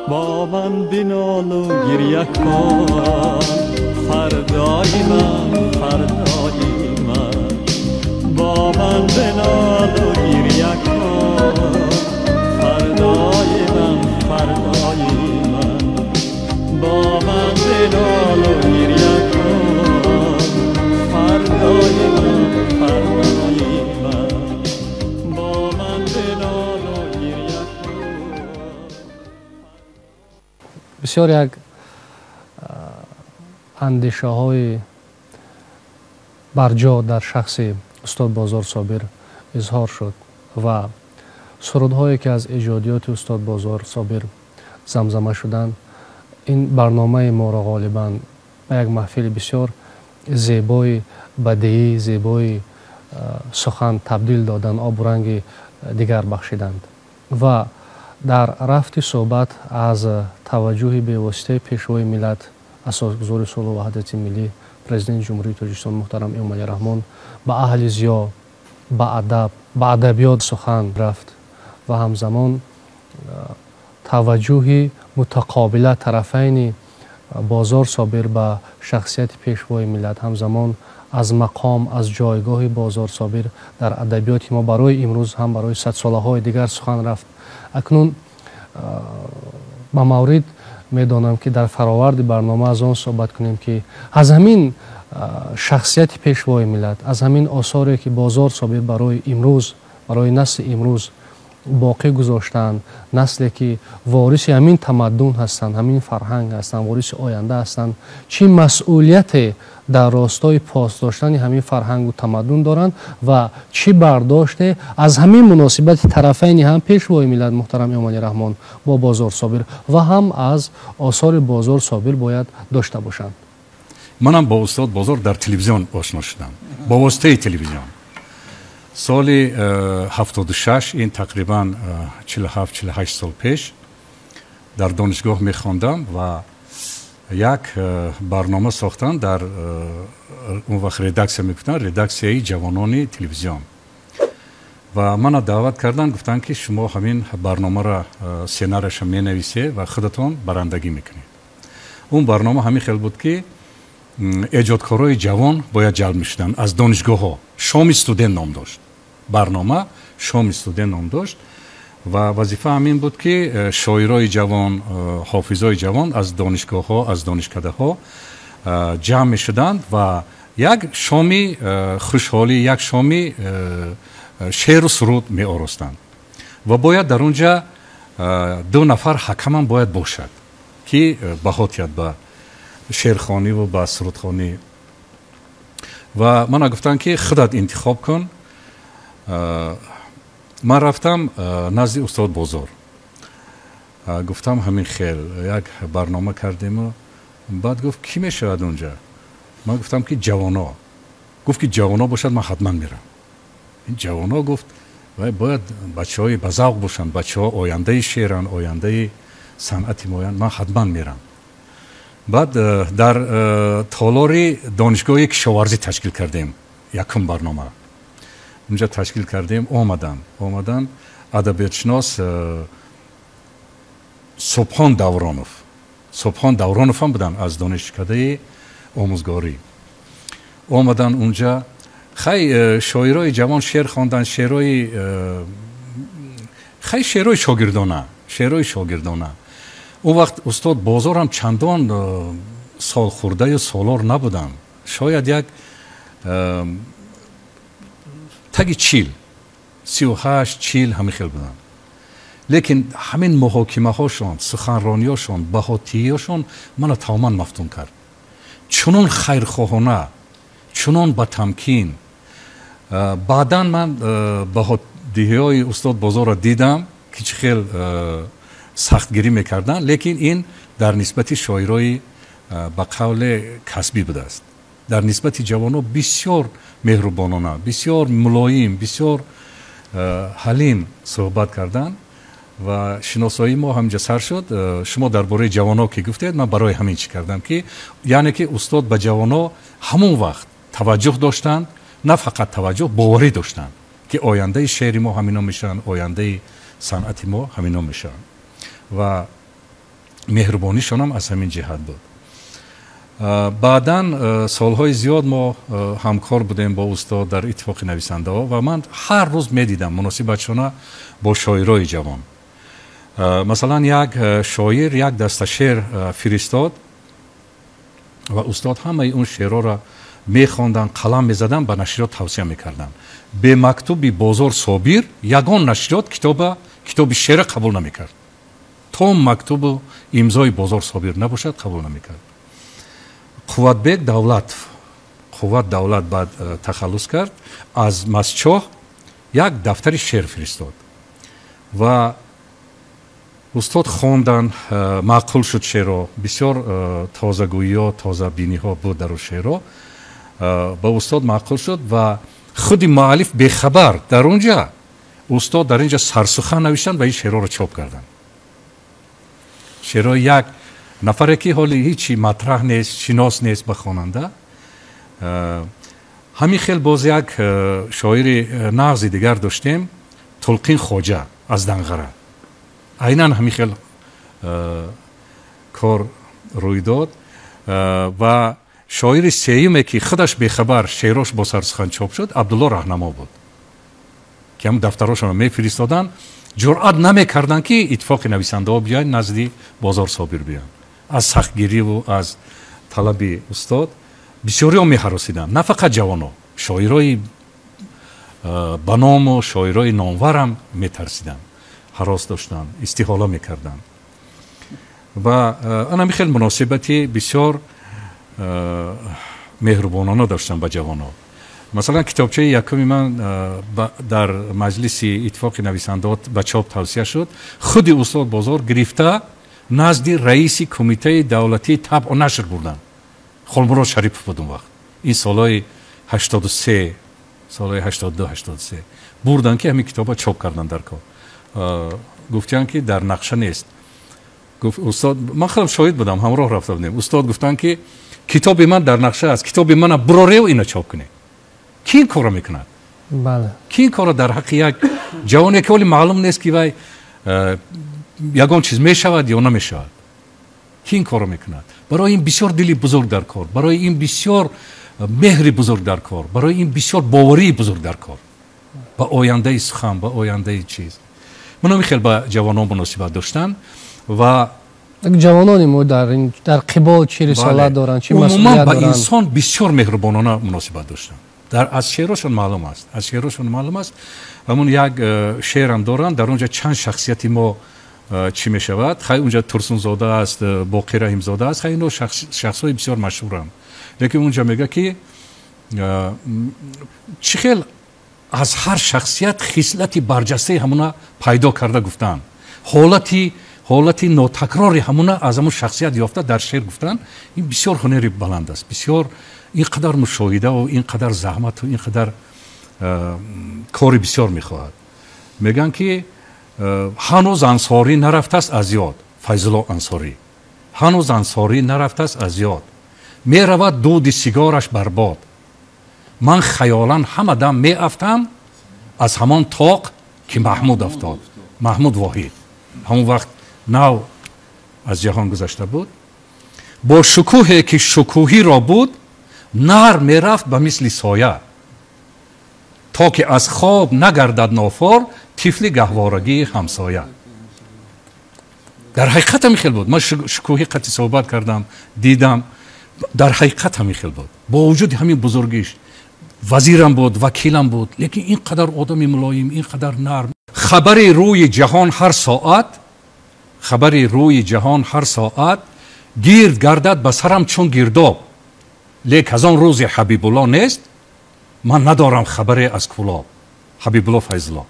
با من بنال و گریه کن فردای من فردای من با من بنال و گریه کن فردای من فردای من با من بنال و گریه کن فردای من فردای من با من بنال و گریه کن. بسیار یک андешаҳои барҷо дар шахси устод Бозор Собир изҳор шуд ва сурудҳое ки аз эҷодиёти устод Бозор Собир замзама шуданд, ин барномаи моро ғолибан ба як маҳфили бисёр зебои бадеӣ, зебои сухан табдил доданд, обу ранги дигар бахшиданд ва дар рафти суҳбат аз таваҷҷӯҳи бевоситаи пешвои миллат, асосгузори сулҳу ваҳдати миллӣ, президенти Ҷумҳурии Тоҷикистон муҳтарам Эмомалӣ Раҳмон ба аҳли зиё, ба адаб, ба адабиёт сухан рафт ва ҳамзамон таваҷҷӯҳи мутақобила тарафайни Бозор Собир ба шахсияти Пешвои миллат, ҳамзамон аз мақом, аз ҷойгоҳи Бозор Собир дар адабиёти мо барои имрӯз ҳам барои садсолаҳои дигар сухан рафт. Акнун ба маврид медонам ки дар фароварди барнома аз он суҳбат кунем ки аз ҳамин шахсияти Пешвои миллат, аз ҳамин осоре ки Бозор Собир барои имрӯз, барои насли имрӯз боқӣ гузоштаанд, насле ки вориси ҳамин тамаддун ҳастанд, ҳамин фарҳанг ҳастанд, вориси оянда ҳастанд, чӣ масъулияте дар ростои пос доштани ҳамин фарҳангу тамаддун доранд ва чӣ бардоште аз ҳамин муносибати тарафайни ҳам Пешвои миллат муҳтарам Эмомалӣ Раҳмон бо Бозор Собир ва ҳам аз осори Бозор Собир бояд дошта бошанд. Манам бо устод Бозор дар телевизион ошно шудам, бо воситаи телевизион. Соли 76, ин тақрибан 47-48 сол пеш, дар донишгоҳ мехондам ва як барнома сохтанд дар он вақт редаксия мегуфтанд, редаксияи ҷавонони телевизион. Ва мана даъват карданд, гуфтанд ки шумо ҳамин барномаро сценарияша менависед ва худатон барандагӣ мекунед. Он барнома ҳамин хел буд ки эҷодкорои ҷавон бояд ҷалб мешуданд аз донишгоҳҳо. Шоми студент ном дошт. Барнома Шоми студент ном дошт ва вазифа ҳамин буд ки шоирои ҷавон, ҳофизои ҷавон аз донишгоҳҳо, аз донишкадаҳо ҷамъ мешуданд ва як шоми хушҳолӣ, як шоми шеъру суруд меоростанд. Ва бояд дар он ҷа ду нафар ҳакамам бояд бошад ки баҳо диҳад ба шеърхонӣ ва ба сурудхонӣ. Ва мана гуфтанд ки худат интихоб кун. Ман рафтам назди устод Бозор, гуфтам ҳамин хел як барнома кардему. Баъд гуфт кӣ мешавад унҷа? Ман гуфтам ки ҷавоно. Гуфт ки ҷавоно бошад, ман ҳатман мерам. Ин ҷавоно, гуфт, бояд бачаҳои базавқ бошанд, бачаҳо ояндаи шеъранд, ояндаи санъати моянд, ман ҳатман мерам. Баъд дар толори донишгоҳи кишоварзӣ ташкил кардем якум барнома. Унҷа ташкил кардем, омаданд адабиётшинос Субҳон Давронов. Субҳон Давронов ҳам буданд аз донишкадаи омӯзгорӣ. Омаданд унҷа, хай шоирои ҷавон шеър хонданд, шеърои хай шеърои шогирдона, шеърои шогирдона. Он вақт устод Бозор ҳам чандон солхӯрдаю солор набуданд. Шояд як таги 40, 38, 40 ҳамин хел буданд. Лекин ҳамин муҳокимаҳошон, суханрониҳошон, баҳотиҳошон мана тамоман мафтун кард. Чунон хайрхоҳона, чунон ба тамкин. Баъдан ман баҳодиҳиҳои устод Бозорро дидам ки чӣ хел сахтгирӣ мекарданд, лекин ин дар нисбати шоирои ба қавле касбӣ будааст. Дар нисбати ҷавонҳо бисёр меҳрубонона, бисёр мулоим, бисёр ҳалим суҳбат карданд ва шиносоии мо ҳаминҷа сар шуд. Шумо дар бораи ҷавонҳо ки гуфтед, ман барои ҳамин чӣ кардам ки яъне ки устод ба ҷавонҳо ҳамон вақт таваҷҷӯҳ доштанд, на фақат таваҷҷӯҳ, боварӣ доштанд ки ояндаи шеъри мо ҳамино мешаванд, ояндаи санъати мо ҳамино мешаванд. Ва меҳрубонишонам аз ҳамин ҷиҳат буд. Баъдан солҳои зиёд мо ҳамкор будем бо устод дар иттифоқи нависандаҳо ва ман ҳар рӯз медидам муносибатшона бо шоирои ҷавон. Масалан, як шоир як даста шеър фиристод ва устод ҳамаи он шеърҳоро мехонданд, қалам мезаданд, ба нашриёт тавсия мекарданд. Бе мактуби Бозор Собир ягон нашриёт китоби шеъра қабул намекард. То мактубу имзои Бозор Собир набошад, қабул намекард. Қувватбек Давлатов, Қувват Давлат баъд тахаллус кард, аз Масчоҳ як дафтари шеър фиристод ва устод хонданд, маъқул шуд шеърро, бисёр тозагӯиҳо, тозабиниҳо буд дар шеърро, ба устод маъқул шуд ва худи муаллиф бехабар дар он ҷа устод дар ин ҷа сарсухан навиштанд ва ин шеърҳоро чоп карданд. Шеърҳои як нафаре ки ҳоли ҳичи матраҳ нест, шинос нест ба хонанда. Ҳамин хел боз як шоири нағзи дигар доштем, Тулқин Хоҷа аз Данғара. Айнан ҳамин хел кор рӯй дод. Ва шоири сеюме ки худаш бехабар шеърош бо сарсухан чоп шуд, Абдулло Раҳнамо буд, ки ҳам дафтарошонро мефиристоданд, ҷуръат намекарданд ки иттифоқи нависандаҳо биёянд назди Бозор Собир биёянд. Аз сахтгириву аз талаби устод бисёриҳо меҳаросиданд, на фақат ҷавонҳо, шоирои ба ному шоирои номварам метарсиданд, ҳарос доштанд, истиҳола мекарданд. Ва анами хел муносибати бисёр меҳрубонона доштам ба ҷавонҳо. Масалан, китобчаи якуми ман дар маҷлиси иттифоқи нависандаҳо ба чоп тавсия шуд. Худи устод Бозор гирифта назди раиси кумитаи давлатии табъу нашр бурданд. Холмурод Шарипов буд он вақт. Ин солҳои 83, солҳои 82, 83 бурданд, ки ҳамин китоба чоп карданд дар кор. Гуфтиянд, ки дар нақша нест. Гуфт устод, ман худам шоҳид будам, ҳамроҳ рафта будем. Устод гуфтанд, ки китоби ман дар нақша аст, китоби мана бурореу ина чоп кунед. Ки ин корро мекунад? Ки ин корро дар ҳаққи як ҷавоне, ки ҳоли маълум нест, ки вай ягон чиз мешавад ё намешавад, ки ин корро мекунад? Барои ин бисёр дили бузург дар кор, барои ин бисёр меҳри бузург дар кор, барои ин бисёр боварии бузург дар кор ба ояндаи сухан, ба ояндаи чиз. Ман хел ба ҷавонон муносибат доштан ва ҷавонони мо дар қибол чӣ рисолат доранд, чӣ масъулият умуман ба доранд? Инсон бисёр меҳрубонона муносибат доштанд. Дар аз шеърашон маълум аст, аз шеърашон маълум аст. Ҳамун як шеърам доранд, дар онҷа чанд шахсияти мо чӣ мешавад. Хай, унҷа Турсунзода аст, Боқир Раҳимзода аст, хай, ино шахсҳои бисёр машҳуранд, лекин унҷа мега, ки чӣ хел аз ҳар шахсият хислати барҷастаи ҳамуна пайдо карда гуфтанд, ҳолати нотакрори ҳамуна аз ҳамун шахсият ёфта дар шеър гуфтанд. Ин бисёр ҳунари баланд аст, бисёр ин қадар мушоҳидаву ин қадар заҳмату ин қадар кори бисёр мехоҳад. Мегӯянд, ки ҳанӯз Ансорӣ нарафтааст аз ёд, Файзулло Ансорӣ, ҳанӯз Ансорӣ нарафтааст аз ёд, меравад дуди сигораш барбод, ман хаёлан ҳама дам меафтам аз ҳамон тоқ, ки Маҳмуд афтод. Маҳмуд Воҳид ҳамон вақт нав аз ҷаҳон гузашта буд. Бо шукӯҳе ки шукӯҳиро буд, нар мерафт ба мисли соя, то ки аз хоб нагардад нофор тифли гаҳворагии ҳамсоя. Дар ҳақиқат ҳамин хел буд. Ман шукӯҳӣ қатъи суҳбат кардам, дидам, дар ҳақиқат ҳамин хел буд. Бо вуҷуди ҳамин бузургиш, вазирам буд, вакилам буд, лекин ин қадар одами мулоим, ин қадар нарм. Хабари рӯи ҷаҳон ҳар соат, хабари рӯи ҷаҳон ҳар соат гирд гардад ба сарам чун гирдоб, лек аз он рӯзи Ҳабибулло нест, ман надорам хабаре аз Кӯлоб. Ҳабибулло Файзулло.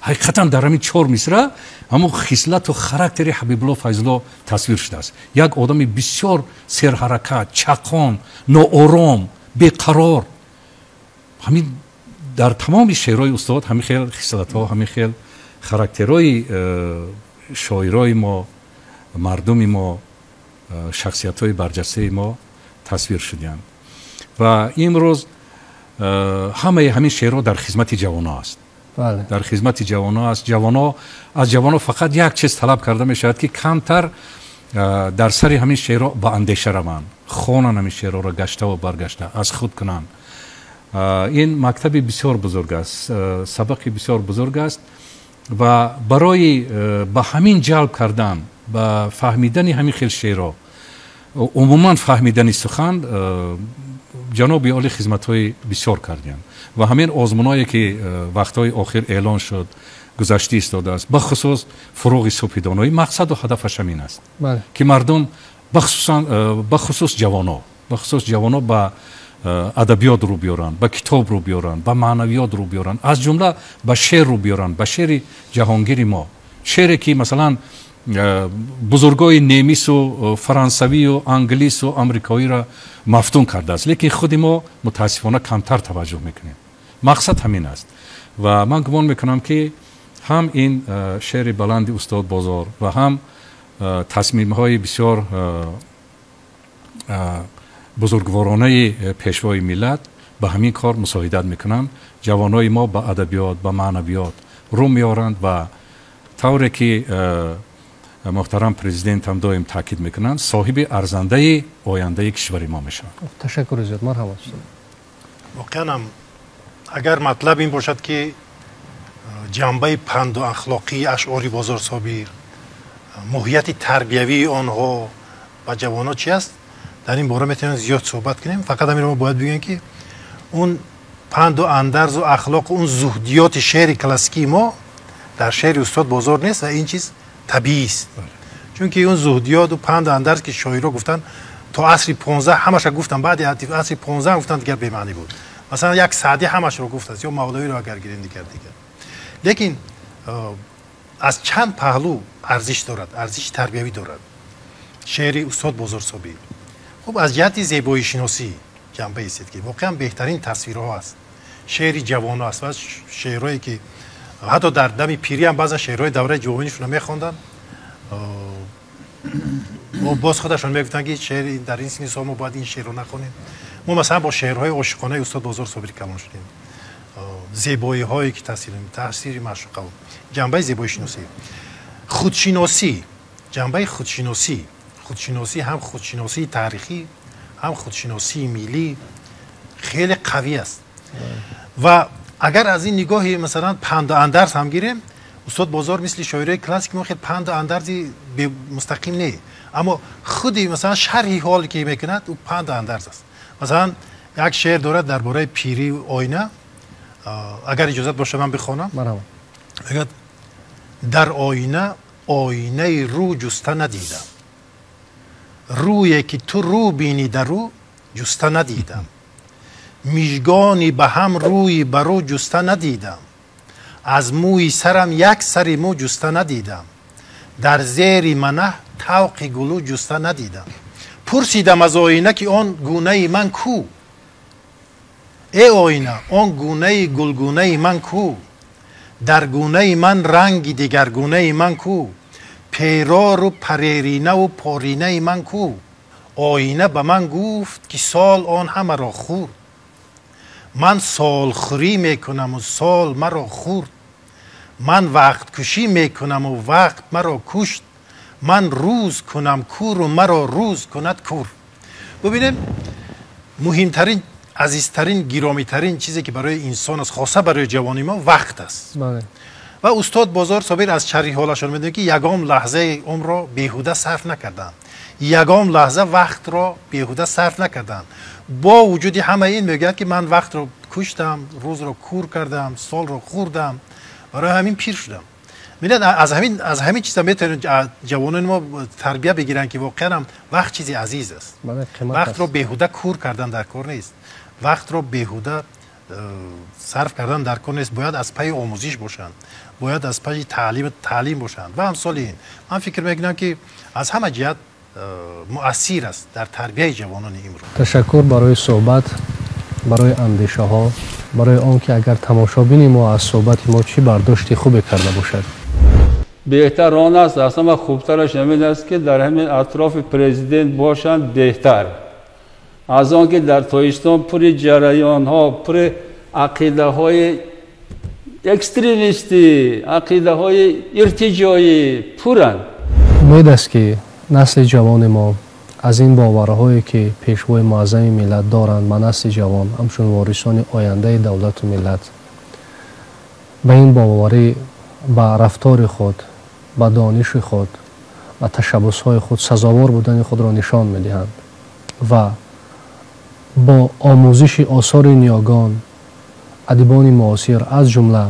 Ҳақиқатан дар ҳамин чор мисра ҳамон хислату характери Ҳабибулло Файзулло тасвир шудааст. Як одами бисёр серҳаракат, чақон, ноором, беқарор. Ҳамин дар тамоми шеърҳои устод ҳамин хел хислатҳо, ҳамин хел характерҳои шоирои мо, мардуми мо, шахсиятҳои барҷастаи мо тасвир шуданд. Ва имрӯз ҳамаи ҳамин шеърҳо дар хизмати ҷавонҳо аст, дар хизмати ҷавонҳо аст. Ҷавонҳо, аз ҷавонҳо фақат як чиз талаб карда мешавад, ки камтар дар сари ҳамин шеърҳо ба андеша раванд, хонанд ҳамин шеърҳоро гаштаву баргашта, аз худ кунанд. Ин мактаби бисёр бузург аст, сабақи бисёр бузург аст. Ва барои ба ҳамин ҷалб кардан, ба фаҳмидани ҳамин хел шеърҳо, умуман фаҳмидани сухан, ҷаноби олӣ хизматҳои бисёр карданд. Ва ҳамин озмунҳое, ки вақтҳои охир эълон шуд, гузашта истодааст, бахусус Фуруғи субҳи доноӣ, мақсаду ҳадафаш ҳамин аст, ки мардум, бахусус ҷавонҳо, бахусус ҷавонҳо ба адабиёт рӯ биёранд, ба китоб рӯ биёранд, ба маънавиёт рӯ биёранд, аз ҷумла ба шеър рӯ биёранд, ба шеъри ҷаҳонгири мо, шеъре ки масалан бузургои немису фаронсавию англису амрикоиро мафтун кардааст, лекин худи мо мутаассифона камтар таваҷҷӯҳ мекунем. Мақсад ҳамин аст. Ва ман гумон мекунам, ки ҳам ин шеъри баланди устод Бозор ва ҳам тасмимҳои бисёр бузургворонаи пешвои миллат ба ҳамин кор мусоидат мекунанд. Ҷавонои мо ба адабиёт, ба маънавиёт рӯ меоранд ва тавре ки муҳтарам президент ҳам доим таъкид мекунанд, соҳиби арзандаи ояндаи кишвари мо мешаванд. Ташаккури зиёд, марҳамат. Воқеан ҳам агар матлаб ин бошад, ки ҷанбаи панду ахлоқии ашъори Бозор Собир, моҳияти тарбиявии онҳо ба ҷавонҳо чи аст, дар ин бора метавонем зиёд суҳбат кунем. Фақат ҳаминро мо бояд бигӯем, ки он панду андарзу ахлоқу он зуҳдиёти шеъри классикии мо дар шеъри устод Бозор нест ва ин чиз табиист, чунки он зуҳдиёту панду андарз, ки шоиро гуфтанд, то асри 15 ҳамаша гуфтанд, баъди асри 15 гуфтанд, дигар бемаънӣ буд. Масалан, як Саъдӣ ҳамашро гуфтааст ё Мавлавиро агар гирем, дигар. Лекин аз чанд паҳлӯ арзиш дорад, арзиши тарбиявӣ дорад шеъри устод Бозор Собир. Хуб, аз ҷиҳати зебоишиносӣ ҷанбаи истед, ки воқеан беҳтарин тасвирҳо аст, шеъри ҷавоно аст ва шеърҳое, ки ҳатто дар дами пирӣ ҳам баъзан шеърҳои давраи ҷавонишонро мехонданд, боз худашон мегуфтанд, ки шеъри дар ин синни сол мо бояд ин шеърро нахонем. Мо масалан бо шеърҳои ошиқонаи устод Бозор Собир калон шудем, зебоиҳое ки таъсири маъшуқа, ҷанбаи зебоишиносӣ, худшиносӣ, ҷанбаи худшиносӣ, худшиносӣ, ҳам худшиносии таърихӣ, ҳам худшиносии миллӣ хеле қавӣ аст. Ва агар аз ин нигоҳи масалан панду андарз ҳам гирем, устод Бозор мисли шоирои классик мо хеле панду андарзи мустақим не, аммо худи масалан шарҳи ҳол ки мекунад, ӯ панду андарз аст. Масалан, як шеър дорад дар бораи пирӣ, оина, агар иҷозат бошад, ман бихонам. Мегӯяд: дар оина оинаи рӯ ҷуста надидам, рӯе ки ту рӯ бинӣ дар рӯ ҷуста надидам, мижгони ба ҳам рӯи ба рӯ ҷуста надидам, аз мӯи сарам як сари мӯ ҷуста надидам, дар зери манаҳ тавқи гулӯ ҷуста надидам. Пурсидам аз оина, ки он гунаи ман кӯ? Э оина, он гунаи гулгунаи ман кӯ? Дар гунаи ман ранги дигаргунаи ман кӯ? Перору пареринаву поринаи ман кӯ? Оина ба ман гуфт, ки сол он ҳамаро хӯрд, ман солхӯрӣ мекунаму сол маро хӯрд, ман вақткушӣ мекунаму вақт маро кушт, ман рӯз кунам куру маро рӯз кунад кур. Бубинем, муҳимтарин, азизтарин, гиромитарин чизе, ки барои инсон аст, хоса барои ҷавони мо, вақт аст. Ва устод Бозор Собир аз шарҳи ҳолашон медонем, ки ягон лаҳзаи умрро беҳуда сарф накарданд, ягон лаҳза вақтро беҳуда сарф накарданд. Бо вуҷуди ҳамаи ин мегӯяд, ки ман вақтро куштам, рӯзро кур кардам, солро хӯрдам, барои ҳамин пир шудам. Бинед, аз ҳамин чиза метавонед ҷавонони мо тарбия бигиранд, ки воқеан ҳам вақт чизи азиз аст. Вақтро беҳуда кур кардан дар кор нест, вақтро беҳуда сарф кардан дар кор нест. Бояд аз пайи омӯзиш бошанд, бояд аз пайи таълим бошанд ва амсоли ин. Ман фикр мекунам, ки аз ҳама ҷиҳат муассир аст дар тарбияи ҷавонони имрӯз. Ташаккур барои суҳбат, барои андешаҳо, барои он ки агар тамошобини мо аз суҳбати мо чӣ бардошти хубе карда бошад. Беҳтар он аст, аз ҳама хубтараш ҳамин аст, ки дар ҳамин атрофи президент бошанд, беҳтар аз он ки дар Тоҷикистон пури ҷараёнҳо, пури ақидаҳои экстремистӣ, ақидаҳои иртиҷоӣ пуранд. Умед аст, ки насли ҷавони мо аз ин боварҳое, ки Пешвои Муаззами миллат доранд ба насли ҷавон, ҳамчун ворисони ояндаи давлату миллат, ба ин боварӣ, ба рафтори худ, ба дониши худ, ба ташаббусҳои худ сазовор будани худро нишон медиҳанд ва бо омӯзиши осори ниёгон, адибони муосир, аз ҷумла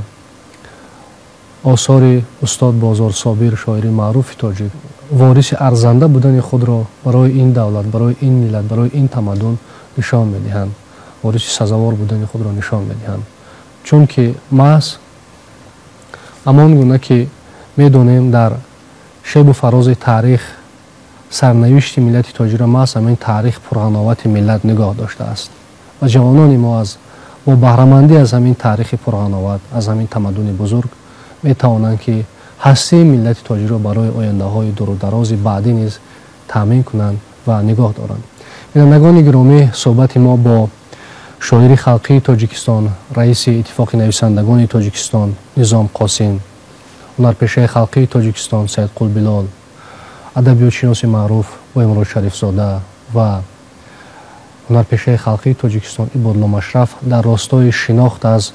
осори устод Бозор Собир, шоири маъруфи тоҷик, вориси арзанда будани худро барои ин давлат, барои ин миллат, барои ин тамаддун нишон медиҳанд, вориси сазовор будани худро нишон медиҳанд. Чунки маҳз ҳамон гуна ки медонем, дар шебу фарози таърих сарнавишти миллати тоҷикро маҳз ҳамин таърих пурғановати миллат нигоҳ доштааст ва ҷавонони мо аз бо баҳрамандӣ аз ҳамин таърихи пурғановат, аз ҳамин тамаддуни бузург метавонанд, ки ҳастии миллати тоҷикро барои ояндаҳои дурударози баъдӣ низ таъмин кунанд ва нигоҳ доранд. Бинандагони гиромӣ, суҳбати мо бо шоири халқии Тоҷикистон, раиси Иттифоқи нависандагони Тоҷикистон Низом Қосим, ҳунарпешаи халқии Тоҷикистон Саидқул Билол Адабиётшиноси маъруф Боимурод Шарифзода ва ҳунарпешаи халқии Тоҷикистон Ибодло Машраф дар ростои шинохт аз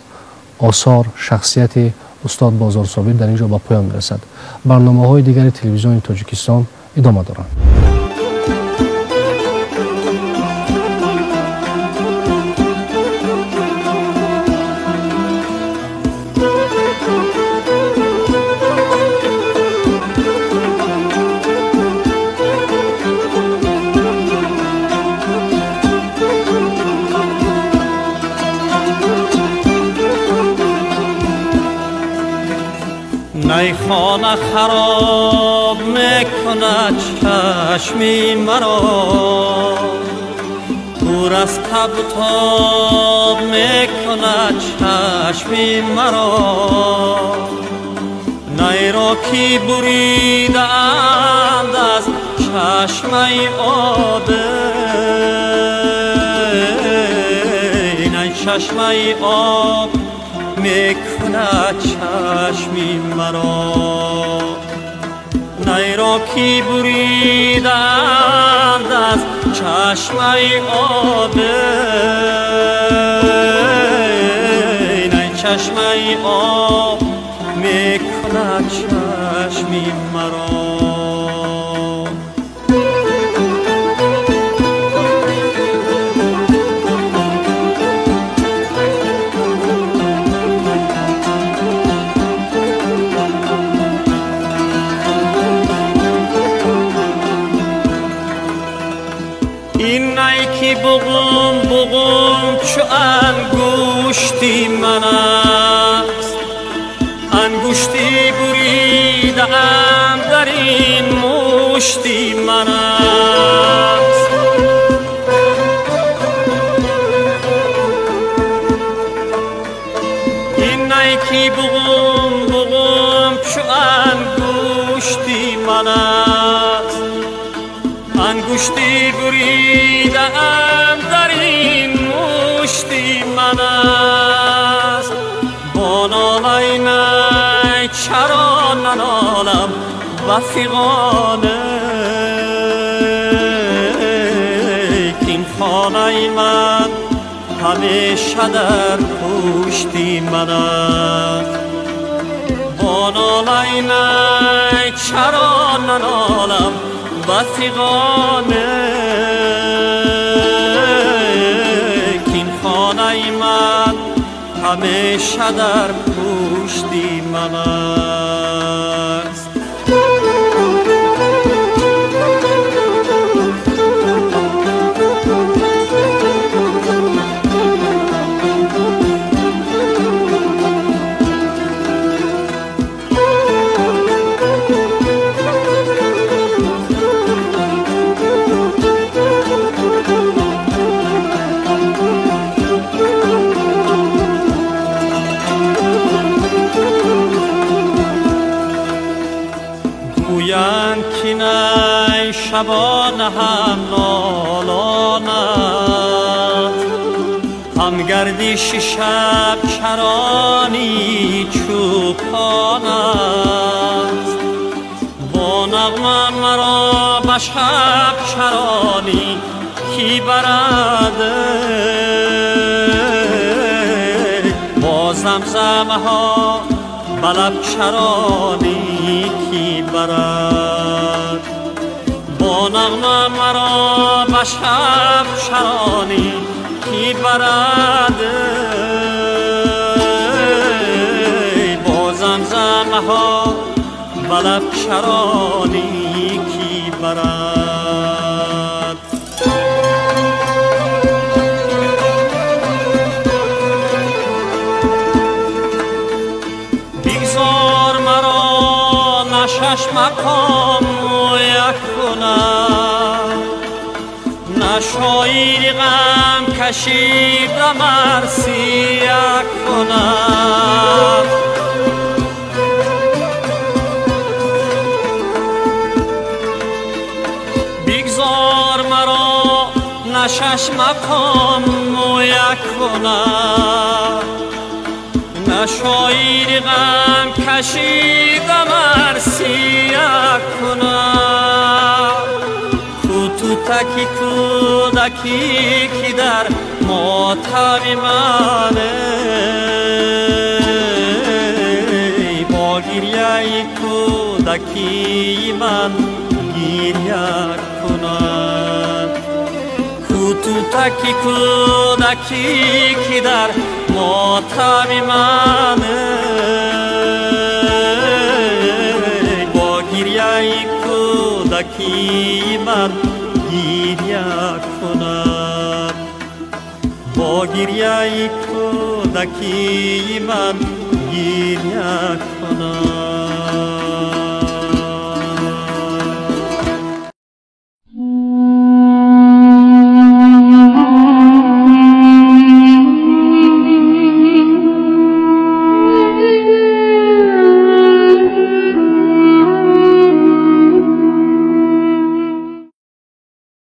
осор, шахсияти устод Бозор Собир дар ин ҷо ба поён мерасад. Барномаҳои дигари телевизиони Тоҷикистон идома доранд. خانه خراب میکند چشمی مرا، دور از تب و تاب میکند چشمی مرا. نی را کی بریدند از چشمه آب، نی چشمه آب میکند چشمی مرا. نی را کی بریدند از چشمه آب، نی چشمه آب میکند چشمی مرا. بغم بغم چو انگشتی من است، انگشتی بریدم در این مشتی من است. این نیکی بغم بغم چو انگشتی من است، انگشتی بریدم در این مشتی من است. با نالای نی چرا ننالم و فغانه، که این خانه من همیشه در پشتی من است. با نالای نی چرا ننالم و فغانه، که این خانه من همیشه در پشتی من است. شبان هم نالان است، هم گردش شب چرانی چوپان است. با نغمه مرا به شب چرانی کی برد، با زمزمه ها به لب چرانی کی برد. با نغمه مرا به شب چرانی کی برد، با زمزمه ها به لب چرانی کی برد. بگذار مرا نشش مقام یک کنم، نه شاعر غم کشیده مرثیه کنم. بگذار مرا نه شش مقام یک کنم، شاعر غم کشیده مرثیه کند. خطوطکی کودکی که در ماتم من، با گریه کودکی من گریه کند. خطوطکی کودکی که در ماتم من، با گریه کودکی من گریه کند. با گریه کودکی من گریه کند.